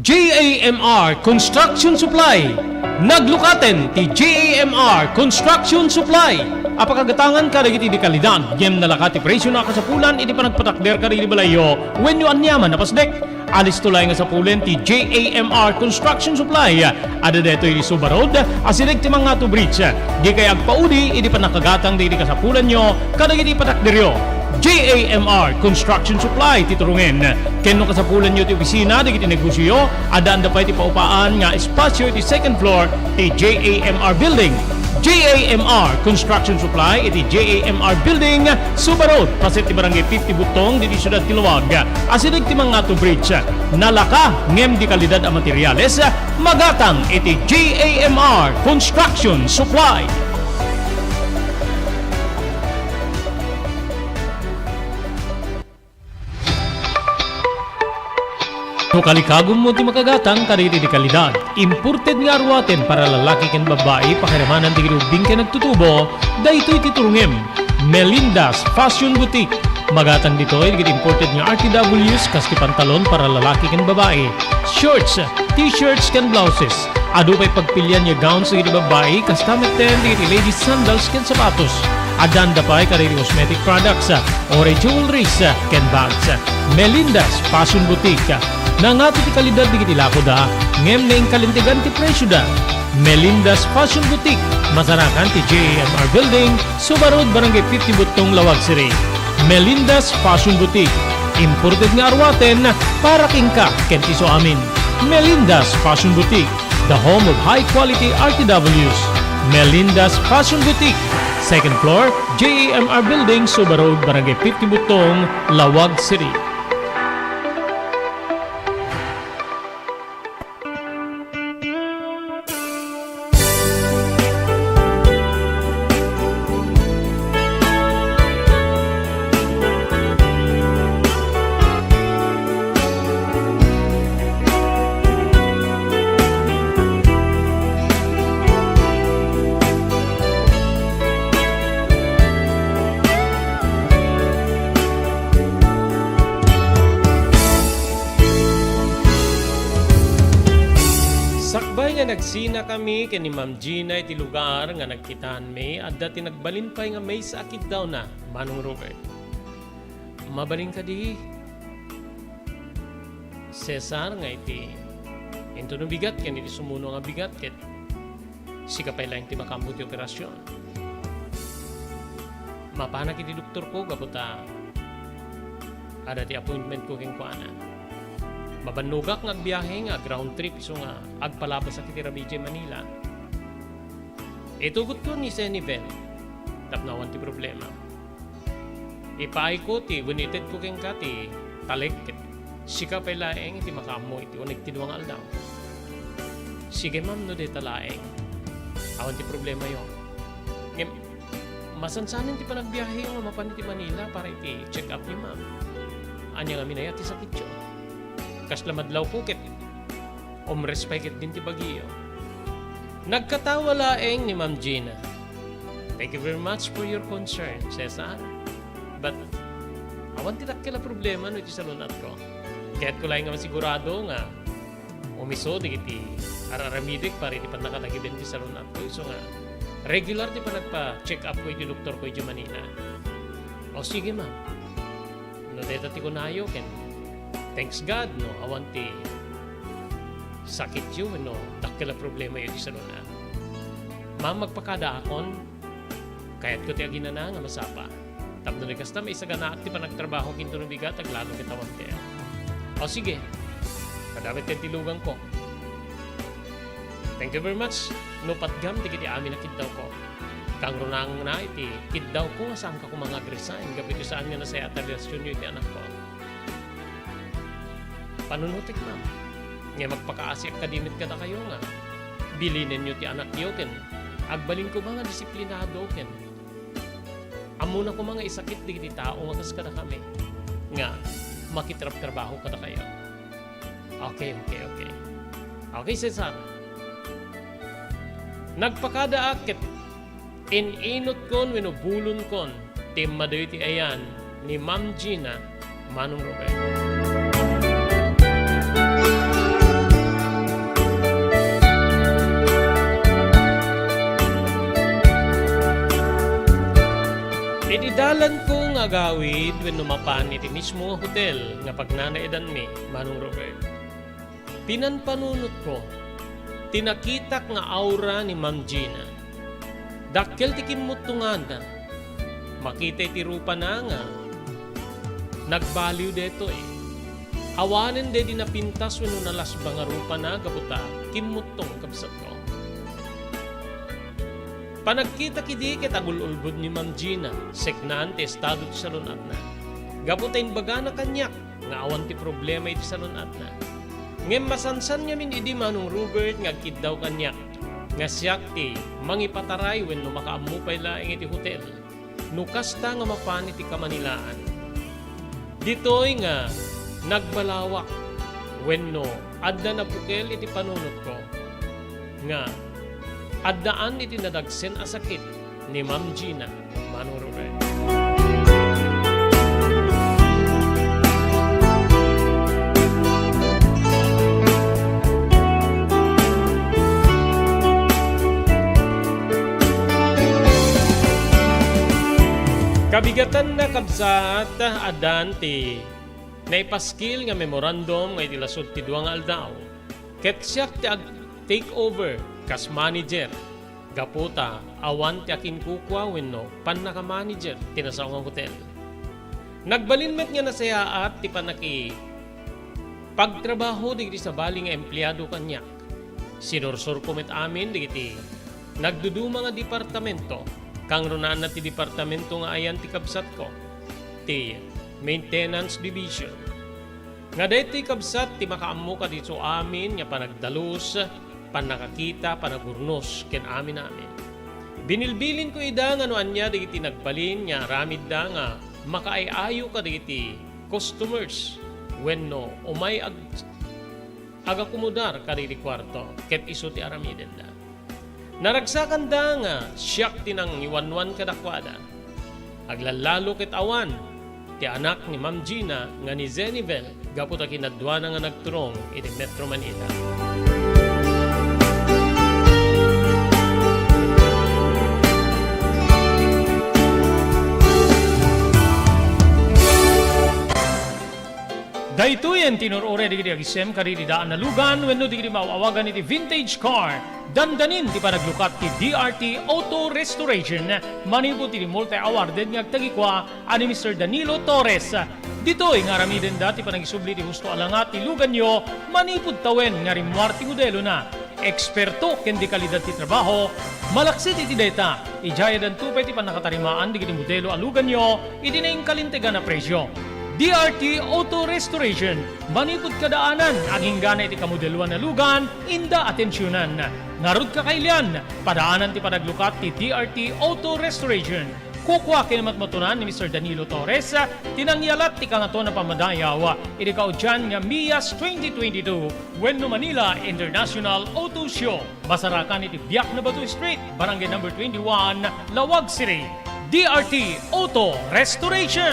J A M R Construction Supply. Naglukaten ti J A M R Construction Supply a pakagatangan kadagiti dekalidad ngem nalaka ti presio a kasapulan iti panagpatakder kadagiti balayyo wenno aniaman a pasdek. Alisto laeng a sapulen ti J A M R Construction Supply. Adda daytoy iti Suba Road, asideg ti Mangato Bridge. Dikay agpaudi iti pannakagatang dagiti kasapulanyo kadagiti patakderyo. J A M R Construction Supply ti turongen. Ken no kasapulanyo ti opisina dagiti negosioyo, addaanda pay ti paupaan nga espasio iti second floor ti J A M R Building. J A M R Construction Supply iti J A M R Building, Suba Road, paset ti Barangay fifty Buttong, ditoy siudad ti Laoag, asideg ti Mangato Bridge. Nalaka ngem dekalidad a materiales, magatang iti J A M R Construction Supply. No kalikagummo ti makagatang kadagiti dekalidad, imported nga aruaten para lalaki ken babbai, pakiramanan dagiti ubbing ken agtutubo, daytoy ti turongem. Melinda's Fashion Boutique. Magatang ditoy dagiti imported nga R T Ws kas ti pantalon para lalaki ken babbai, shorts, t-shirts ken blouses. Adu pay pagpilian nga gowns dagiti babbai, kasta metten dagiti ladies sandals ken sapatos. Addaanda pay kadagiti cosmetic products, uray jewelries, ken bags. Melinda's Fashion Boutique. Nangato ti kalidad dagiti lakoda, ngem nainkalintegan ti presioda. Melinda's Fashion Boutique, masarakan ti J A M R Building, Suba Road, Barangay fifty Buttong, Laoag City. Melinda's Fashion Boutique, imported nga aruaten para kenka ken ti isuamin. Melinda's Fashion Boutique, the home of high quality R T Ws. Melinda's Fashion Boutique, second floor, J A M R Building, Suba Road, Barangay fifty Buttong, Laoag City. Sakbay nga nagsinakami ken ni Ma'am Gina iti lugar nga nagkitaanmi, adda ti nagbalin pay nga maysa a kiddawna, Manong Robert. Mabalin kadi, Cesar, nga iti intono bigat ken iti sumuno nga bigat ket sika pay laeng ti makaammo ti operasion. Mapanak iti doktorko gapu ta adda ti appointmentko kenkuana. Mabannogak nga agbiahe nga ag-round trip isu nga agpalabasak iti rabii idiay Manila. Itugotko ni Senivel tapno awan ti problema. Ipaayko ti wenno itedko kenka ti talek ket sika pay laeng ti makaammo iti uneg ti dua nga aldaw. Sige, ma'am, no dayta laeng. Awan ti problemayo. Ngem, masansanen ti panagbiaheyo nga mapan iti Manila para iti check-upyo, ma'am. Ania ngamin aya ti sakityo? Kasla madlawko ket umres pay ketdin ti bagiyo. Nagkatawa laeng ni Ma'am Gina. "Thank you very much for your concern, Cesar. But, awan ti dakkel a problema no iti salun-atko. Kayatko laeng nga masigurado nga umiso dagiti ar-aramidek para iti pannakadagiben ti salun-atko, isu nga regular ti panagpa-check-upko iti doktorko idiay Manila." "O, sige, ma'am. No dayta ti kunayo, ken thanks God, no awan ti sakityo wenno dakkel a problemayo iti salun-at. Ma'am, magpakadaakon. Kayatko ti aginana nga masapa. Tapno di kasta, maisaganaak ti panagtrabaho ken no bigat, aglalo ket awan ti." "O, sige. Kada met ken ti luganko. Thank you very much no patgam dagiti amin a kiddawko. Kangrunaan iti kiddawko nga saanka koma nga ag-resign gapu iti saan nga nasayaat a relasionyo iti anakko." "Panunotek, ma'am. Ngem agpakaasiak kadi met kadakayo nga bilinenyo ti anakyo ken agbalin koma nga disiplinado ken ammona koma nga isakit dagiti tao nga kas kadakami nga makitrabtrabaho kadakayo." "Okay, okay, okay. Okay, Cesar. Nagpakadaak ket in-inutkon wenno bulonkon ti immadu iti ayan ni Ma'am Gina, Manong Robert." Iti dalanko nga agawid wenno mapan iti mismo nga hotel nga pagnanaedanmi, Manong Robert, pinanpanunotko ti nakitak nga aura ni Ma'am Gina. Dakkel ti kimmuttonganna. Makita iti rupana nga nagbaliw daytoy. Awanen daydi napintas wenno nalasba nga rupana gapu ta kimmuttong, kabsatko. Panagkitak idi ket agul-ulbod ni Ma'am Gina, seknaan ti estado ti salun-atna. Gapu ta imbagana kaniak nga awan ti problema iti salun-atna. Ngem masansan ngamin idi, Manong Robert, nga agkiddaw kaniak nga siak ti mangipataray wenno makaammo pay laeng iti hotel no kasta nga mapan iti kamanilaan. Ditoy nga nagbalawak wenno adda nabukel iti panunotko nga addaan iti nadagsen a sakit ni Ma'am Gina, Manong Robert. Kabigatanna, kabsat, addan ti naipaskil nga memorandum nga iti lasud ti dua nga aldaw, ket siak ti ag-take over kas manager gapu ta awan ti akinkukua wenno pannaka-manager ti nasao nga hotel. Nagbalin met nga nasayaat ti pannakipagtrabaho dagiti sabali nga empleado kaniak. Sinursurko met amin dagiti nagduduma nga departamento, kangrunaanna ti departamento nga ayan ti kabsatko, ti Maintenance Division. Nga daytoy kabsat ti makaammo kadi isu amin nga panagdalus, pannakakita, panagurnos, ken amin-amin. Binilbilinko ida nga no ania dagiti nagbalin nga aramidda nga makaay-ayo kadagiti customers wenno umay ag-, agakomodar kadagiti kuarto ket isu ti aramidenda. Naragsakanda nga siak ti nangiwanwan kadakuada. Aglallalo ket awan ti anak ni Ma'am Gina nga ni Zenivel gapu ta kinaduana nga nagturong iti Metro Manila. Daytoyen ti inur-uray dagiti agisem kadagiti daan a lugan wenno dagiti maaw-awagan iti vintage car. Dandanin ti panaglukat ti D R T Auto Restoration manipud iti multi-awarded nga agtagikua a ni Mister Danilo Torres. Ditoy nga aramidenda ti panagisubli ti husto a langa ti luganyo manipud tawen nga rimmuar ti modelona. Eksperto ken de kalidad ti trabaho, malaksid iti dayta, idiayadanto pay ti pannakatarimaan dagiti modelo a luganyo iti nainkalintegan a presio. D R T Auto Restoration, manipud kadaanan, aginggana iti kamodeloan a lugan, inda atensionan. Ngarud, kakailian, padaanan ti panaglukat ti D R T Auto Restoration. Kukua ken matmatunan ni Mister Danilo Torres ti nangyalat ti kangatoan a pammadayaw iti kaudian nga MIAS twenty twenty-two wenno Manila International Auto Show. Masarakan iti Biak na Bato Street, Barangay Number twenty-one, Laoag City. D R T Auto Restoration.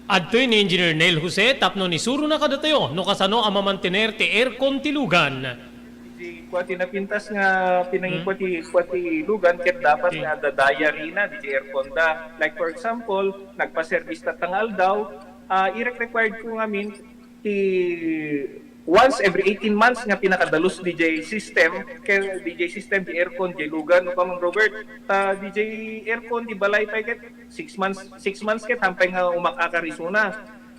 Adtoy ni Engineer Neil Jose tapno isurona kadatayo no kasano a mamantener ti aircon ti lugan. Di kua ti napintas nga pinangikua ti, kua ti lugan ket dapat nga adda diary na diay aircon da. Like for example, nagpa-service tatta nga aldaw, ah, irek-required ko ngamin ti once every eighteen months nga pinakadalus diay system, ken diay system, diay aircon, diay lugan, no, Kamang Robert. Ta diay aircon, diay balay pay ket six months, six months ket hampay nga umakakar isuna.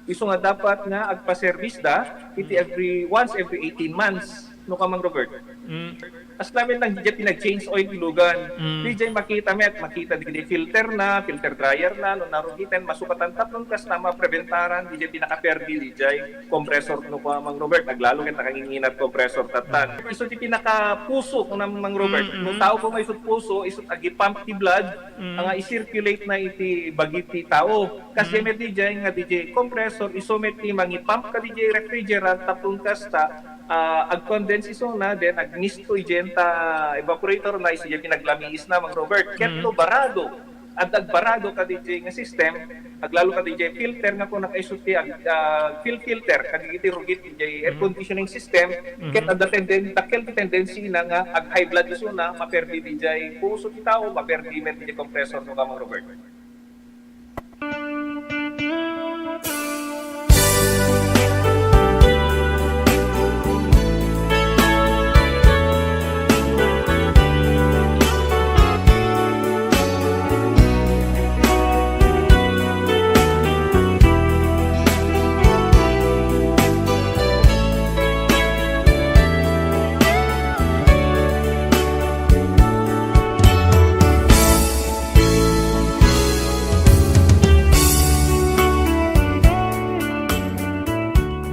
Isu nga dapat nga agpa-service da iti every, once every eighteen months, no, Kamang Robert. Mm. As namin lang, diay pinag-change oil ti lugan. Mm. Diay makita met, makita diay filter na, filter dryer na, no, narugiten, masukatan tapno kasta mapreventaran diay pinakaperdi diay compressor, no, Kamang Robert, aglalo ket nakanginginat compressor tattan. Isu ti pinakapuso, Kamang Robert. Mm, mm. No tao ko nga isut puso, isut agi-pump ti blood, Mm. nga i-circulate na iti bagi ti tao. Kas Mm. met diay nga diay compressor, isu met ti mangi-pump kadiay refrigerant, tapno kasta, ah, ag-condense isuna, then agmisto idiay ta evaporator na, isu diay pinaglamiis na, Mang Robert. Ket Mm. no barado, adda agbarado kadiay nga system, aglalo kadiay filter nga kuna isu ti ag-, ah, fil-, filter, kadagiti rugit diay air Mm. conditioning system, Mm-hmm. ket adda tenden-, dakkel ti tendency na nga ag-high blood isuna, maperdi diay puso ti tao, maperdi met diay compressor, no, Kamang Robert.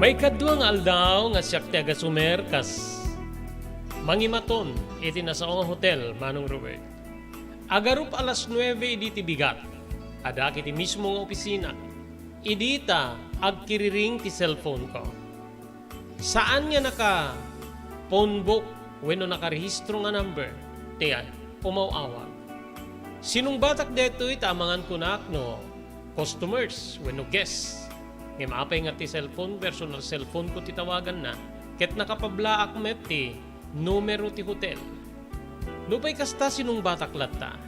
Maikadua nga aldaw nga siak ti agasumer kas mangimaton iti nasao nga hotel, Manong Robert. Agarup alas nuebe idi ti bigat, adda iti mismo nga opisina. Idi ta agkiriring ti cellphone ko. Saan nga naka-phone book wenno nakarehistro nga number ti umaw-awag. Sinungbatak daytoy ta amangan kunak no customers wenno guests. Ngem apay nga ti cellphone, personal cellphone ko ti tawaganna, ket nakapablaak met ti numero ti hotel. Nupay kasta, sinungbatak latta.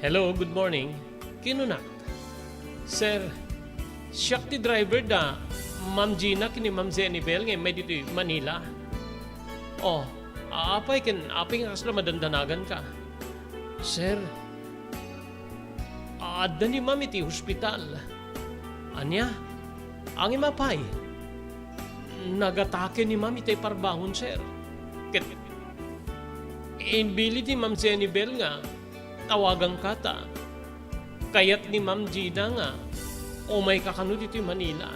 "Hello, good morning," kinunak. "Sir, siak ti driver da Ma'am Gina ken ni Ma'am Zenibel nga immay ditoy Manila." "Oh, apay ken apay nga kasla madandanaganka?" "Sir, adda ni Ma'am iti hospital." "Ania? Ngem apay?" "Nagatake ni Ma'am itay parbangon, sir. Ket imbilin ni Ma'am Zenibel nga tawaganka ta kayat ni Ma'am Gina nga umayka kano ditoy Manila."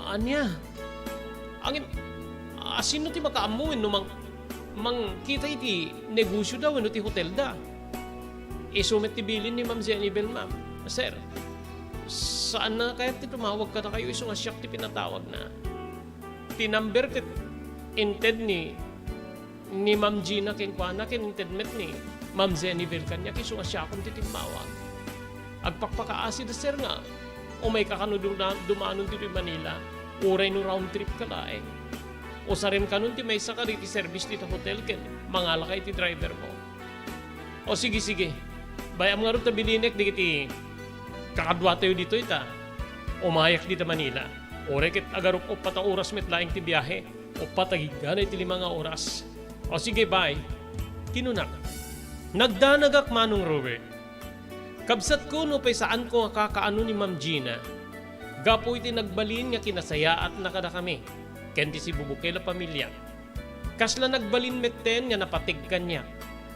"Ania? Ngem, asino ti makaammo wenno mang-, mangkita iti negosioda wenno ti hotelda?" "Isu met ti bilin ni Ma'am Zenibel, ma'am." "Sir, saanna kayat ti tumawag kadakayo isu nga siak ti pinatawagna? Ti number ket inted ni, ni Ma'am Gina kenkuana ken inted met ni Ma'am Zenibel kaniak isu nga siakon ti timmawag. Agpakpakaasida, sir, nga umayka kano duna-, dumanon ditoy Manila, uray no round trip ka laeng. Usarem kanon ti maysa kadagiti service dita hotel ken mangalaka iti driver mo." "O, sige, sige. Bay-am ngarud ta bilinek dagiti kakaduatayo ditoy ta umayak dita Manila. Uray ket agarup uppat a oras met laeng ti biahe. Uppat agiggana iti lima nga oras. O, sige, bye," kinunak. Nagdanagak, Manong Robert. Kabsatko, nupay saanko nga kakaano ni Ma'am Gina, gapu iti nagbalin nga kinasayaatna kadakami ken ti sibubukel a pamiliak. Kasla nagbalin metten nga napateg kaniak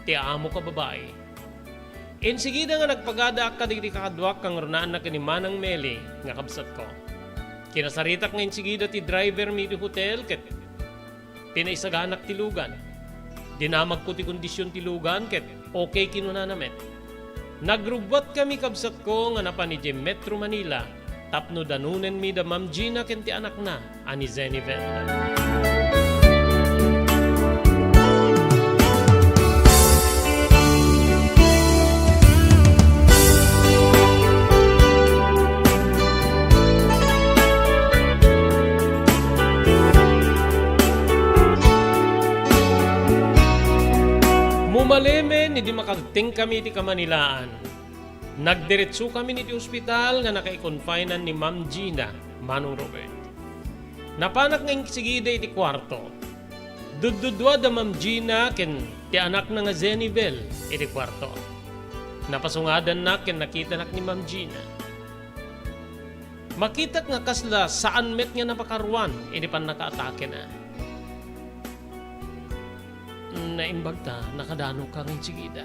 ti amok a babai. Insigida nga nagpagadaak kadagiti kakaduak, kangrunaanna ken ni Manang Meli nga kabsatko. Kinasaritak nga insigida ti driver mi iti hotel ket pinaisaganak ti lugan. Dinamagko ti kondision ti lugan ket okay kinunana met. Nagrubbuatkami, kabsatko, nga napan idiay Metro Manila tapno danonenmi da Ma'am Gina ken ti anakna a ni Zenivel. Mumalemen idi makagtengkami iti Kamanilaan. Nagdiretsokami iti ospital nga nakaikonfinan ni Ma'am Gina, Manong Robert. Napanak nga insigida iti kuarto. Duddudua da Ma'am Gina ken ti anakna nga Zenivel iti kuarto. Napasungadannak ken nakitanak ni Ma'am Gina. Makitak nga kasla saan met nga napakaruan idi pannakaatakena. Naimbag ta, nakadanoka nga insigida.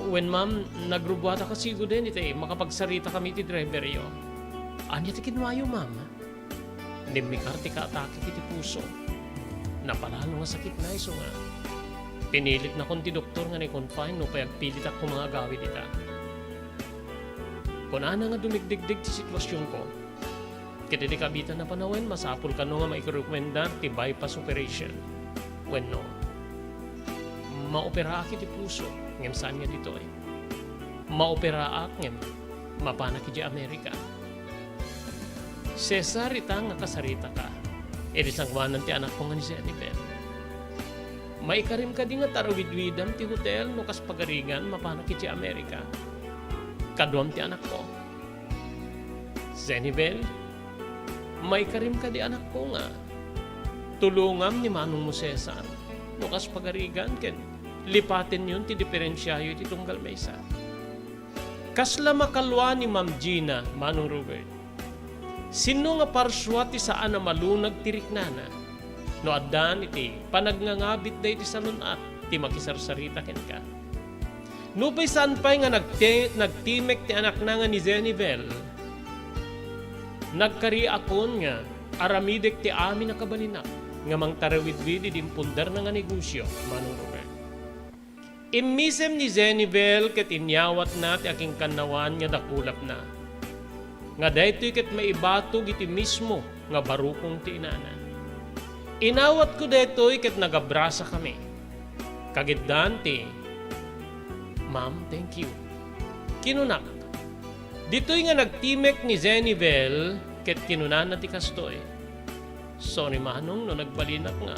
Wen, ma'am, nagrubbuatak a siguden iti makapagsaritakami iti driveryo. Ania ti kinwayo, ma'am? Nimmikar ti kaatakek iti puso. Napalalo nga sakitna isu nga pinilitnakon ti doktor nga naikonfine no pay agpilitak koma nga agawid ita. Kunana nga dumigdigdig ti situasionko. Ket iti kabitan a panawen, masapul kano nga mairekuendar ti bypass operation wenno maoperaak iti puso, ngem saan nga ditoy. Maoperaak ngem mapanak idiay Amerika. Cesar, ita nga kasaritaka iti sangoanan ti anakko nga ni Zenivel. Maikarim kadi nga tarawidwidam ti hotel no kas pagarigan mapanak idiay Amerika? Kaduam ti anakko. Zenivel, maikarim kadi anakko nga tulongam ni manongmo Cesar no kas pagarigan ken lipatenyon ti diferensiayo iti tunggal maysa. Kasla makalua ni Ma'am Gina, Manong Robert. Sinno nga parsua ti saan a malunag ti riknana no addan iti panagnangabitda iti salun-at ti makisarsarita kenka? Nupay saan pay nga nagti-, nagtimek ti anakna nga ni Zenivel, nagkariakon nga aramidek ti amin a kabalinak nga mangtarawidwid idi impundarna nga negosio, Manong Robert. Immisem ni Zenivel ket inyawatna ti akinkannawaan nga dakulapna, nga daytoy ket maibatog iti mismo nga barukong ti inana. Inawatko daytoy ket nagabrasakami. Kagiddan ti, "Ma'am, thank you," kinunak. Ditoy nga nagtimek ni Zenivel ket kinunana ti kastoy, "Sorry, manong, no nagbalinak nga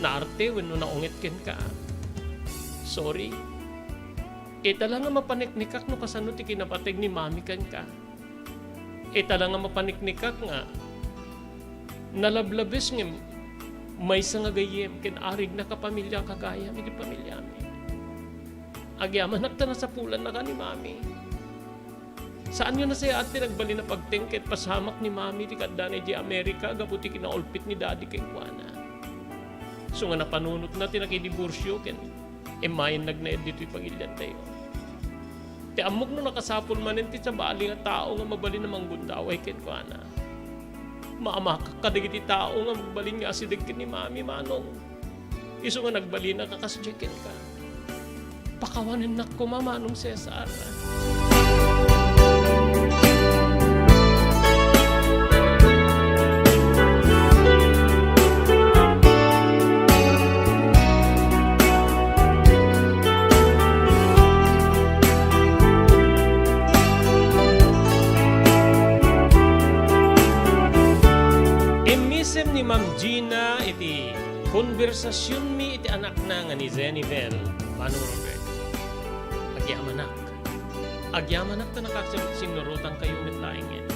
naarte wenno naunget kenka. Sorry. Ita la nga mapaniknikak no kasano ti kinapateg ni Mami kenka. Ita la nga mapaniknikak nga nalablabes ngem maysa nga gayyem ken arig nakapamiliaka gayam iti pamiliami. Agyamanak ta nasapulannaka ni Mami. Saan nga nasayaat ti nagbalin a pagteng ket pasamak ni Mami ti kaddana idiay Amerika gapu ti kinaulpit ni Daddy kenkuana. Isu nga napanunotna ti nakidiborsio ken immayen nagnaed ditoy pamiliantayo. Ti ammok no nakasapul manen ti sabali nga tao nga mabalin a manggundaway kenkuana. Maamakak kadagiti tao nga agbalin nga asideg ken ni Mami, manong. Isu nga nagbalinaka kasdiay kenka. Pakawanennak koma, Manong Cesar. Immisem ni Ma'am Gina iti konbersasionmi iti anakna nga ni Zenivel, Manong Robert. Agyamanak. Agyamanak ta nakasab-, sinnurotankayo met laengen.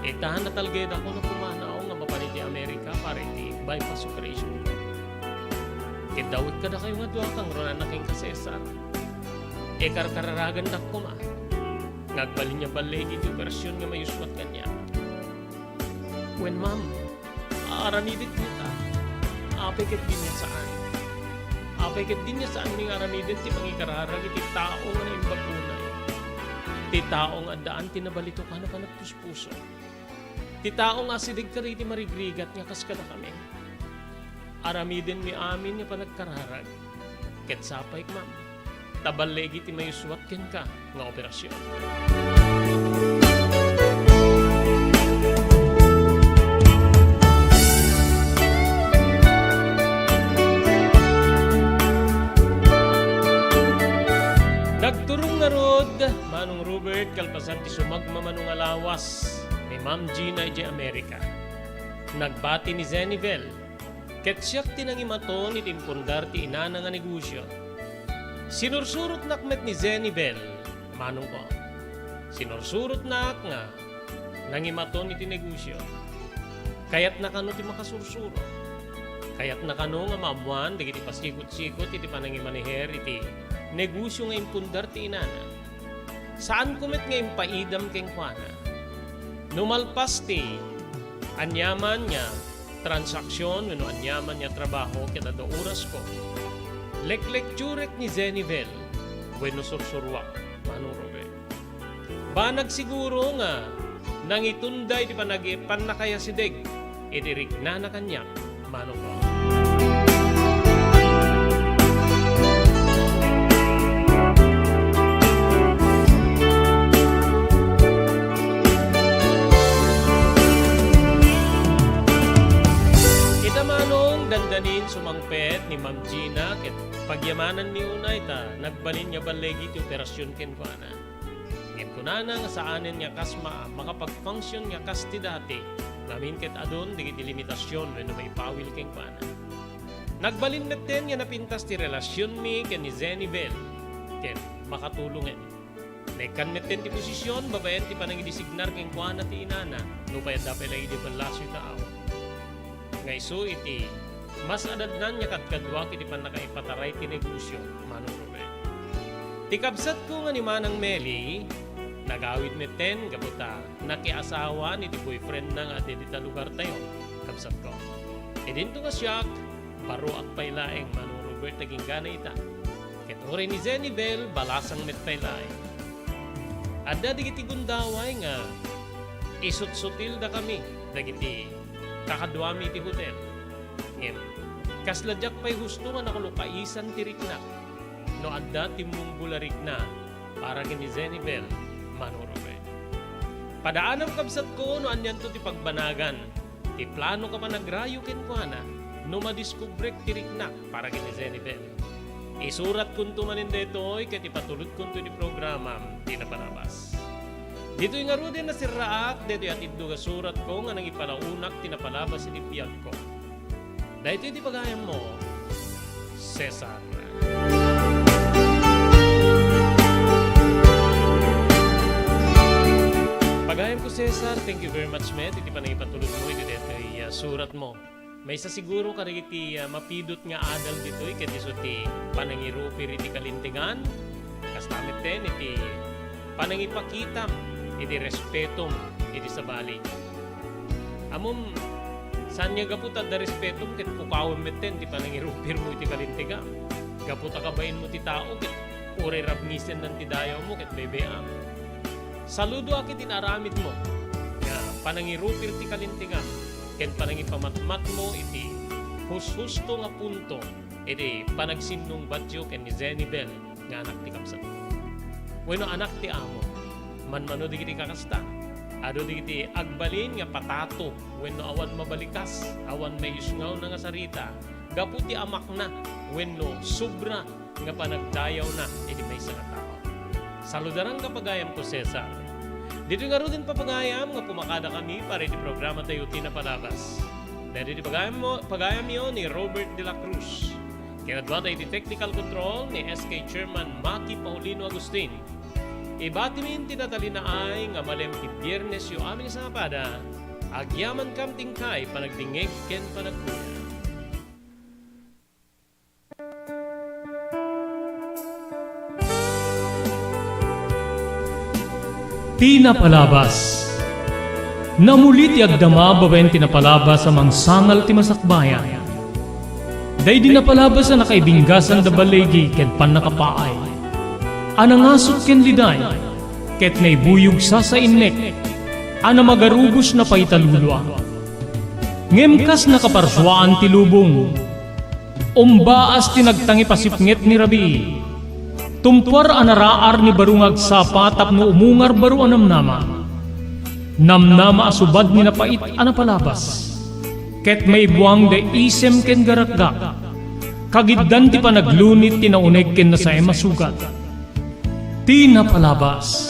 Ita, natalgedakon a pumanaw nga mapan iti Amerika para iti bypass operation. Ket dawek kadakayo nga dua, kangrunana kenka Cesar. Ikarkararagandak koma nga agbalin nga balligi ti operasion nga mayuswat kaniak. Wen, ma'am, aaramidek dita. Apay ket dinya saan? Apay ket dinya saanmi nga aramiden ti pangikararag iti tao nga naimbag unay? Ti tao nga addaan ti nabalitokan a panagpuspuso. Ti tao nga asideg kadagiti marigrigat nga kas kadakami. Aramidenmi amin nga panagkararag. Ket sapay, ma'am, ta balligi ti mayuswat kenka nga operasion. Nagturong ngarud, Manong Robert, kalpasan ti sumagmamano nga lawas ni Ma'am Gina idiay Amerika. Nagbati ni Zenny Bell, ket siak ti nangimaton iti impundar ti inana nga negosio. Sinursurotnak met ni Zenny Bell, manongko. Sinursurotnak nga nangimaton iti negosio. Kayatna kano ti makasursuro? Kayatna kano nga maammoan dagiti pasikut-sikut iti panangimaniher iti negosio nga impundar ti inana? Saanko met nga impaidam kenkuana. No malpas ti aniaman nga transaksion wenno aniaman nga trabaho ket adda orasko, leklektiorek ni Zenny Bell wenno sursuruak, Manong Robert. Banag siguro nga nangitunda iti panagi-, pannakayasideg iti riknana kaniak, Manong Ron. Ita, Manong, dandanin sumangpet ni Ma'am Gina ket pagyamananmi unay ta nagbalin nga balligi ti operasion kenkuana. Ngem kunana nga saanen nga kas ma-, makapag-function nga kas ti dati, ngamin ket adun dagiti limitasion wenno maipawil kenkuana. Nagbalin metten nga napintas ti relasionmi ken ni Zenny Bell, ken makatulongen. Naikkan metten ti posision babaen ti panangidesignar kenkuana ti inana, nupay adda pay la idi ballasoy nga aw. Nga isu iti mas adadnan nga kadkaduak iti pannakaipataray ti negosio, Manong Robert. Ti kabsatko nga ni Manang Meli, nagawid metten gapu ta nakiasawan iti boyfriendna nga adda dita lugartayo, kabsatko. Idinto nga siak, baruak pay laeng, Manong Robert, ti inggana ita. Ket uray ni Zenny Bell, balasang met pay laeng. Adda dagiti gundaway nga isutsutildakami dagiti kakaduami iti hotel. Ngem, kasla diak pay husto nga nakalukaisan ti riknak no adda timmunggol a rikna para ken ni Zenny Bell, Manong Robert. Padaanam, kabsatko, no anianto ti pagbanagan ti plano ka panagrayo kenkuana no madiskubrek ti riknak para ken ni Zenny Bell. Isuratkonto manen daytoy ket ipatulodkonto iti programam ti napalabas. Ditoy ngaruden a serraak daytoy a tiddog a suratko nga nangipalaunak ti napalabas iti biagko. Daytoy ti pagayammo, Cesar. Pagayamko, Cesar, thank you very much met iti panangipatulodmo iti daytoy, ah, suratmo. Maysa siguro kadagiti, ah, mapidut nga adal ditoy ket isu ti panangirupir iti kalintegan. Kasta metten iti panangipakitam iti respetom iti sabali. Ammom, saan nga gapu ta adda respetom ket pukawem metten ti panangirupirmo iti kalintegam. Gapu ta kabainmo ti tao ket uray rabngisen ti dayawmo ket bebe-am. Saludoak iti naaramidmo nga panangirupir ti kalintegam ken panangipamatmatmo iti hushusto nga punto iti panagsinnungbatyo ken ni Zenny Bell nga anak ti kabsatmo wenno anak ti amo. Manmano dagiti kakasta, adu dagiti agbalin nga patato wenno awan mabalikas, awan maisungawna nga sarita gapu ti amakna wenno sobra nga panagdayawna iti maysa nga tao. Saludaranka, pagayamko Cesar. Ditoy ngaruden, papagayam, nga pumakadakami para iti programatayo ti napalabas. Daytoy ti pagayammo, pagayamyo ni Robert de la Cruz. Kinadwata iti technical control ni S K Chairman Maki Paulino Agustin. Ibatimin ti natalinaay nga malem ti Biernesyo amin a sangapada. Agyamankam ti inkay panagdingngeg ken panagkuya. Ti napalabas. Namuli ti agdama babaen ti napalabas a mangsangal ti masakbayan. Daydi napalabas a nakaibinggasan da baligi ken pannakapaay. A nangasut ken liday, ket naibuyog sasainnek, a namagarubos na pay talulua. Ngem kas nakaparsuaan ti lubong, Umbaas ti nagtangipasipnget ni Rabii. Tumpuar a naraar ni baro nga agsapa tapno umungar baro a namnama. Namnama a subad ni napait a napalabas. Ket maibuang da isem ken garakgak. Kagiddan ti panaglunit ti nauneg ken nasaem a sugat. Ti napalabas.